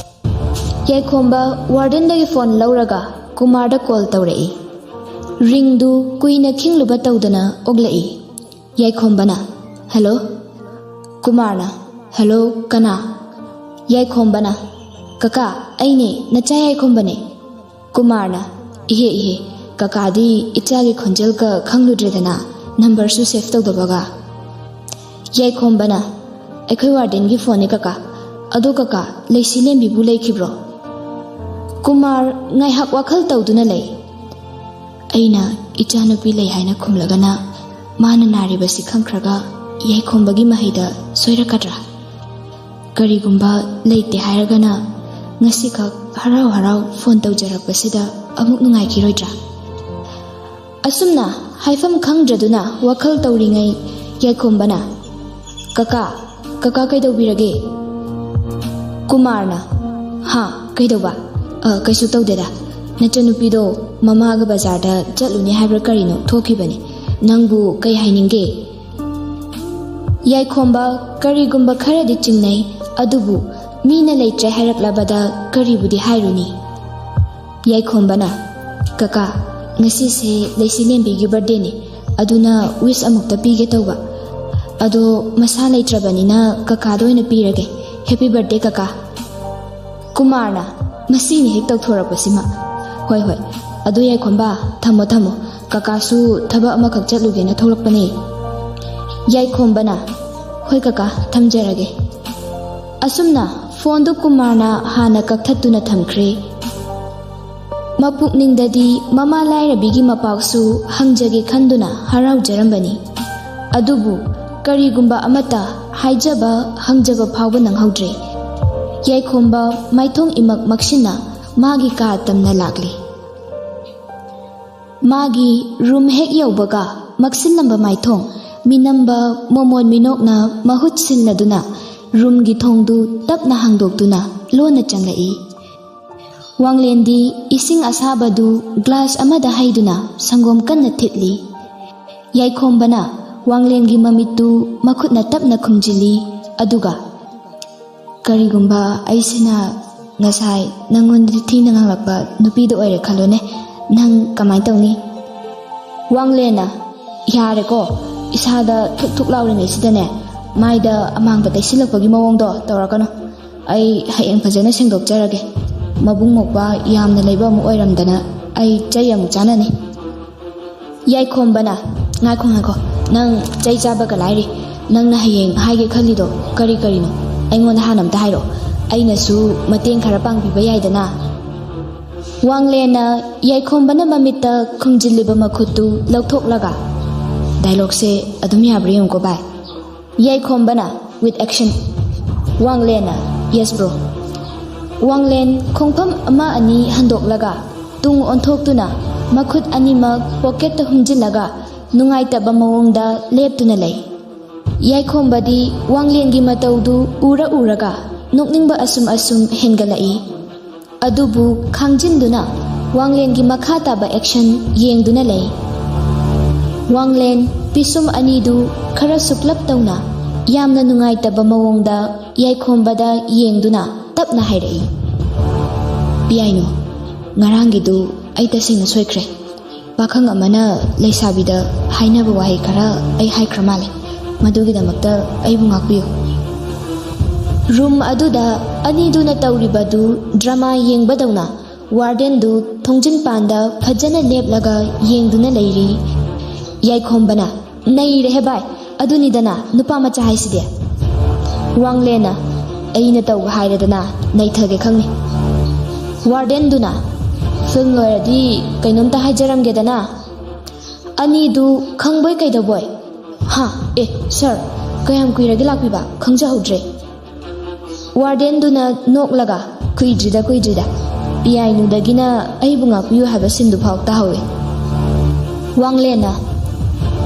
ꯌꯥꯏꯈꯣꯝꯕ ꯋꯥꯔꯗꯦꯟꯗꯒꯤ ꯐꯣꯟ ꯂꯧꯔꯒ ꯀꯨꯃꯥꯔꯗ ꯀꯣꯜ ꯇꯧꯔꯛꯏ꯫ ꯔꯤꯡꯗꯨ ꯀꯨꯏꯅ ꯈꯤꯡꯂꯨꯕ ꯇꯧꯗꯅ ꯑꯣꯛꯂꯛꯏ꯫ ꯌꯥꯏꯈꯣꯝꯕꯅ, "ꯍꯜꯂꯣ"꯫ ꯀꯨꯃꯥꯔꯅ, "ꯍꯜꯂꯣ, ꯀꯅꯥ?" ꯌꯥꯏꯈꯣꯝꯕꯅ, "ꯀꯀꯥ, ꯑꯩꯅꯦ, ꯅꯆꯥ ꯌꯥꯏꯈꯣꯝꯕꯅꯦ"꯫ ꯀꯨꯃꯥꯔꯅ, "ꯏꯍꯦ ꯏꯍꯦ, ꯀꯀꯥꯗꯤ ꯏꯆꯥꯒꯤ ꯈꯣꯟꯖꯦꯜꯒ ꯈꯪꯂꯨꯗ꯭ꯔꯦꯗꯅ, ꯅꯝꯕꯔꯁꯨ ꯁꯦꯚ ꯇꯧꯗꯕꯒ"꯫ ꯌꯥꯏꯈꯣꯝꯕꯅ, "ꯑꯩꯈꯣꯏ ꯋꯥꯔꯗꯦꯟꯒꯤ ꯐꯣꯟꯅꯤ ꯀꯀꯥ꯫ ꯑꯗꯣ ꯀꯀꯥ, ꯂꯩꯁꯤ ꯂꯦꯝꯕꯤꯕꯨ ꯂꯩꯈꯤꯕ꯭ꯔꯣ?" ꯀꯨꯃꯥꯔ ꯉꯥꯏꯍꯥꯛ ꯋꯥꯈꯜ ꯇꯧꯗꯨꯅ ꯂꯩ꯫ "ꯑꯩꯅ ꯏꯆꯥꯅꯨꯄꯤ ꯂꯩ ꯍꯥꯏꯅ ꯈꯨꯝꯂꯒꯅ ꯃꯥꯅ ꯅꯥꯔꯤꯕꯁꯤ ꯈꯪꯈ꯭ꯔꯒ ꯌꯥꯏꯈꯣꯝꯕꯒꯤ ꯃꯍꯩꯗ ꯁꯣꯏꯔꯛꯀꯗ꯭ꯔꯥ? ꯀꯔꯤꯒꯨꯝꯕ ꯂꯩꯇꯦ ꯍꯥꯏꯔꯒꯅ ꯉꯁꯤꯈꯛ ꯍꯔꯥꯎ ꯍꯔꯥꯎ ꯐꯣꯟ ꯇꯧꯖꯔꯛꯄꯁꯤꯗ ꯑꯃꯨꯛ ꯅꯨꯡꯉꯥꯏꯈꯤꯔꯣꯏꯗ꯭ꯔꯥ?" ꯑꯁꯨꯝꯅ ꯍꯥꯏꯐꯝ ꯈꯪꯗ꯭ꯔꯗꯨꯅ ꯋꯥꯈꯜ ꯇꯧꯔꯤꯉꯩ ꯌꯥꯏꯈꯣꯝꯕꯅ, "ꯀꯀꯥ, ꯀꯀꯥ ꯀꯩꯗꯧꯕꯤꯔꯒꯦ?" ꯀꯨꯃꯥꯔꯅ, "ꯍꯥ, ꯀꯩꯗꯧꯕ? ꯑ, ꯀꯩꯁꯨ ꯇꯧꯗꯦꯗ꯫ ꯅꯆꯟꯅꯨꯄꯤꯗꯣ ꯃꯃꯥꯒ ꯕꯖꯥꯔꯗ ꯆꯠꯂꯨꯅꯤ ꯍꯥꯏꯕ꯭ꯔꯥ ꯀꯔꯤꯅꯣ ꯊꯣꯛꯈꯤꯕꯅꯤ꯫ ꯅꯪꯕꯨ ꯀꯩ ꯍꯥꯏꯅꯤꯡꯒꯦ?" ꯌꯥꯏꯈꯣꯝꯕ ꯀꯔꯤꯒꯨꯝꯕ ꯈꯔꯗꯤ ꯆꯤꯡꯅꯩ, ꯑꯗꯨꯕꯨ ꯃꯤꯅ ꯂꯩꯇ꯭ꯔꯦ ꯍꯥꯏꯔꯛꯂꯕꯗ ꯀꯔꯤꯕꯨꯗꯤ ꯍꯥꯏꯔꯨꯅꯤ? ꯌꯥꯏꯈꯣꯝꯕꯅ, "ꯀꯀꯥ, ꯉꯁꯤꯁꯦ ꯂꯩꯁꯤꯂꯦꯝꯕꯤꯒꯤ ꯕꯥꯔꯗꯦꯅꯤ, ꯑꯗꯨꯅ ꯋꯤꯁ ꯑꯃꯨꯛꯇ ꯄꯤꯒꯦ ꯇꯧꯕ꯫ ꯑꯗꯣ ꯃꯁꯥ ꯂꯩꯇ꯭ꯔꯕꯅꯤꯅ ꯀꯀꯥꯗ ꯑꯣꯏꯅ ꯄꯤꯔꯒꯦ꯫ ꯍꯦꯄꯤ ꯕꯥꯔꯗꯦ, ꯀꯀꯥ"꯫ ꯀꯨꯃꯥꯔꯅ, "ꯃꯁꯤꯅꯤ ꯍꯦꯛ ꯇꯧꯊꯣꯔꯛꯄꯁꯤꯃ꯫ ꯍꯣꯏ, ꯍꯣꯏ꯫ ꯑꯗꯨ ꯌꯥꯏꯈꯣꯝꯕ, ꯊꯝꯃꯣ, ꯊꯝꯃꯣ꯫ ꯀꯀꯥꯁꯨ ꯊꯕꯛ ꯑꯃꯈꯛ ꯆꯠꯂꯨꯒꯦꯅ ꯊꯣꯛꯂꯛꯄꯅꯦ"꯫ ꯌꯥꯏꯈꯣꯝꯕꯅ, "ꯍꯣꯏ ꯀꯀꯥ, ꯊꯝꯖꯔꯒꯦ"꯫ ꯑꯁꯨꯝꯅ ꯐꯣꯟꯗꯨ ꯀꯨꯃꯥꯔꯅ ꯍꯥꯟꯅ ꯀꯛꯊꯠꯇꯨꯅ ꯊꯝꯈ꯭ꯔꯦ꯫ ꯃꯄꯨꯛꯅꯤꯡꯗꯗꯤ ꯃꯃꯥ ꯂꯥꯏꯔꯕꯤꯒꯤ ꯃꯄꯥꯎꯁꯨ ꯍꯪꯖꯒꯦ ꯈꯟꯗꯨꯅ ꯍꯔꯥꯎꯖꯔꯝꯕꯅꯤ꯫ ꯑꯗꯨꯕꯨ ꯀꯔꯤꯒꯨꯝꯕ ꯑꯃꯠꯇ ꯍꯥꯏꯖꯕ ꯍꯪꯖꯕ ꯐꯥꯎꯕ ꯅꯪꯍꯧꯗ꯭ꯔꯦ꯫ ꯌꯥꯏꯈꯣꯝꯕ ꯃꯥꯏꯊꯣꯡ ꯏꯃꯛ ꯃꯛꯁꯤꯟꯅ ꯃꯥꯒꯤ ꯀꯥ ꯇꯝꯅ ꯂꯥꯛꯂꯤ꯫ ꯃꯥꯒꯤ ꯔꯨꯝ ꯍꯦꯛ ꯌꯧꯕꯒ ꯃꯛꯁꯤꯜꯂꯝꯕ ꯃꯥꯏꯊꯣꯡ ꯃꯤꯅꯝꯕ ꯃꯣꯃꯣꯟ ꯃꯤꯅꯣꯛꯅ ꯃꯍꯨꯠ ꯁꯤꯜꯂꯗꯨꯅ ꯔꯨꯝꯒꯤ ꯊꯣꯡꯗꯨ ꯇꯞꯅ ꯍꯥꯡꯗꯣꯛꯇꯨꯅ ꯂꯣꯟꯅ ꯆꯪꯂꯛꯏ꯫ ꯋꯥꯡꯂꯦꯟꯗꯤ ꯏꯁꯤꯡ ꯑꯁꯥꯕꯗꯨ ꯒ꯭ꯂꯥꯁ ꯑꯃꯗ ꯍꯩꯗꯨꯅ ꯁꯪꯒꯣꯝ ꯀꯟꯅ ꯊꯤꯠꯂꯤ꯫ ꯌꯥꯏꯈꯣꯝꯕꯅ ꯋꯥꯡꯂꯦꯟꯒꯤ ꯃꯃꯤꯠꯇꯨ ꯃꯈꯨꯠꯅ ꯇꯞꯅ ꯈꯨꯝꯖꯤꯜꯂꯤ꯫ ꯑꯗꯨꯒ, "ꯀꯔꯤꯒꯨꯝꯕ ꯑꯩꯁꯤꯅ ꯉꯁꯥꯏ ꯅꯪꯉꯣꯟꯗ ꯊꯤꯅ ꯉꯥꯡꯂꯛꯄ ꯅꯨꯄꯤꯗꯣ ꯑꯣꯏꯔꯦ ꯈꯜꯂꯣꯅꯦ, ꯅꯪ ꯀꯃꯥꯏꯅ ꯇꯧꯅꯤ?" ꯋꯥꯡꯂꯦꯟꯅ, "ꯌꯥꯔꯦꯀꯣ, ꯏꯁꯥꯗ ꯊꯨꯛ ꯊꯨꯛ ꯂꯥꯎꯔꯤꯉꯩꯁꯤꯗꯅꯦ, ꯃꯥꯏꯗ ꯑꯃꯥꯡꯕ ꯇꯩꯁꯤꯜꯂꯛꯄꯒꯤ ꯃꯑꯣꯡꯗꯣ ꯇꯧꯔꯛꯀꯅꯨ꯫ ꯑꯩ ꯍꯌꯦꯡ ꯐꯖꯅ ꯁꯦꯡꯗꯣꯛꯆꯔꯒꯦ꯫ ꯃꯕꯨꯡ ꯃꯧꯄ꯭ꯋꯥ ꯌꯥꯝꯅ ꯂꯩꯕ ꯑꯃꯨꯛ ꯑꯣꯏꯔꯝꯗꯅ ꯑꯩ ꯆꯩ ꯑꯃꯨꯛ ꯆꯥꯅꯅꯤ꯫" ꯌꯥꯏꯈꯣꯝꯕꯅ, "ꯉꯥꯏꯈꯣ, ꯉꯥꯏꯈꯣ, ꯅꯪ ꯆꯩ ꯆꯥꯕꯒ ꯂꯥꯏꯔꯤ꯫ ꯅꯪꯅ ꯍꯌꯦꯡ ꯍꯥꯏꯒꯦ ꯈꯜꯂꯤꯗꯣ ꯀꯔꯤ ꯀꯔꯤꯅꯣ? ꯑꯩꯉꯣꯟꯗ ꯍꯥꯟꯅ ꯑꯝꯇ ꯍꯥꯏꯔꯛꯑꯣ꯫ ꯑꯩꯅꯁꯨ ꯃꯇꯦꯡ ꯈꯔ ꯄꯥꯡꯕꯤꯕ ꯌꯥꯏꯗꯅ꯫" ꯋꯥꯡꯂꯦꯟꯅ ꯌꯥꯏꯈꯣꯝꯕꯅ ꯃꯃꯤꯠꯇ ꯈꯨꯝꯖꯤꯜꯂꯤꯕ ꯃꯈꯨꯠꯇꯨ ꯂꯧꯊꯣꯛꯂꯒ, "ꯗꯥꯏꯂꯣꯛꯁꯦ ꯑꯗꯨꯝ ꯌꯥꯕ꯭ꯔꯥ ꯌꯦꯡꯉꯨꯀꯣ ꯚꯥꯏ꯫" ꯌꯥꯏꯈꯣꯝꯕꯅ, with action꯫ ꯋꯥꯡꯂꯦꯟꯅ, "Yes bro." ꯋꯥꯡꯂꯦꯟ ꯈꯣꯡꯐꯝ ꯑꯃ ꯑꯅꯤ ꯍꯟꯗꯣꯛꯂꯒ ꯇꯨꯡ ꯑꯣꯟꯊꯣꯛꯇꯨꯅ ꯃꯈꯨꯠ ꯑꯅꯤꯃꯛ ꯄꯣꯀꯦꯠꯇ ꯍꯨꯝꯖꯤꯜꯂꯒ ꯅꯨꯡꯉꯥꯏꯇꯕ ꯃꯑꯣꯡꯗ ꯂꯦꯞꯇꯨꯅ ꯂꯩ꯫ ꯌꯥꯏꯈꯣꯝꯕꯗꯤ ꯋꯥꯡꯂꯦꯟꯒꯤ ꯃꯇꯧꯗꯨ ꯎꯔ ꯎꯔꯒ ꯅꯣꯛꯅꯤꯡꯕ ꯑꯁꯨꯝ ꯑꯁꯨꯝ ꯍꯦꯟꯒꯠꯂꯛꯏ꯫ ꯑꯗꯨꯕꯨ ꯈꯥꯡꯖꯤꯟꯗꯨꯅ ꯋꯥꯡꯂꯦꯟꯒꯤ ꯃꯈꯥ ꯇꯥꯕ action ꯌꯦꯡꯗꯨꯅ ꯂꯩ꯫ ꯋꯥꯡꯂꯦꯟ ꯄꯤꯁꯨꯝ ꯑꯅꯤꯗꯨ ꯈꯔ ꯁꯨꯛꯂꯞ ꯇꯧꯅ ꯌꯥꯝꯅ ꯅꯨꯡꯉꯥꯏꯇꯕ ꯃꯑꯣꯡꯗ ꯌꯥꯏꯈꯣꯝꯕꯗ ꯌꯦꯡꯗꯨꯅ ꯇꯞꯅ ꯍꯥꯏꯔꯛꯏ, "ꯄꯤꯌꯥꯏꯅꯨ, ꯉꯔꯥꯡꯒꯤꯗꯨ ꯑꯩ ꯇꯁꯦꯡꯅ ꯁꯣꯏꯈ꯭ꯔꯦ꯫ ꯄꯥꯈꯪ ꯑꯃꯅ ꯂꯩꯁꯥꯕꯤꯗ ꯍꯥꯏꯅꯕ ꯋꯥꯍꯩ ꯈꯔ ꯑꯩ ꯍꯥꯏꯈ꯭ꯔ ꯃꯥꯜꯂꯦ꯫ ꯃꯗꯨꯒꯤꯗꯃꯛꯇ ꯑꯩꯕꯨ ꯉꯥꯛꯄꯤꯌꯨ꯫" ꯔꯨꯝ ꯑꯗꯨꯗ ꯑꯅꯤꯗꯨꯅ ꯇꯧꯔꯤꯕꯗꯨ ꯗ꯭ꯔꯃꯥ ꯌꯦꯡꯕꯗꯧꯅ ꯋꯥꯔꯗꯦꯟꯗꯨ ꯊꯣꯡꯖꯤꯟ ꯄꯥꯟꯗ ꯐꯖꯅ ꯂꯦꯞꯂꯒ ꯌꯦꯡꯗꯨꯅ ꯂꯩꯔꯤ꯫ ꯌꯥꯏꯈꯣꯝꯕꯅ, "ꯅꯩꯔꯦꯍꯦ ꯚꯥꯏ, ꯑꯗꯨꯅꯤꯗꯅ ꯅꯨꯄꯥ ꯃꯆꯥ ꯍꯥꯏꯁꯤꯗꯤ꯫" ꯋꯥꯡꯂꯦꯟꯅ, ꯑꯩꯅ ꯇꯧꯕ ꯍꯥꯏꯔꯦꯗꯅ, ꯅꯩꯊꯒꯦ ꯈꯪꯅꯤ꯫ ꯋꯥꯔꯗꯦꯟꯗꯨꯅ, "ꯐꯤꯜꯝ ꯂꯣꯏꯔꯗꯤ ꯀꯩꯅꯣꯝꯇ ꯍꯥꯏꯖꯔꯝꯒꯦꯗꯅ?" ꯑꯅꯤꯗꯨ ꯈꯪꯕꯣꯏ ꯀꯩꯗꯧꯕꯣꯏ, "ꯍꯥ? ꯑꯦ, ꯁꯥꯔ, ꯀꯌꯥꯝ ꯀꯨꯏꯔꯒꯦ ꯂꯥꯛꯄꯤꯕ? ꯈꯪꯖꯍꯧꯗ꯭ꯔꯦ꯫" ꯋꯥꯔꯗꯦꯟꯗꯨꯅ ꯅꯣꯛꯂꯒ, "ꯀꯨꯏꯗ꯭ꯔꯤꯗ, ꯀꯨꯏꯗ꯭ꯔꯤꯗ꯫ ꯄꯤ ꯑꯥꯏ ꯅꯨꯗꯒꯤꯅ ꯑꯩꯕꯨ ꯉꯥꯛꯄꯤꯌꯨ ꯍꯥꯏꯕ ꯁꯤꯟꯗꯨ ꯐꯥꯎ ꯇꯥꯍꯧꯋꯤ꯫" ꯋꯥꯡꯂꯦꯟꯅ,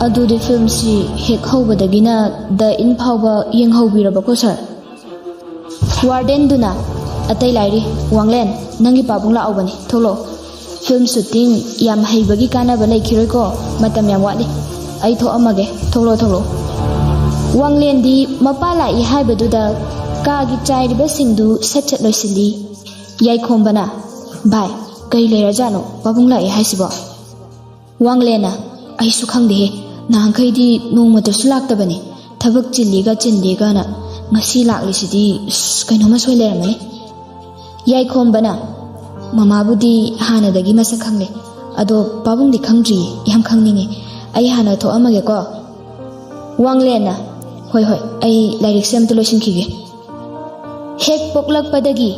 "ꯑꯗꯨꯗꯤ ꯐꯤꯜꯝꯁꯤ ꯍꯦꯛ ꯍꯧꯕꯗꯒꯤꯅ ꯗ ꯏꯟ ꯐꯥꯎꯕ ꯌꯦꯡꯍꯧꯕꯤꯔꯕꯀꯣ, ꯁꯥꯔ?" ꯋꯥꯔꯗꯦꯟꯗꯨꯅ, "ꯑꯇꯩ ꯂꯥꯏꯔꯤ꯫ ꯋꯥꯡꯂꯦꯟ, ꯅꯪꯒꯤ ꯄꯥꯕꯨꯡ ꯂꯥꯛꯍꯧꯕꯅꯤ, ꯊꯣꯛꯂꯛꯑꯣ꯫ ꯐꯤꯜꯝ ꯁꯨꯇꯤꯡ ꯌꯥꯝ ꯍꯩꯕꯒꯤ ꯀꯥꯟꯅꯕ ꯂꯩꯈꯤꯔꯣꯏꯀꯣ, ꯃꯇꯝ ꯌꯥꯝ ꯋꯥꯠꯂꯤ꯫ ꯑꯩ ꯊꯣꯛꯑꯝꯃꯒꯦ, ꯊꯣꯛꯂꯛꯑꯣ, ꯊꯣꯛꯂꯛꯑꯣ꯫" ꯋꯥꯡꯂꯦꯟꯗꯤ ꯃꯄꯥ ꯂꯥꯛꯏ ꯍꯥꯏꯕꯗꯨꯗ ꯀꯥꯒꯤ ꯆꯥꯏꯔꯤꯕꯁꯤꯡꯗꯨ ꯁꯠ ꯁꯠ ꯂꯣꯏꯁꯤꯜꯂꯤ꯫ ꯌꯥꯏꯈꯣꯝꯕꯅ, "ꯚꯥꯏ, ꯀꯩ ꯂꯩꯔꯖꯥꯠꯅꯣ ꯄꯥꯕꯨꯡ ꯂꯥꯛꯏ ꯍꯥꯏꯁꯤꯕꯣ?" ꯋꯥꯡꯂꯦꯟꯅ, "ꯑꯩꯁꯨ ꯈꯪꯗꯦꯍꯦ, ꯅꯍꯥꯟꯈꯩꯗꯤ ꯅꯣꯡꯃꯇꯁꯨ ꯂꯥꯛꯇꯕꯅꯤ, ꯊꯕꯛ ꯆꯤꯜꯂꯤꯒ ꯆꯤꯟꯗꯦꯒꯅ꯫ ꯉꯁꯤ ꯂꯥꯛꯂꯤꯁꯤꯗꯤ, ꯑꯁ, ꯀꯩꯅꯣꯝꯃ ꯁꯣꯏ ꯂꯩꯔꯝꯃꯅꯤ꯫" ꯌꯥꯏꯈꯣꯝꯕꯅ, "ꯃꯃꯥꯕꯨꯗꯤ ꯍꯥꯟꯅꯗꯒꯤ ꯃꯁꯛ ꯈꯪꯂꯦ, ꯑꯗꯣ ꯄꯥꯕꯨꯡꯗꯤ ꯈꯪꯗ꯭ꯔꯤꯌꯦ, ꯌꯥꯝ ꯈꯪꯅꯤꯡꯉꯦ꯫ ꯑꯩ ꯍꯥꯟꯅ ꯊꯣꯛꯑꯝꯃꯒꯦꯀꯣ꯫" ꯋꯥꯡꯂꯦꯟꯅ, "ꯍꯣꯏ, ꯍꯣꯏ, ꯑꯩ ꯂꯥꯏꯔꯤꯛꯁꯦ ꯑꯝꯇ ꯂꯣꯏꯁꯤꯟꯈꯤꯒꯦ꯫" ꯍꯦꯛ ꯄꯣꯛꯂꯛꯄꯗꯒꯤ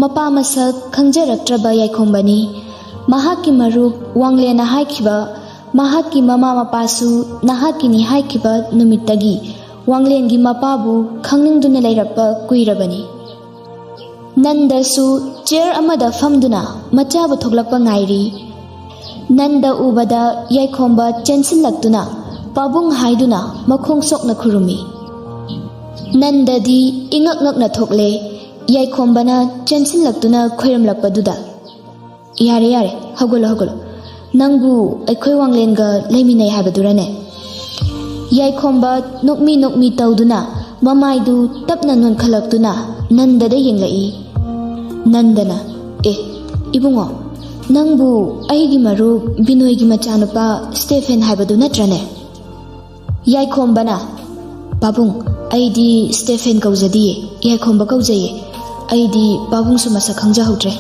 ꯃꯄꯥ ꯃꯁꯛ ꯈꯪꯖꯔꯛꯇ꯭ꯔꯕ ꯌꯥꯏꯈꯣꯝꯕꯅꯤ꯫ ꯃꯍꯥꯛꯀꯤ ꯃꯔꯨꯞ ꯋꯥꯡꯂꯦꯟꯅ ꯍꯥꯏꯈꯤꯕ, ꯃꯍꯥꯛꯀꯤ ꯃꯃꯥ ꯃꯄꯥꯁꯨ ꯅꯍꯥꯛꯀꯤꯅꯤ ꯍꯥꯏꯈꯤꯕ ꯅꯨꯃꯤꯠꯇꯒꯤ ꯋꯥꯡꯂꯦꯟꯒꯤ ꯃꯄꯥꯕꯨ ꯈꯪꯅꯤꯡꯗꯨꯅ ꯂꯩꯔꯛꯄ ꯀꯨꯏꯔꯕꯅꯤ꯫ ꯅꯟꯗꯁꯨ ꯆꯤꯌꯔ ꯑꯃꯗ ꯐꯝꯗꯨꯅ ꯃꯆꯥꯕꯨ ꯊꯣꯛꯂꯛꯄ ꯉꯥꯏꯔꯤ꯫ ꯅꯟꯗ ꯎꯕꯗ ꯌꯥꯏꯈꯣꯝꯕ ꯆꯦꯟꯁꯤꯜꯂꯛꯇꯨꯅ ꯄꯥꯕꯨꯡ ꯍꯥꯏꯗꯨꯅ ꯃꯈꯣꯡ ꯁꯣꯛꯅ ꯈꯨꯔꯨꯝꯃꯤ꯫ ꯅꯟꯗꯗꯤ ꯏꯉꯛ ꯉꯛꯅ ꯊꯣꯛꯂꯦ, ꯌꯥꯏꯈꯣꯝꯕꯅ ꯆꯦꯟꯁꯤꯜꯂꯛꯇꯨꯅ ꯈꯣꯏꯔꯝꯂꯛꯄꯗꯨꯗ꯫ "ꯌꯥꯔꯦ, ꯌꯥꯔꯦ, ꯍꯧꯒꯠꯂꯣ, ꯍꯧꯒꯠꯂꯣ꯫ ꯅꯪꯕꯨ ꯑꯩꯈꯣꯏ ꯋꯥꯡꯂꯦꯟꯒ ꯂꯩꯃꯤꯟꯅꯩ ꯍꯥꯏꯕꯗꯨꯔꯅꯦ?" ꯌꯥꯏꯈꯣꯝꯕ ꯅꯣꯛꯃꯤ ꯅꯣꯛꯃꯤ ꯇꯧꯗꯨꯅ ꯃꯃꯥꯏꯗꯨ ꯇꯞꯅ ꯅꯣꯟꯈꯠꯂꯛꯇꯨꯅ ꯅꯟꯗꯗ ꯌꯦꯡꯂꯛꯏ꯫ ꯅꯟꯗꯅ, "ꯑꯦ, ꯏꯕꯨꯡꯉꯣ, ꯅꯪꯕꯨ ꯑꯩꯒꯤ ꯃꯔꯨꯞ ꯕꯤꯅꯣꯏꯒꯤ ꯃꯆꯥꯅꯨꯄꯥ ꯁ꯭ꯇꯦꯐꯦꯟ ꯍꯥꯏꯕꯗꯨ ꯅꯠꯇ꯭ꯔꯅꯦ?" ꯌꯥꯏꯈꯣꯝꯕꯅ, "ꯄꯥꯕꯨꯡ, ꯑꯩꯗꯤ ꯁ꯭ꯇꯦꯐꯦꯟ ꯀꯧꯖꯗꯤꯌꯦ, ꯌꯥꯏꯈꯣꯝꯕ ꯀꯧꯖꯩꯌꯦ꯫ ꯑꯩꯗꯤ ꯄꯥꯕꯨꯡꯁꯨ ꯃꯁꯛ ꯈꯪꯖꯍꯧꯗ꯭ꯔꯦ꯫"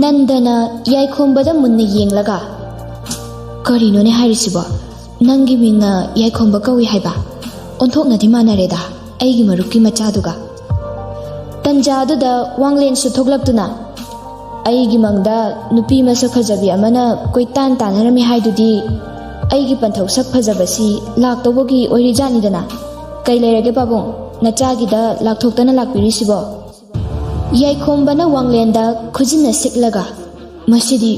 ꯅꯟꯗꯅ ꯌꯥꯏꯈꯣꯝꯕꯗ ꯃꯨꯟꯅ ꯌꯦꯡꯂꯒ, "ꯀꯔꯤꯅꯣꯅꯦ ꯍꯥꯏꯔꯤꯁꯤꯕꯣ? ꯅꯪꯒꯤ ꯃꯤꯡꯅ ꯌꯥꯏꯈꯣꯝꯕ ꯀꯧꯏ ꯍꯥꯏꯕ? ꯑꯣꯟꯊꯣꯛꯅꯗꯤ ꯃꯥꯟꯅꯔꯦꯗ ꯑꯩꯒꯤ ꯃꯔꯨꯞꯀꯤ ꯃꯆꯥꯗꯨꯒ꯫" ꯇꯟꯖꯥꯗꯨꯗ ꯋꯥꯡꯂꯦꯟꯁꯨ ꯊꯣꯛꯂꯛꯇꯨꯅ, "ꯑꯩꯒꯤ ꯃꯪꯗ ꯅꯨꯄꯤ ꯃꯁꯛ ꯐꯖꯕꯤ ꯑꯃꯅ ꯀꯣꯏꯇꯥꯟ ꯇꯥꯟꯅꯔꯝꯃꯤ ꯍꯥꯏꯗꯨꯗꯤ, ꯑꯩꯒꯤ ꯄꯟꯊꯧ ꯁꯛ ꯐꯖꯕꯁꯤ ꯂꯥꯛꯇꯧꯕꯒꯤ ꯑꯣꯏꯔꯤꯖꯥꯠꯅꯤꯗꯅ꯫ ꯀꯩ ꯂꯩꯔꯒꯦ ꯄꯥꯕꯨꯡ, ꯅꯆꯥꯒꯤꯗ ꯂꯥꯛꯊꯣꯛꯇꯅ ꯂꯥꯛꯄꯤꯔꯤꯁꯤꯕꯣ?" ꯌꯥꯏꯈꯣꯝꯕꯅ ꯋꯥꯡꯂꯦꯟꯗ ꯈꯨꯖꯤꯟꯅ ꯁꯤꯛꯂꯒ, "ꯃꯁꯤꯗꯤ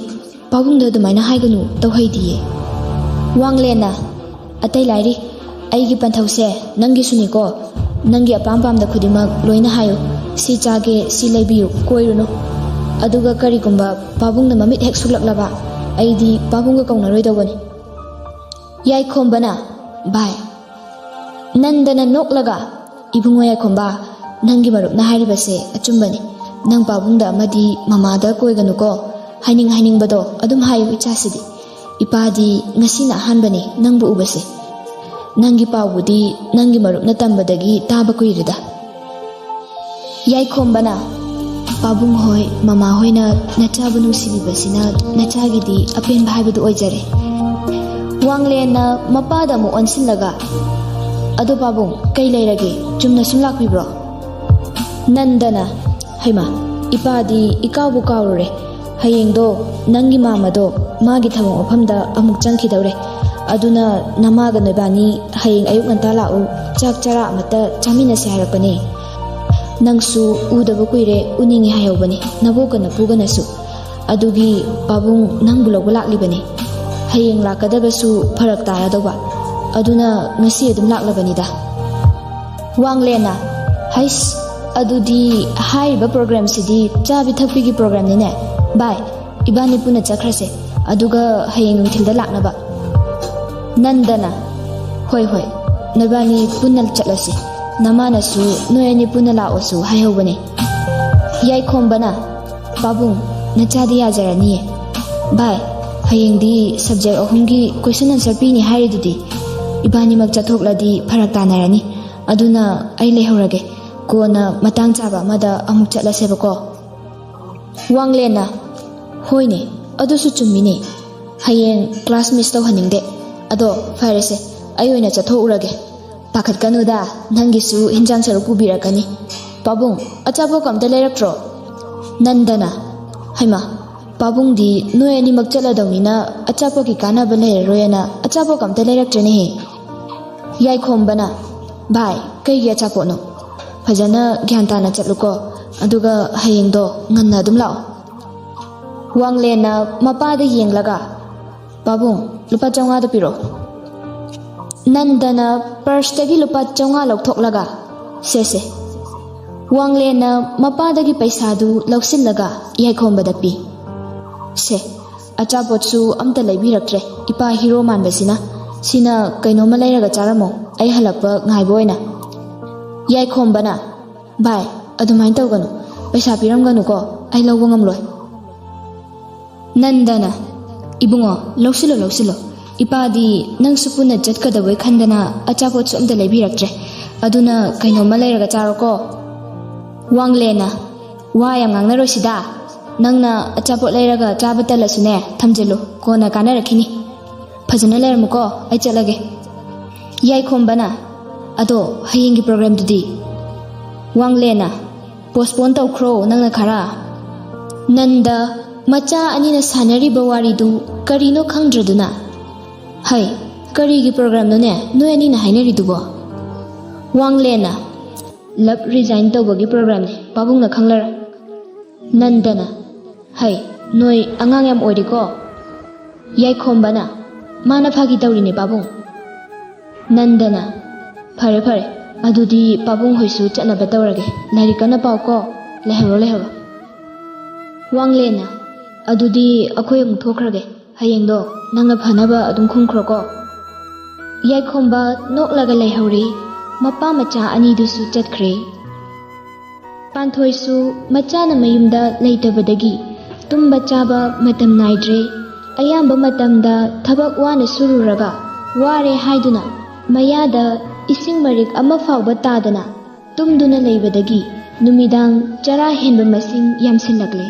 ꯄꯥꯕꯨꯡꯗ ꯑꯗꯨꯃꯥꯏꯅ ꯍꯥꯏꯒꯅꯨ, ꯇꯧꯍꯩꯗꯤꯌꯦ꯫" ꯋꯥꯡꯂꯦꯟꯅ, "ꯑꯇꯩ ꯂꯥꯏꯔꯤ, ꯑꯩꯒꯤ ꯄꯟꯊꯧꯁꯦ ꯅꯪꯒꯤꯁꯨꯅꯤꯀꯣ꯫ ꯅꯪꯒꯤ ꯑꯄꯥꯝ ꯄꯥꯝꯗ ꯈꯨꯗꯤꯡꯃꯛ ꯂꯣꯏꯅ ꯍꯥꯏꯌꯨ꯫ ꯁꯤ ꯆꯥꯒꯦ, ꯁꯤ ꯂꯩꯕꯤꯌꯨ, ꯀꯣꯏꯔꯨꯅꯨ꯫ ꯑꯗꯨꯒ ꯀꯔꯤꯒꯨꯝꯕ ꯄꯥꯕꯨꯡꯅ ꯃꯃꯤꯠ ꯍꯦꯛ ꯁꯨꯛꯂꯛꯂꯕ, ꯑꯩꯗꯤ ꯄꯥꯕꯨꯡꯒ ꯀꯧꯅꯔꯣꯏꯗꯧꯕꯅꯤ꯫" ꯌꯥꯏꯈꯣꯝꯕꯅ, "ꯚꯥꯏ꯫" ꯅꯟꯗꯅ ꯅꯣꯛꯂꯒ, "ꯏꯕꯨꯡꯉꯣ ꯌꯥꯏꯈꯣꯝꯕ, ꯅꯪꯒꯤ ꯃꯔꯨꯞꯅ ꯍꯥꯏꯔꯤꯕꯁꯦ ꯑꯆꯨꯝꯕꯅꯤ꯫ ꯅꯪ ꯄꯥꯕꯨꯡꯗ ꯑꯃꯗꯤ ꯃꯃꯥꯗ ꯀꯣꯏꯒꯅꯨꯀꯣ꯫ ꯍꯥꯏꯅꯤꯡ ꯍꯥꯏꯅꯤꯡꯕꯗꯣ ꯑꯗꯨꯝ ꯍꯥꯏꯌꯨ ꯏꯆꯥꯁꯤꯗꯤ꯫ ꯏꯄꯥꯗꯤ ꯉꯁꯤꯅ ꯑꯍꯥꯟꯕꯅꯤ ꯅꯪꯕꯨ ꯎꯕꯁꯦ꯫ ꯅꯪꯒꯤ ꯄꯥꯎꯕꯨꯗꯤ ꯅꯪꯒꯤ ꯃꯔꯨꯞꯅ ꯇꯝꯕꯗꯒꯤ ꯇꯥꯕ ꯀꯨꯏꯔꯦꯗ꯫" ꯌꯥꯏꯈꯣꯝꯕꯅ, "ꯄꯥꯕꯨꯡ ꯍꯣꯏ, ꯃꯃꯥ ꯍꯣꯏꯅ ꯅꯆꯥꯕꯨ ꯅꯨꯡꯁꯤꯕꯤꯕꯁꯤꯅ ꯅꯆꯥꯒꯤꯗꯤ ꯑꯄꯦꯟꯕ ꯍꯥꯏꯕꯗꯨ ꯑꯣꯏꯖꯔꯦ꯫" ꯋꯥꯡꯂꯦꯟꯅ ꯃꯄꯥꯗ ꯑꯃꯨꯛ ꯑꯣꯟꯁꯤꯜꯂꯒ, "ꯑꯗꯣ ꯄꯥꯕꯨꯡ, ꯀꯩ ꯂꯩꯔꯒꯦ? ꯆꯨꯝꯅ ꯁꯨꯝ ꯂꯥꯛꯄꯤꯕ꯭ꯔꯣ?" ꯅꯟꯗꯅ, "ꯍꯩꯃꯥ, ꯏꯄꯥꯗꯤ ꯏꯀꯥꯎꯕꯨ ꯀꯥꯎꯔꯨꯔꯦ꯫ ꯍꯌꯦꯡꯗꯣ ꯅꯪꯒꯤ ꯃꯥꯃꯗꯣ ꯃꯥꯒꯤ ꯊꯕꯛ ꯃꯐꯝꯗ ꯑꯃꯨꯛ ꯆꯪꯈꯤꯗꯧꯔꯦ꯫ ꯑꯗꯨꯅ ꯅꯃꯥꯒ ꯅꯣꯏꯕꯥꯅꯤ ꯍꯌꯦꯡ ꯑꯌꯨꯛ ꯉꯟꯇꯥ ꯂꯥꯛꯎ, ꯆꯥꯛ ꯆꯔꯥ ꯑꯃꯠꯇ ꯆꯥꯃꯤꯟꯅꯁꯦ ꯍꯥꯏꯔꯛꯄꯅꯦ꯫ ꯅꯪꯁꯨ ꯎꯗꯕ ꯀꯨꯏꯔꯦ, ꯎꯅꯤꯡꯉꯦ ꯍꯥꯏꯍꯧꯕꯅꯦ ꯅꯕꯣꯛꯀ ꯅꯄꯨꯒꯅꯁꯨ꯫ ꯑꯗꯨꯒꯤ ꯄꯥꯕꯨꯡ ꯅꯪꯕꯨ ꯂꯧꯕ ꯂꯥꯛꯂꯤꯕꯅꯤ꯫ ꯍꯌꯦꯡ ꯂꯥꯛꯀꯗꯕꯁꯨ ꯐꯔꯛ ꯇꯥꯔꯗꯧꯕ꯫ ꯑꯗꯨꯅ ꯉꯁꯤ ꯑꯗꯨꯝ ꯂꯥꯛꯂꯕꯅꯤꯗ꯫" ꯋꯥꯡꯂꯦꯟꯅ, "ꯍꯩꯁ, ꯑꯗꯨꯗꯤ ꯍꯥꯏꯔꯤꯕ ꯄ꯭ꯔꯣꯒ꯭ꯔꯥꯝꯁꯤꯗꯤ ꯆꯥꯕꯤ ꯊꯛꯄꯤꯒꯤ ꯄ꯭ꯔꯣꯒ꯭ꯔꯥꯝꯅꯤꯅꯦ꯫ ꯚꯥꯏ, ꯏꯕꯥꯅꯤ ꯄꯨꯟꯅ ꯆꯠꯈ꯭ꯔꯁꯦ, ꯑꯗꯨꯒ ꯍꯌꯦꯡ ꯅꯨꯡꯊꯤꯜꯗ ꯂꯥꯛꯅꯕ꯫" ꯅꯟꯗꯅ, "ꯍꯣꯏ, ꯍꯣꯏ, ꯅꯣꯏꯕꯥꯅꯤ ꯄꯨꯟꯅ ꯆꯠꯂꯁꯤ꯫ ꯅꯃꯥꯅꯁꯨ ꯅꯣꯏ ꯑꯅꯤ ꯄꯨꯟꯅ ꯂꯥꯛꯑꯣꯁꯨ ꯍꯥꯏꯍꯧꯕꯅꯦ꯫" ꯌꯥꯏꯈꯣꯝꯕꯅ, "ꯄꯥꯕꯨꯡ, ꯅꯆꯥꯗꯤ ꯌꯥꯖꯔꯅꯤꯌꯦ꯫ ꯚꯥꯏ, ꯍꯌꯦꯡꯗꯤ ꯁꯕꯖꯦꯛ ꯑꯍꯨꯝꯒꯤ ꯀꯣꯏꯁꯟ ꯑꯟꯁꯔ ꯄꯤꯅꯤ ꯍꯥꯏꯔꯤꯗꯨꯗꯤ꯫ ꯏꯕꯥꯅꯤꯃꯛ ꯆꯠꯊꯣꯛꯂꯗꯤ ꯐꯔꯛ ꯇꯥꯅꯔꯅꯤ꯫ ꯑꯗꯨꯅ ꯑꯩ ꯂꯩꯍꯧꯔꯒꯦ꯫ ꯀꯣꯟꯅ ꯃꯇꯥꯡ ꯆꯥꯕ ꯑꯃꯗ ꯑꯃꯨꯛ ꯆꯠꯂꯁꯦꯕꯀꯣ꯫" ꯋꯥꯡꯂꯦꯟꯅ, "ꯍꯣꯏꯅꯦ, ꯑꯗꯨꯁꯨ ꯆꯨꯝꯃꯤꯅꯦ꯫ ꯍꯌꯦꯡ ꯀ꯭ꯂꯥꯁ ꯃꯤꯁ ꯇꯧꯍꯟꯅꯤꯡꯗꯦ꯫ ꯑꯗꯣ ꯐꯔꯦꯁꯦ, ꯑꯩ ꯑꯣꯏꯅ ꯆꯠꯊꯣꯛꯎꯔꯒꯦ꯫ ꯄꯥꯈꯠꯀꯅꯨꯗ, ꯅꯪꯒꯤꯁꯨ ꯍꯤꯟꯖꯥꯡ ꯁꯔꯨꯛ ꯄꯨꯕꯤꯔꯛꯀꯅꯤ꯫ "ꯄꯥꯕꯨꯡ, ꯑꯆꯥꯄꯣꯠꯀ ꯑꯝꯇ ꯂꯩꯔꯛꯇ꯭ꯔꯣ?" ꯅꯟꯗꯅ, "ꯍꯩꯃꯥ, ꯄꯥꯕꯨꯡꯗꯤ ꯅꯣꯏ ꯑꯅꯤꯃꯛ ꯆꯠꯂꯗꯧꯅꯤꯅ ꯑꯆꯥꯄꯣꯠꯀꯤ ꯀꯥꯟꯅꯕ ꯂꯩꯔꯔꯣꯏꯅ ꯑꯆꯥꯄꯣꯠꯀ ꯑꯝꯇ ꯂꯩꯔꯛꯇ꯭ꯔꯦꯅꯦꯍꯦ꯫" ꯌꯥꯏꯈꯣꯝꯕꯅ, "ꯚꯥꯏ, ꯀꯩꯒꯤ ꯑꯆꯥꯄꯣꯠꯅꯣ? ꯐꯖꯅ ꯒ꯭ꯌꯥꯟ ꯇꯥꯅ ꯆꯠꯂꯨꯀꯣ, ꯑꯗꯨꯒ ꯍꯌꯦꯡꯗꯣ ꯉꯟꯅ ꯑꯗꯨꯝ ꯂꯥꯛꯑꯣ꯫" ꯋꯥꯡꯂꯦꯟꯅ ꯃꯄꯥꯗ ꯌꯦꯡꯂꯒ, "ꯄꯥꯕꯨꯡ, ꯂꯨꯄꯥ ꯆꯥꯝꯃꯉꯥꯗ ꯄꯤꯔꯛꯑꯣ꯫" ꯅꯟꯗꯅ ꯄꯔꯁꯇꯒꯤ ꯂꯨꯄꯥ ꯆꯥꯝꯃꯉꯥ ꯂꯧꯊꯣꯛꯂꯒ, "ꯁꯦ, ꯁꯦ꯫" ꯋꯥꯡꯂꯦꯟꯅ ꯃꯄꯥꯗꯒꯤ ꯄꯩꯁꯥꯗꯨ ꯂꯧꯁꯤꯜꯂꯒ ꯌꯥꯏꯈꯣꯝꯕꯗ ꯄꯤ꯫ "ꯁꯦ, ꯑꯆꯥꯄꯣꯠꯁꯨ ꯑꯝꯇ ꯂꯩꯕꯤꯔꯛꯇ꯭ꯔꯦ ꯏꯄꯥ ꯍꯤꯔꯣ ꯃꯥꯟꯕꯁꯤꯅ꯫ ꯁꯤꯅ ꯀꯩꯅꯣꯝꯃ ꯂꯩꯔꯒ ꯆꯥꯔꯝꯃꯣ, ꯑꯩ ꯍꯜꯂꯛꯄ ꯉꯥꯏꯕ ꯑꯣꯏꯅ꯫" ꯌꯥꯏꯈꯣꯝꯕꯅ, "ꯚꯥꯏ, ꯑꯗꯨꯃꯥꯏꯅ ꯇꯧꯒꯅꯨ, ꯄꯩꯁꯥ ꯄꯤꯔꯝꯒꯅꯨꯀꯣ, ꯑꯩ ꯂꯧꯕ ꯉꯝꯂꯣꯏ꯫" ꯅꯟꯗꯅ, "ꯏꯕꯨꯡꯉꯣ, ꯂꯧꯁꯤꯜꯂꯣ, ꯂꯧꯁꯤꯜꯂꯣ꯫ ꯏꯄꯥꯗꯤ ꯅꯪꯁꯨ ꯄꯨꯟꯅ ꯆꯠꯀꯗꯕꯩ ꯈꯟꯗꯅ ꯑꯆꯥꯄꯣꯠꯁꯨ ꯑꯝꯇ ꯂꯩꯕꯤꯔꯛꯇ꯭ꯔꯦ꯫ ꯑꯗꯨꯅ ꯀꯩꯅꯣꯝꯃ ꯂꯩꯔꯒ ꯆꯥꯔꯣꯀꯣ꯫" ꯋꯥꯡꯂꯦꯟꯅ, "ꯋꯥ ꯌꯥꯝ ꯉꯥꯡꯅꯔꯣꯏꯁꯤꯗ꯫ ꯅꯪꯅ ꯑꯆꯥꯄꯣꯠ ꯂꯩꯔꯒ ꯆꯥꯕ ꯇꯜꯂꯁꯨꯅꯦ, ꯊꯝꯖꯤꯜꯂꯨ, ꯀꯣꯟꯅ ꯀꯥꯟꯅꯔꯛꯈꯤꯅꯤ꯫ ꯐꯖꯅ ꯂꯩꯔꯝꯃꯨꯀꯣ, ꯑꯩ ꯆꯠꯂꯒꯦ꯫" ꯌꯥꯏꯈꯣꯝꯕꯅ, "ꯑꯗꯣ ꯍꯌꯦꯡꯒꯤ ꯄ꯭ꯔꯣꯒ꯭ꯔꯥꯝꯗꯨꯗꯤ?" ꯋꯥꯡꯂꯦꯟꯅ, "ꯄꯣꯁꯄꯣꯟ ꯇꯧꯈ꯭ꯔꯣ ꯅꯪꯅ ꯈꯔ꯫" ꯅꯟꯗ, ꯃꯆꯥ ꯑꯅꯤꯅ ꯁꯥꯟꯅꯔꯤꯕ ꯋꯥꯔꯤꯗꯨ ꯀꯔꯤꯅꯣ ꯈꯪꯗ꯭ꯔꯗꯨꯅ, "ꯍꯩ, ꯀꯔꯤꯒꯤ ꯄ꯭ꯔꯣꯒ꯭ꯔꯥꯝꯅꯣꯅꯦ ꯅꯣꯏ ꯑꯅꯤꯅ ꯍꯥꯏꯅꯔꯤꯗꯨꯕꯣ?" ꯋꯥꯡꯂꯦꯟꯅ, "ꯂꯞ ꯔꯤꯖꯥꯏꯟ ꯇꯧꯕꯒꯤ ꯄ꯭ꯔꯣꯒ꯭ꯔꯥꯝꯅꯦ, ꯄꯥꯕꯨꯡꯅ ꯈꯪꯂꯔꯣꯏ꯫" ꯅꯟꯗꯅ, "ꯍꯩ, ꯅꯣꯏ ꯑꯉꯥꯡ ꯌꯥꯝ ꯑꯣꯏꯔꯤꯀꯣ꯫" ꯌꯥꯏꯈꯣꯝꯕꯅ, "ꯃꯥꯅ ꯐꯥꯒꯤ ꯇꯧꯔꯤꯅꯦ ꯄꯥꯕꯨꯡ꯫" ꯅꯟꯗꯅ, "ꯐꯔꯦ, ꯐꯔꯦ, ꯑꯗꯨꯗꯤ ꯄꯥꯕꯨꯡ ꯍꯣꯏꯁꯨ ꯆꯠꯅꯕ ꯇꯧꯔꯒꯦ꯫ ꯂꯥꯏꯔꯤꯛ ꯀꯟꯅ ꯄꯥꯎꯀꯣ꯫ ꯂꯩꯍꯧꯔꯣ, ꯂꯩꯍꯧꯔꯣ꯫" ꯋꯥꯡꯂꯦꯟꯅ, "ꯑꯗꯨꯗꯤ ꯑꯩꯈꯣꯏ ꯑꯃꯨꯛ ꯊꯣꯛꯈ꯭ꯔꯒꯦ꯫ ꯍꯌꯦꯡꯗꯣ ꯅꯪꯅ ꯐꯅꯕ ꯑꯗꯨꯝ ꯈꯨꯝꯈ꯭ꯔꯣꯀꯣ꯫" ꯌꯥꯏꯈꯣꯝꯕ ꯅꯣꯛꯂꯒ ꯂꯩꯍꯧꯔꯦ꯫ ꯃꯄꯥ ꯃꯆꯥ ꯑꯅꯤꯗꯨꯁꯨ ꯆꯠꯈ꯭ꯔꯦ꯫ ꯄꯥꯟꯊꯣꯏꯁꯨ ꯃꯆꯥꯅ ꯃꯌꯨꯝꯗ ꯂꯩꯇꯕꯗꯒꯤ ꯇꯨꯝꯕ ꯆꯥꯕ ꯃꯇꯝ ꯅꯥꯏꯗ꯭ꯔꯦ꯫ ꯑꯌꯥꯝꯕ ꯃꯇꯝꯗ ꯊꯕꯛ ꯋꯥꯅ ꯁꯨꯔꯨꯔꯒ ꯋꯥꯔꯦ ꯍꯥꯏꯗꯨꯅ ꯃꯌꯥꯗ ꯏꯁꯤꯡ ꯃꯔꯤꯛ ꯑꯃ ꯐꯥꯎꯕ ꯇꯥꯗꯅ ꯇꯨꯝꯗꯨꯅ ꯂꯩꯕꯗꯒꯤ ꯅꯨꯃꯤꯗꯥꯡ ꯆꯔꯥ ꯍꯦꯟꯕ ꯃꯁꯤꯡ ꯌꯥꯝꯁꯤꯜꯂꯛꯂꯦ꯫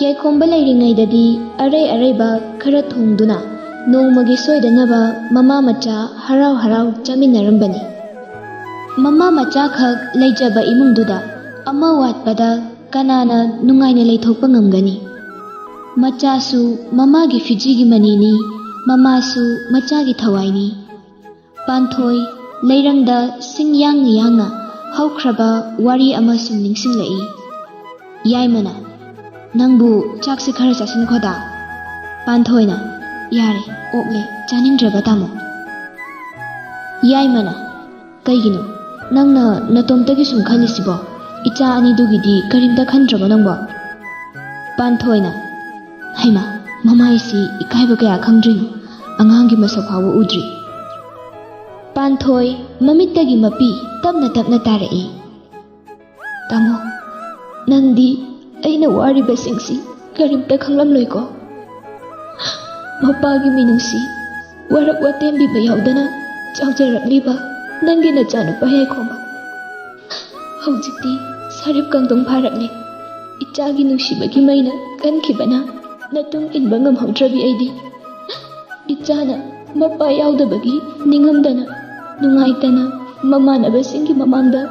ꯌꯥꯏꯈꯣꯝꯕ ꯂꯩꯔꯤꯉꯩꯗꯗꯤ ꯑꯔꯩ ꯑꯔꯩꯕ ꯈꯔ ꯊꯣꯡꯗꯨꯅ ꯅꯣꯡꯃꯒꯤ ꯁꯣꯏꯗꯅꯕ ꯃꯃꯥ ꯃꯆꯥ ꯍꯔꯥꯎ ꯍꯔꯥꯎ ꯆꯥꯃꯤꯟꯅꯔꯝꯕꯅꯤ꯫ ꯃꯃꯥ ꯃꯆꯥꯈꯛ ꯂꯩꯖꯕ ꯏꯃꯨꯡꯗꯨꯗ ꯑꯃ ꯋꯥꯠꯄꯗ ꯀꯅꯥꯅ ꯅꯨꯡꯉꯥꯏꯅ ꯂꯩꯊꯣꯛꯄ ꯉꯝꯒꯅꯤ? ꯃꯆꯥꯁꯨ ꯃꯃꯥꯒꯤ ꯐꯤꯖꯤꯒꯤ ꯃꯅꯤꯅꯤ, ꯃꯃꯥꯁꯨ ꯃꯆꯥꯒꯤ ꯊꯋꯥꯏꯅꯤ꯫ ꯄꯥꯟꯊꯣꯏ ꯂꯩꯔꯪꯗ ꯁꯤꯡ ꯌꯥꯡꯅ ꯌꯥꯡꯅ ꯍꯧꯈ꯭ꯔꯕ ꯋꯥꯔꯤ ꯑꯃ ꯁꯨꯝ ꯅꯤꯡꯁꯤꯡꯂꯛꯏ꯫ ꯌꯥꯏꯃꯅ, "ꯅꯪꯕꯨ ꯆꯥꯛꯁꯦ ꯈꯔ ꯆꯥꯁꯤꯟꯈꯣꯗ꯫" ꯄꯥꯟꯊꯣꯏꯅ, "ꯌꯥꯔꯦ, ꯑꯣꯛꯂꯦ, ꯆꯥꯅꯤꯡꯗ꯭ꯔꯕ ꯇꯥꯃꯣ꯫" ꯌꯥꯏꯃꯅ, "ꯀꯩꯒꯤꯅꯣ ꯅꯪꯅ ꯅꯇꯣꯝꯇꯒꯤ ꯁꯨꯝ ꯈꯜꯂꯤꯁꯤꯕꯣ? ꯏꯆꯥ ꯑꯅꯤꯗꯨꯒꯤꯗꯤ ꯀꯔꯤꯝꯇ ꯈꯟꯗ꯭ꯔꯕꯣ ꯅꯪꯕꯣ?" ꯄꯥꯟꯊꯣꯏꯅ, "ꯍꯩꯃꯥ, ꯃꯃꯥꯏꯁꯤ ꯏꯀꯥꯏꯕ ꯀꯌꯥ ꯈꯪꯗ꯭ꯔꯤꯅꯣ, ꯑꯉꯥꯡꯒꯤ ꯃꯁꯛ ꯐꯥꯎꯕ ꯎꯗ꯭ꯔꯤ꯫" ꯄꯥꯟꯊꯣꯏ ꯃꯃꯤꯠꯇꯒꯤ ꯃꯄꯤ ꯇꯞꯅ ꯇꯞꯅ ꯇꯥꯔꯛꯏ꯫ "ꯇꯥꯃꯣ, ꯅꯪꯗꯤ ꯑꯩꯅ ꯋꯥꯔꯤꯕꯁꯤꯡꯁꯤ ꯀꯔꯤꯝꯇ ꯈꯪꯂꯝꯂꯣꯏꯀꯣ꯫ ꯃꯄꯥꯒꯤ ꯃꯤꯅꯨꯡꯁꯤ, ꯋꯥꯔꯛ ꯋꯥꯇꯦꯝꯕꯤꯕ ꯌꯥꯎꯗꯅ ꯆꯥꯎꯖꯔꯛꯂꯤꯕ ꯅꯪꯒꯤ ꯅꯆꯥꯅꯨꯄꯥ ꯌꯥꯏꯈꯣꯝꯕ ꯍꯧꯖꯤꯛꯇꯤ ꯁꯥꯔꯦꯞ ꯀꯥꯡꯗꯣꯡ ꯐꯥꯔꯛꯂꯦ꯫ ꯏꯆꯥꯒꯤ ꯅꯨꯡꯁꯤꯕꯒꯤ ꯃꯩꯅ ꯀꯟꯈꯤꯕꯅ ꯅꯇꯨꯡ ꯏꯟꯕ ꯉꯝꯍꯧꯗ꯭ꯔꯕꯤ ꯑꯩꯗꯤ꯫ ꯏꯆꯥꯅ ꯃꯄꯥ ꯌꯥꯎꯗꯕꯒꯤ ꯅꯤꯡꯉꯝꯗꯅ, ꯅꯨꯡꯉꯥꯏꯇꯅ ꯃꯃꯥꯟꯅꯕꯁꯤꯡꯒꯤ ꯃꯃꯥꯡꯗ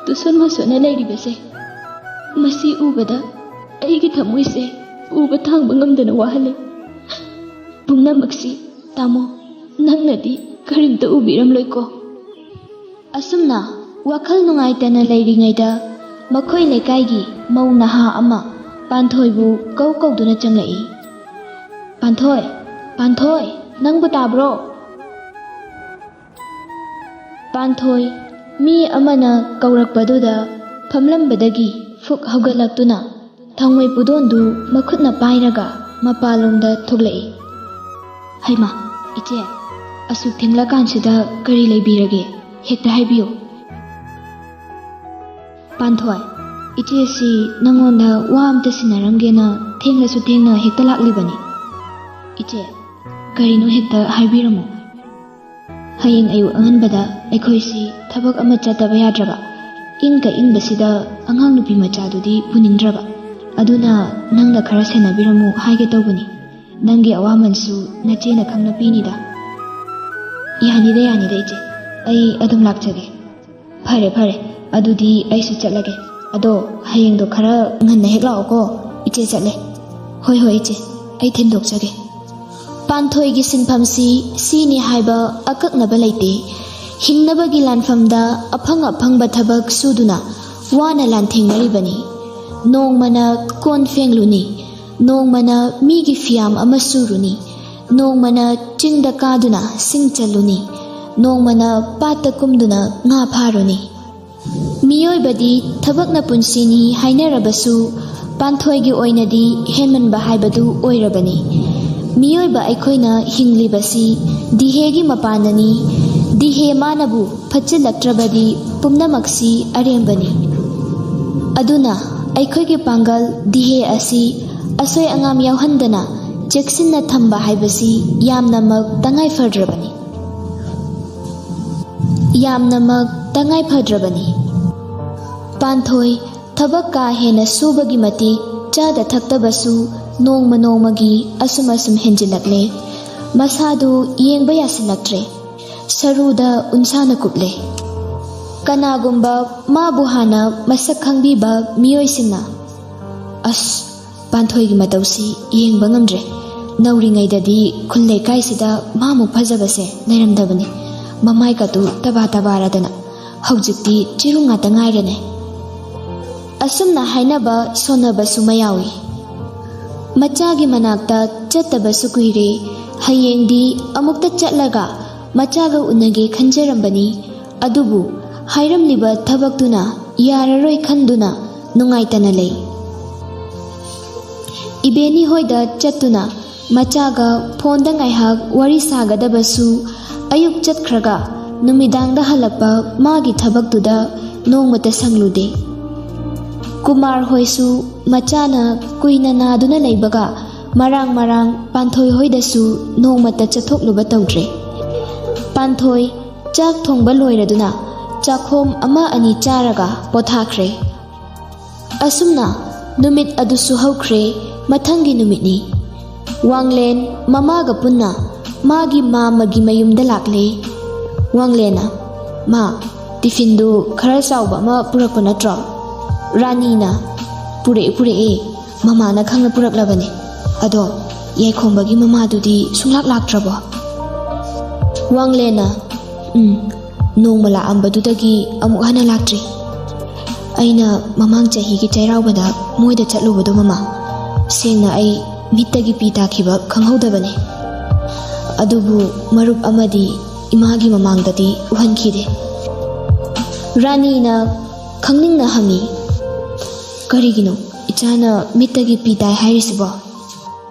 ꯇꯨꯁꯣꯟ ꯃꯁꯣꯟꯅ ꯂꯩꯔꯤꯕꯁꯦ, ꯃꯁꯤ ꯎꯕꯗ ꯑꯩꯒꯤ ꯊꯃꯣꯏꯁꯦ ꯄꯨꯕ ꯊꯥꯡꯕ ꯉꯝꯗꯅ ꯋꯥꯍꯜꯂꯦ꯫ ꯄꯨꯝꯅꯃꯛꯁꯤ ꯇꯥꯃꯣ, ꯅꯪꯅꯗꯤ ꯀꯔꯤꯝꯇ ꯎꯕꯤꯔꯝꯂꯣꯏꯀꯣ?" ꯑꯁꯨꯝꯅ ꯋꯥꯈꯜ ꯅꯨꯡꯉꯥꯏꯇꯅ ꯂꯩꯔꯤꯉꯩꯗ ꯃꯈꯣꯏ ꯂꯩꯀꯥꯏꯒꯤ ꯃꯧ ꯅꯍꯥ ꯑꯃ ꯄꯥꯟꯊꯣꯏꯕꯨ ꯀꯧ ꯀꯧꯗꯨꯅ ꯆꯪꯂꯛꯏ꯫ "ꯄꯥꯟꯊꯣꯏ, ꯄꯥꯟꯊꯣꯏ, ꯅꯪꯕꯨ ꯇꯥꯕ꯭ꯔꯣ?" ꯄꯥꯟꯊꯣꯏ ꯃꯤ ꯑꯃꯅ ꯀꯧꯔꯛꯄꯗꯨꯗ ꯐꯝꯂꯝꯕꯗꯒꯤ ꯐꯨꯛ ꯍꯧꯒꯠꯂꯛꯇꯨꯅ ꯊꯥꯡꯃꯩ ꯄꯨꯗꯣꯟꯗꯨ ꯃꯈꯨꯠꯅ ꯄꯥꯏꯔꯒ ꯃꯄꯥꯟꯂꯣꯝꯗ ꯊꯣꯛꯂꯛꯏ꯫ "ꯍꯩꯃꯥ, ꯏꯆꯦ, ꯑꯁꯨꯛ ꯊꯦꯡꯂꯀꯥꯟꯁꯤꯗ ꯀꯔꯤ ꯂꯩꯕꯤꯔꯒꯦ? ꯍꯦꯛꯇ ꯍꯥꯏꯕꯤꯌꯨ꯫" "ꯄꯥꯟꯊꯣꯏ, ꯏꯆꯦꯁꯤ ꯅꯪꯉꯣꯟꯗ ꯋꯥ ꯑꯝꯇ ꯁꯤꯟꯅꯔꯝꯒꯦꯅ ꯊꯦꯡꯂꯁꯨ ꯊꯦꯡꯅ ꯍꯦꯛꯇ ꯂꯥꯛꯂꯤꯕꯅꯤ꯫ ꯏꯆꯦ, ꯀꯔꯤꯅꯣ ꯍꯦꯛꯇ ꯍꯥꯏꯕꯤꯔꯝꯃꯨ꯫" ꯍꯌꯦꯡ ꯑꯌꯨꯛ ꯑꯉꯟꯕꯗ ꯑꯩꯈꯣꯏꯁꯤ ꯊꯕꯛ ꯑꯃ ꯆꯠꯇꯕ ꯌꯥꯗ꯭ꯔꯕ꯫ ꯏꯪꯀ ꯏꯪꯕꯁꯤꯗ ꯑꯉꯥꯡ ꯅꯨꯄꯤ ꯃꯆꯥꯗꯨꯗꯤ ꯄꯨꯅꯤꯡꯗ꯭ꯔꯕ꯫ ꯑꯗꯨꯅ ꯅꯪꯅ ꯈꯔ ꯁꯦꯟꯅꯕꯤꯔꯝꯃꯨ ꯍꯥꯏꯒꯦ ꯇꯧꯕꯅꯤ꯫ ꯅꯪꯒꯤ ꯑꯋꯥꯃꯟꯁꯨ ꯅꯆꯦꯅ ꯈꯪꯅ ꯄꯤꯅꯤꯗ꯫ ꯌꯥꯅꯤꯗ, ꯌꯥꯅꯤꯗ ꯏꯆꯦ, ꯑꯩ ꯑꯗꯨꯝ ꯂꯥꯛꯆꯒꯦ꯫ ꯐꯔꯦ ꯐꯔꯦ, ꯑꯗꯨꯗꯤ ꯑꯩꯁꯨ ꯆꯠꯂꯒꯦ꯫ ꯑꯗꯣ ꯍꯌꯦꯡꯗꯣ ꯈꯔ ꯉꯟꯅ ꯍꯦꯛ ꯂꯥꯛꯑꯣꯀꯣ꯫ ꯏꯆꯦ ꯆꯠꯂꯦ꯫ ꯍꯣꯏ ꯍꯣꯏ ꯏꯆꯦ, ꯑꯩ ꯊꯤꯟꯗꯣꯛꯆꯒꯦ꯫ ꯄꯥꯟꯊꯣꯏꯒꯤ ꯁꯤꯟꯐꯝꯁꯤ ꯁꯤꯅꯤ ꯍꯥꯏꯕ ꯑꯀꯛꯅꯕ ꯂꯩꯇꯦ꯫ ꯍꯤꯡꯅꯕꯒꯤ ꯂꯥꯟꯐꯝꯗ ꯑꯐꯪ ꯑꯐꯪꯕ ꯊꯕꯛ ꯁꯨꯗꯨꯅ ꯋꯥꯅ ꯂꯥꯟꯊꯦꯡꯅꯔꯤꯕꯅꯤ꯫ ꯅꯣꯡꯃꯅ ꯀꯣꯟ ꯐꯦꯡꯂꯨꯅꯤ, ꯅꯣꯡꯃꯅ ꯃꯤꯒꯤ ꯐꯤꯌꯥꯝ ꯑꯃ ꯁꯨꯔꯨꯅꯤ, ꯅꯣꯡꯃꯅ ꯆꯤꯡꯗ ꯀꯥꯗꯨꯅ ꯁꯤꯡ ꯆꯜꯂꯨꯅꯤ, ꯅꯣꯡꯃꯅ ꯄꯥꯠꯇ ꯀꯨꯝꯗꯨꯅ ꯉꯥ ꯐꯥꯔꯨꯅꯤ꯫ ꯃꯤꯑꯣꯏꯕꯗꯤ ꯊꯕꯛꯅ ꯄꯨꯟꯁꯤꯅꯤ ꯍꯥꯏꯅꯔꯕꯁꯨ, ꯄꯥꯟꯊꯣꯏꯒꯤ ꯑꯣꯏꯅꯗꯤ ꯍꯦꯟꯃꯟꯕ ꯍꯥꯏꯕꯗꯨ ꯑꯣꯏꯔꯕꯅꯤ꯫ ꯃꯤꯑꯣꯏꯕ ꯑꯩꯈꯣꯏꯅ ꯍꯤꯡꯂꯤꯕꯁꯤ ꯗꯤꯍꯦꯒꯤ ꯃꯄꯥꯟꯅꯅꯤ꯫ ꯗꯤꯍꯦ ꯃꯥꯅꯕꯨ ꯐꯠꯆꯤꯜꯂꯛꯇ꯭ꯔꯕꯗꯤ ꯄꯨꯝꯅꯃꯛꯁꯤ ꯑꯔꯦꯝꯕꯅꯤ꯫ ꯑꯗꯨꯅ ꯑꯩꯈꯣꯏꯒꯤ ꯄꯥꯡꯒꯜ ꯗꯤꯍꯦ ꯑꯁꯤ ꯑꯁꯣꯏ ꯑꯉꯥꯝ ꯌꯥꯎꯍꯟꯗꯅ ꯆꯦꯛꯁꯤꯟꯅ ꯊꯝꯕ ꯍꯥꯏꯕꯁꯤ ꯌꯥꯝꯅꯃꯛ ꯇꯉꯥꯏ ꯐꯗ꯭ꯔꯕꯅꯤ꯫ ꯌꯥꯝꯅꯃꯛ ꯇꯉꯥꯏ ꯐꯗ꯭ꯔꯕꯅꯤ꯫ ꯄꯥꯟꯊꯣꯏ ꯊꯕꯛ ꯀꯥ ꯍꯦꯟꯅ ꯁꯨꯕꯒꯤ ꯃꯇꯤꯛ ꯆꯥꯗ ꯊꯛꯇꯕꯁꯨ ꯅꯣꯡꯃ ꯅꯣꯡꯃꯒꯤ ꯑꯁꯨꯝ ꯑꯁꯨꯝ ꯍꯦꯟꯖꯤꯜꯂꯛꯂꯦ꯫ ꯃꯁꯥꯗꯨ ꯌꯦꯡꯕ ꯌꯥꯁꯤꯜꯂꯛꯇ꯭ꯔꯦ꯫ ꯁꯔꯨꯗ ꯎꯟꯁꯥꯅ ꯀꯨꯞꯂꯦ꯫ ꯀꯅꯥꯒꯨꯝꯕ ꯃꯥꯕꯨ ꯍꯥꯟꯅ ꯃꯁꯛ ꯈꯪꯕꯤꯕ ꯃꯤꯑꯣꯏꯁꯤꯡꯅ, "ꯑꯁ, ꯄꯥꯟꯊꯣꯏꯒꯤ ꯃꯇꯧꯁꯤ ꯌꯦꯡꯕ ꯉꯝꯗ꯭ꯔꯦ꯫ ꯅꯧꯔꯤꯉꯩꯗꯗꯤ ꯈꯨꯜ ꯂꯩꯀꯥꯏꯁꯤꯗ ꯃꯥꯃꯨꯛ ꯐꯖꯕꯁꯦ ꯂꯩꯔꯝꯗꯕꯅꯤ꯫ ꯃꯃꯥꯏꯒꯗꯨ ꯇꯕꯥ ꯇꯕꯥꯔꯗꯅ ꯍꯧꯖꯤꯛꯇꯤ ꯆꯤꯔꯨ ꯉꯥꯛꯇ ꯉꯥꯏꯔꯦꯅꯦ"꯫ ꯑꯁꯨꯝꯅ ꯍꯥꯏꯅꯕ ꯁꯣꯟꯅꯕꯁꯨ ꯃꯌꯥꯎꯏ꯫ ꯃꯆꯥꯒꯤ ꯃꯅꯥꯛꯇ ꯆꯠꯇꯕꯁꯨ ꯀꯨꯏꯔꯦ꯫ ꯍꯌꯦꯡꯗꯤ ꯑꯃꯨꯛꯇ ꯆꯠꯂꯒ ꯃꯆꯥꯒ ꯎꯅꯒꯦ ꯈꯟꯖꯔꯝꯕꯅꯤ꯫ ꯑꯗꯨꯕꯨ ꯍꯥꯏꯔꯝꯂꯤꯕ ꯊꯕꯛꯇꯨꯅ ꯌꯥꯔꯔꯣꯏ ꯈꯟꯗꯨꯅ ꯅꯨꯡꯉꯥꯏꯇꯅ ꯂꯩ꯫ ꯏꯕꯦꯅꯤ ꯍꯣꯏꯗ ꯆꯠꯇꯨꯅ ꯃꯆꯥꯒ ꯐꯣꯟꯗ ꯉꯥꯏꯍꯥꯛ ꯋꯥꯔꯤ ꯁꯥꯒꯗꯕꯁꯨ ꯑꯌꯨꯛ ꯆꯠꯈ꯭ꯔꯒ ꯅꯨꯃꯤꯗꯥꯡꯗ ꯍꯜꯂꯛꯄ ꯃꯥꯒꯤ ꯊꯕꯛꯇꯨꯗ ꯅꯣꯡꯃꯇ ꯁꯪꯂꯨꯗꯦ꯫ ꯀꯨꯃꯥꯔ ꯍꯣꯏꯁꯨ ꯃꯆꯥꯅ ꯀꯨꯏꯅ ꯅꯥꯗꯨꯅ ꯂꯩꯕꯒ ꯃꯔꯥꯡ ꯃꯔꯥꯡ ꯄꯥꯟꯊꯣꯏ ꯍꯣꯏꯗꯁꯨ ꯅꯣꯡꯃꯇ ꯆꯠꯊꯣꯛꯂꯨꯕ ꯇꯧꯗ꯭ꯔꯦ꯫ ꯄꯥꯟꯊꯣꯏ ꯆꯥꯛ ꯊꯣꯡꯕ ꯂꯣꯏꯔꯗꯨꯅ ꯆꯥꯛꯈꯣꯝ ꯑꯃ ꯑꯅꯤ ꯆꯥꯔꯒ ꯄꯣꯊꯥꯈ꯭ꯔꯦ꯫ ꯑꯁꯨꯝꯅ ꯅꯨꯃꯤꯠ ꯑꯗꯨꯁꯨ ꯍꯧꯈ꯭ꯔꯦ꯫ ꯃꯊꯪꯒꯤ ꯅꯨꯃꯤꯠꯅꯤ꯫ ꯋꯥꯡꯂꯦꯟ ꯃꯃꯥꯒ ꯄꯨꯟꯅ ꯃꯥꯒꯤ ꯃꯥꯝꯃꯒꯤ ꯃꯌꯨꯝꯗ ꯂꯥꯛꯂꯦ꯫ ꯋꯥꯡꯂꯦꯟꯅ, "ꯃꯥ, ꯇꯤꯐꯤꯟꯗꯨ ꯈꯔ ꯆꯥꯎꯕ ꯑꯃ ꯄꯨꯔꯛꯄ ꯅꯠꯇ꯭ꯔꯣ? ꯔꯥꯅꯤꯅ, "ꯄꯨꯔꯛꯑꯦ, ꯄꯨꯔꯛꯑꯦ꯫ ꯃꯃꯥꯅ ꯈꯪꯅ ꯄꯨꯔꯛꯂꯕꯅꯦ꯫ ꯑꯗꯣ ꯌꯥꯏꯈꯣꯝꯕꯒꯤ ꯃꯃꯥꯗꯨꯗꯤ ꯁꯨꯡꯂꯥꯛ ꯂꯥꯛꯇ꯭ꯔꯕꯣ?" ꯋꯥꯡꯂꯦꯟꯅ, "ꯎꯝ, ꯅꯣꯡꯃ ꯂꯥꯛꯑꯝꯕꯗꯨꯗꯒꯤ ꯑꯃꯨꯛ ꯍꯟꯅ ꯂꯥꯛꯇ꯭ꯔꯤ꯫ ꯑꯩꯅ ꯃꯃꯥꯡ ꯆꯍꯤꯒꯤ ꯆꯩꯔꯥꯎꯕꯗ ꯃꯣꯏꯗ ꯆꯠꯂꯨꯕꯗꯣ ꯃꯃꯥ, ꯁꯦꯡꯅ ꯑꯩ ꯃꯤꯠꯇꯒꯤ ꯄꯤ ꯇꯥꯈꯤꯕ ꯈꯪꯍꯧꯗꯕꯅꯦ꯫ ꯑꯗꯨꯕꯨ ꯃꯔꯨꯞ ꯑꯃꯗꯤ ꯏꯃꯥꯒꯤ ꯃꯃꯥꯡꯗꯗꯤ ꯎꯍꯟꯈꯤꯗꯦ꯫" ꯔꯥꯅꯤꯅ ꯈꯪꯅꯤꯡꯅ ꯍꯪꯉꯤ, "ꯀꯔꯤꯒꯤꯅꯣ ꯏꯆꯥꯅ ꯃꯤꯠꯇꯒꯤ ꯄꯤ ꯇꯥꯏ ꯍꯥꯏꯔꯤꯁꯤꯕꯣ?"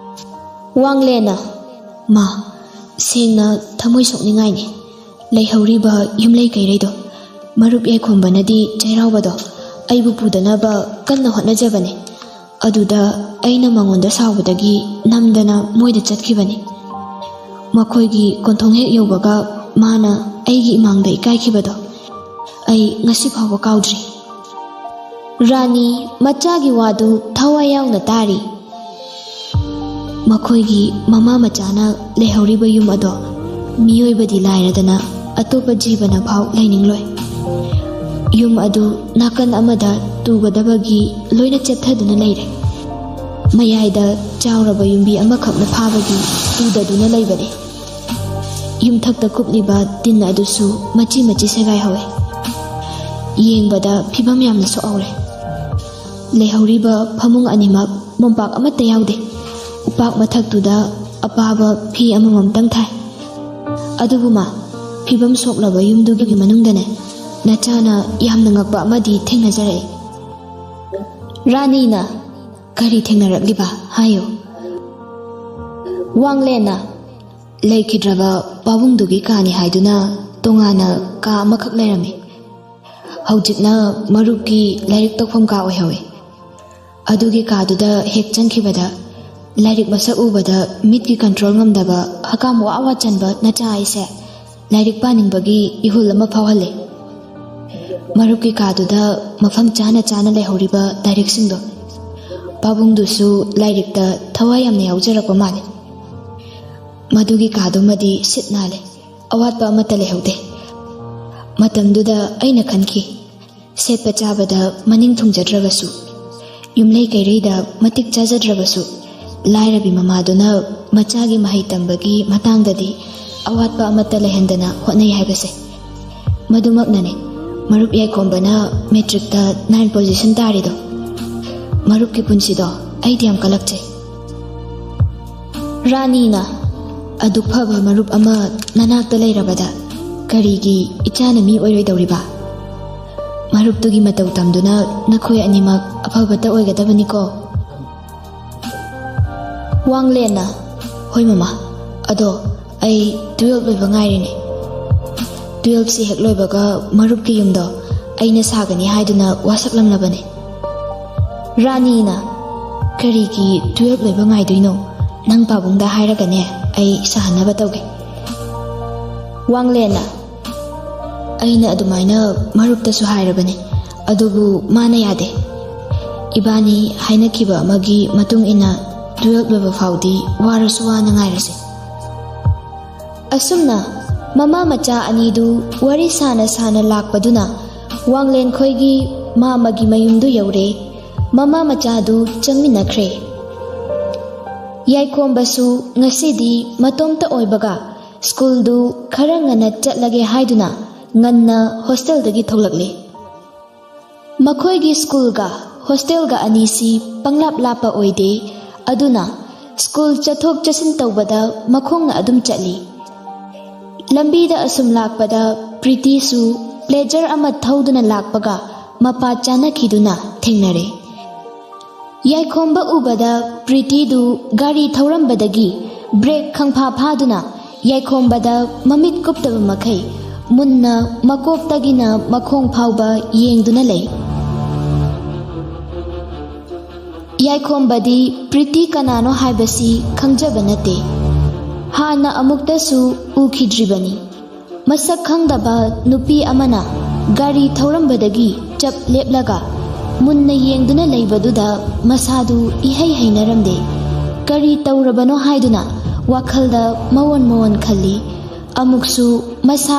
ꯋꯥꯡꯂꯦꯟꯅ, "ꯃꯥ, ꯁꯦꯡꯅ ꯊꯃꯣꯏ ꯁꯣꯛꯅꯤꯡꯉꯥꯏꯅꯤ꯫ ꯂꯩꯍꯧꯔꯤꯕ ꯌꯨꯝꯂꯩ ꯀꯩꯔꯩꯗꯣ, ꯃꯔꯨꯞ ꯌꯥꯏꯈꯣꯝꯕꯅꯗꯤ ꯆꯩꯔꯥꯎꯕꯗꯣ ꯑꯩꯕꯨ ꯄꯨꯗꯅꯕ ꯀꯟꯅ ꯍꯣꯠꯅꯖꯕꯅꯤ꯫ ꯑꯗꯨꯗ ꯑꯩꯅ ꯃꯉꯣꯟꯗ ꯁꯥꯎꯕꯗꯒꯤ ꯅꯝꯗꯅ ꯃꯣꯏꯗ ꯆꯠꯈꯤꯕꯅꯤ꯫ ꯃꯈꯣꯏꯒꯤ ꯀꯣꯟꯊꯣꯡ ꯍꯦꯛ ꯌꯧꯕꯒ ꯃꯥꯅ ꯑꯩꯒꯤ ꯏꯃꯥꯡꯗ ꯏꯀꯥꯏꯈꯤꯕꯗꯣ ꯑꯩ ꯉꯁꯤ ꯐꯥꯎꯕ ꯀꯥꯎꯗ꯭ꯔꯤ꯫" ꯔꯥꯅꯤ ꯃꯆꯥꯒꯤ ꯋꯥꯗꯨ ꯊꯋꯥꯏ ꯌꯥꯎꯅ ꯇꯥꯔꯤ꯫ ꯃꯈꯣꯏꯒꯤ ꯃꯃꯥ ꯃꯆꯥꯅ ꯂꯩꯍꯧꯔꯤꯕ ꯌꯨꯝ ꯑꯗꯣ ꯃꯤꯑꯣꯏꯕꯗꯤ ꯂꯥꯏꯔꯗꯅ ꯑꯇꯣꯞꯄ ꯖꯤꯕꯅ ꯐꯥꯎ ꯂꯩꯅꯤꯡꯂꯣꯏ꯫ ꯌꯨꯝ ꯑꯗꯨ ꯅꯥꯀꯟ ꯑꯃꯗ ꯇꯨꯒꯗꯕꯒꯤ ꯂꯣꯏꯅ ꯆꯦꯞꯊꯗꯨꯅ ꯂꯩꯔꯦ꯫ ꯃꯌꯥꯏꯗ ꯆꯥꯎꯔꯕ ꯌꯨꯝꯕꯤ ꯑꯃꯈꯛꯅ ꯐꯥꯕꯒꯤ ꯇꯨꯗꯗꯨꯅ ꯂꯩꯕꯅꯤ꯫ ꯌꯨꯝꯊꯛꯇ ꯀꯨꯞꯂꯤꯕ ꯇꯤꯟ ꯑꯗꯨꯁꯨ ꯃꯆꯤ ꯃꯆꯤ ꯁꯦꯒꯥꯏꯍꯧꯋꯦ꯫ ꯌꯦꯡꯕꯗ ꯐꯤꯕꯝ ꯌꯥꯝꯅ ꯁꯣꯛꯍꯧꯔꯦ꯫ ꯂꯩꯍꯧꯔꯤꯕ ꯐꯃꯨꯡ ꯑꯅꯤꯃꯛ ꯃꯣꯝꯄꯥꯛ ꯑꯃꯠꯇ ꯌꯥꯎꯗꯦ꯫ ꯎꯄꯥꯛ ꯃꯊꯛꯇꯨꯗ ꯑꯄꯥꯕ ꯐꯤ ꯑꯃꯃꯝꯇꯪ ꯊꯥꯏ꯫ ꯑꯗꯨꯕꯨ ꯃꯥ, ꯐꯤꯕꯝ ꯁꯣꯛꯂꯕ ꯌꯨꯝꯗꯨꯒꯤ ꯃꯅꯨꯡꯗꯅꯦ, ꯅꯆꯥꯅ ꯌꯥꯝꯅ ꯉꯛꯄ ꯑꯃꯗꯤ ꯊꯦꯡꯅꯖꯔꯛꯏ꯫ ꯔꯥꯅꯤꯅ, "ꯀꯔꯤ ꯊꯦꯡꯅꯔꯛꯂꯤꯕ? ꯍꯥꯏꯌꯨ꯫" ꯋꯥꯡꯂꯦꯟꯅ, "ꯂꯩꯈꯤꯗ꯭ꯔꯕ ꯄꯥꯕꯨꯡꯗꯨꯒꯤ ꯀꯥꯅꯤ ꯍꯥꯏꯗꯨꯅ ꯇꯣꯉꯥꯟꯅ ꯀꯥ ꯑꯃꯈꯛ ꯂꯩꯔꯝꯃꯤ꯫ ꯍꯧꯖꯤꯛꯅ ꯃꯔꯨꯞꯀꯤ ꯂꯥꯏꯔꯤꯛ ꯇꯧꯐꯝ ꯀꯥ ꯑꯣꯏꯍꯧꯋꯤ꯫ ꯑꯗꯨꯒꯤ ꯀꯥꯗꯨꯗ ꯍꯦꯛ ꯆꯪꯈꯤꯕꯗ ꯂꯥꯏꯔꯤꯛ ꯃꯁꯛ ꯎꯕꯗ ꯃꯤꯠꯀꯤ ꯀꯟꯇ꯭ꯔꯣꯜ ꯉꯝꯗꯕ ꯍꯀꯥꯝ ꯋꯥ ꯋꯥ ꯆꯟꯕ ꯅꯆꯥ ꯑꯩꯁꯦ ꯂꯥꯏꯔꯤꯛ ꯄꯥꯅꯤꯡꯕꯒꯤ ꯏꯍꯨꯜ ꯑꯃ ꯐꯥꯎꯍꯜꯂꯦ꯫ ꯃꯔꯨꯞꯀꯤ ꯀꯥꯗꯨꯗ ꯃꯐꯝ ꯆꯥꯅ ꯆꯥꯅ ꯂꯩꯍꯧꯔꯤꯕ ꯂꯥꯏꯔꯤꯛꯁꯤꯡꯗꯣ ꯄꯥꯕꯨꯡꯗꯨꯁꯨ ꯂꯥꯏꯔꯤꯛꯇ ꯊꯋꯥꯏ ꯌꯥꯝꯅ ꯌꯥꯎꯖꯔꯛꯄ ꯃꯥꯜꯂꯦ꯫ ꯃꯗꯨꯒꯤ ꯀꯥꯗꯨꯃꯗꯤ ꯁꯤꯠ ꯅꯥꯜꯂꯦ, ꯑꯋꯥꯠꯄ ꯑꯃꯠꯇ ꯂꯩꯍꯧꯗꯦ꯫ ꯃꯇꯝꯗꯨꯗ ꯑꯩꯅ ꯈꯟꯈꯤ, ꯁꯦꯠꯄ ꯆꯥꯕꯗ ꯃꯅꯤꯡ ꯊꯨꯡꯖꯗ꯭ꯔꯕꯁꯨ, ꯌꯨꯝꯂꯩ ꯀꯩꯔꯩꯗ ꯃꯇꯤꯛ ꯆꯥꯖꯗ꯭ꯔꯕꯁꯨ, ꯂꯥꯏꯔꯕꯤ ꯃꯃꯥꯗꯨꯅ ꯃꯆꯥꯒꯤ ꯃꯍꯩ ꯇꯝꯕꯒꯤ ꯃꯇꯥꯡꯗꯗꯤ ꯑꯋꯥꯠꯄ ꯑꯃꯠꯇ ꯂꯩꯍꯟꯗꯅ ꯍꯣꯠꯅꯩ ꯍꯥꯏꯕꯁꯦ꯫ ꯃꯗꯨꯃꯛꯅꯅꯦ ꯃꯔꯨꯞ ꯌꯥꯏꯈꯣꯝꯕꯅ ꯃꯦꯇ꯭ꯔꯤꯛꯇ ꯅꯥꯏꯟ ꯄꯣꯖꯤꯁꯟ ꯇꯥꯔꯤꯗꯣ꯫ ꯃꯔꯨꯞꯀꯤ ꯄꯨꯟꯁꯤꯗꯣ ꯑꯩꯗꯤ ꯌꯥꯝ ꯀꯜꯂꯛꯆꯩ꯫ ꯔꯥꯅꯤꯅ, "ꯑꯗꯨꯛ ꯐꯕ ꯃꯔꯨꯞ ꯑꯃ ꯅꯅꯥꯛꯇ ꯂꯩꯔꯕꯗ ꯀꯔꯤꯒꯤ ꯏꯆꯥꯅ ꯃꯤ ꯑꯣꯏꯔꯣꯏꯗꯧꯔꯤꯕ? ꯃꯔꯨꯞꯇꯨꯒꯤ ꯃꯇꯧ ꯇꯝꯗꯨꯅ ꯅꯈꯣꯏ ꯑꯅꯤꯃꯛ ꯑꯐꯕꯇ ꯑꯣꯏꯒꯗꯕꯅꯤꯀꯣ?" ꯋꯥꯡꯂꯦꯟꯅ, "ꯍꯣꯏ ꯃꯃꯥ, ꯑꯗꯣ ꯑꯩ ꯇꯨꯌꯦꯜꯞ ꯂꯣꯏꯕ ꯉꯥꯏꯔꯤꯅꯦ꯫ ꯇꯨꯌꯦꯜꯞꯁꯤ ꯍꯦꯛ ꯂꯣꯏꯕꯒ ꯃꯔꯨꯞꯀꯤ ꯌꯨꯝꯗꯣ ꯑꯩꯅ ꯁꯥꯒꯅꯤ ꯍꯥꯏꯗꯨꯅ ꯋꯥꯁꯛꯂꯝꯂꯕꯅꯦ꯫" ꯔꯥꯅꯤꯅ, "ꯀꯔꯤꯒꯤ ꯇꯨꯌꯦꯜꯞ ꯂꯣꯏꯕ ꯉꯥꯏꯗꯣꯏꯅꯣ? ꯅꯪ ꯄꯥꯕꯨꯡꯗ ꯍꯥꯏꯔꯒꯅꯦ ꯑꯩ ꯁꯥꯍꯟꯅꯕ ꯇꯧꯒꯦ꯫" ꯋꯥꯡꯂꯦꯟꯅ, "ꯑꯩꯅ ꯑꯗꯨꯃꯥꯏꯅ ꯃꯔꯨꯞꯇꯁꯨ ꯍꯥꯏꯔꯕꯅꯦ, ꯑꯗꯨꯕꯨ ꯃꯥꯅ ꯌꯥꯗꯦ꯫ ꯏꯕꯥꯅꯤ ꯍꯥꯏꯅꯈꯤꯕ ꯑꯃꯒꯤ ꯃꯇꯨꯡ ꯏꯟꯅ ꯇꯨꯌꯦꯜꯞ ꯂꯣꯏꯕ ꯐꯥꯎꯗꯤ ꯋꯥꯔꯁꯨ ꯋꯥꯅ ꯉꯥꯏꯔꯁꯦ꯫" ꯑꯁꯨꯝꯅ ꯃꯃꯥ ꯃꯆꯥ ꯑꯅꯤꯗꯨ ꯋꯥꯔꯤ ꯁꯥꯅ ꯁꯥꯅ ꯂꯥꯛꯄꯗꯨꯅ ꯋꯥꯡꯂꯦꯟ ꯈꯣꯏꯒꯤ ꯃꯥꯃꯒꯤ ꯃꯌꯨꯝꯗꯨ ꯌꯧꯔꯦ꯫ ꯃꯃꯥ ꯃꯆꯥꯗꯨ ꯆꯪꯃꯤꯟꯅꯈ꯭ꯔꯦ꯫ ꯌꯥꯏꯈꯣꯝꯕꯁꯨ ꯉꯁꯤꯗꯤ ꯃꯇꯣꯝꯇ ꯑꯣꯏꯕꯒ ꯁ꯭ꯀꯨꯜꯗꯨ ꯈꯔ ꯉꯟꯅ ꯆꯠꯂꯒꯦ ꯍꯥꯏꯗꯨꯅ ꯉꯟꯅ ꯍꯣꯁꯇꯦꯜꯗꯒꯤ ꯊꯣꯛꯂꯛꯂꯦ꯫ ꯃꯈꯣꯏꯒꯤ ꯁ꯭ꯀꯨꯜꯒ ꯍꯣꯁꯇꯦꯜꯒ ꯑꯅꯤꯁꯤ ꯄꯪꯂꯥꯞ ꯂꯥꯞꯄ ꯑꯣꯏꯗꯦ, ꯑꯗꯨꯅ ꯁ꯭ꯀꯨꯜ ꯆꯠꯊꯣꯛ ꯆꯠꯁꯤꯟ ꯇꯧꯕꯗ ꯃꯈꯣꯡꯅ ꯑꯗꯨꯝ ꯆꯠꯂꯤ꯫ ꯂꯝꯕꯤꯗ ꯑꯁꯨꯝ ꯂꯥꯛꯄꯗ ꯄ꯭ꯔꯤꯇꯤꯁꯨ ꯄ꯭ꯂꯦꯖꯔ ꯑꯃ ꯊꯧꯗꯨꯅ ꯂꯥꯛꯄꯒ ꯃꯄꯥ ꯆꯥꯅꯈꯤꯗꯨꯅ ꯊꯦꯡꯅꯔꯦ꯫ ꯌꯥꯏꯈꯣꯝꯕ ꯎꯕꯗ ꯄ꯭ꯔꯤꯇꯤꯗꯨ ꯒꯥꯔꯤ ꯊꯧꯔꯝꯕꯗꯒꯤ ꯕ꯭ꯔꯦꯛ ꯈꯪꯐꯥ ꯐꯥꯗꯨꯅ ꯌꯥꯏꯈꯣꯝꯕꯗ ꯃꯃꯤꯠ ꯀꯨꯞꯇꯕ ꯃꯈꯩ ꯃꯨꯟꯅ ꯃꯀꯣꯛꯇꯒꯤꯅ ꯃꯈꯣꯡ ꯐꯥꯎꯕ ꯌꯦꯡꯗꯨꯅ ꯂꯩ꯫ ꯌꯥꯏꯈꯣꯝꯕꯗꯤ ꯄ꯭ꯔꯤꯇꯤ ꯀꯅꯥꯅꯣ ꯍꯥꯏꯕꯁꯤ ꯈꯪꯖꯕ ꯅꯠꯇꯦ꯫ ꯍꯥꯟꯅ ꯑꯃꯨꯛꯇꯁꯨ ꯎꯈꯤꯗ꯭ꯔꯤꯕꯅꯤ꯫ ꯃꯁꯛ ꯈꯪꯗꯕ ꯅꯨꯄꯤ ꯑꯃꯅ ꯒꯥꯔꯤ ꯊꯧꯔꯝꯕꯗꯒꯤ ꯆꯞ ꯂꯦꯞꯂꯒ ꯃꯨꯟꯅ ꯌꯦꯡꯗꯨꯅ ꯂꯩꯕꯗꯨꯗ ꯃꯁꯥꯗꯨ ꯏꯍꯩ ꯍꯩꯅꯔꯝꯗꯦ꯫ ꯀꯔꯤ ꯇꯧꯔꯕꯅꯣ ꯍꯥꯏꯗꯨꯅ ꯋꯥꯈꯜꯗ ꯃꯋꯣꯟ ꯃꯋꯣꯟ ꯈꯜꯂꯤ꯫ ꯑꯃꯨꯛꯁꯨ ꯃꯁꯥ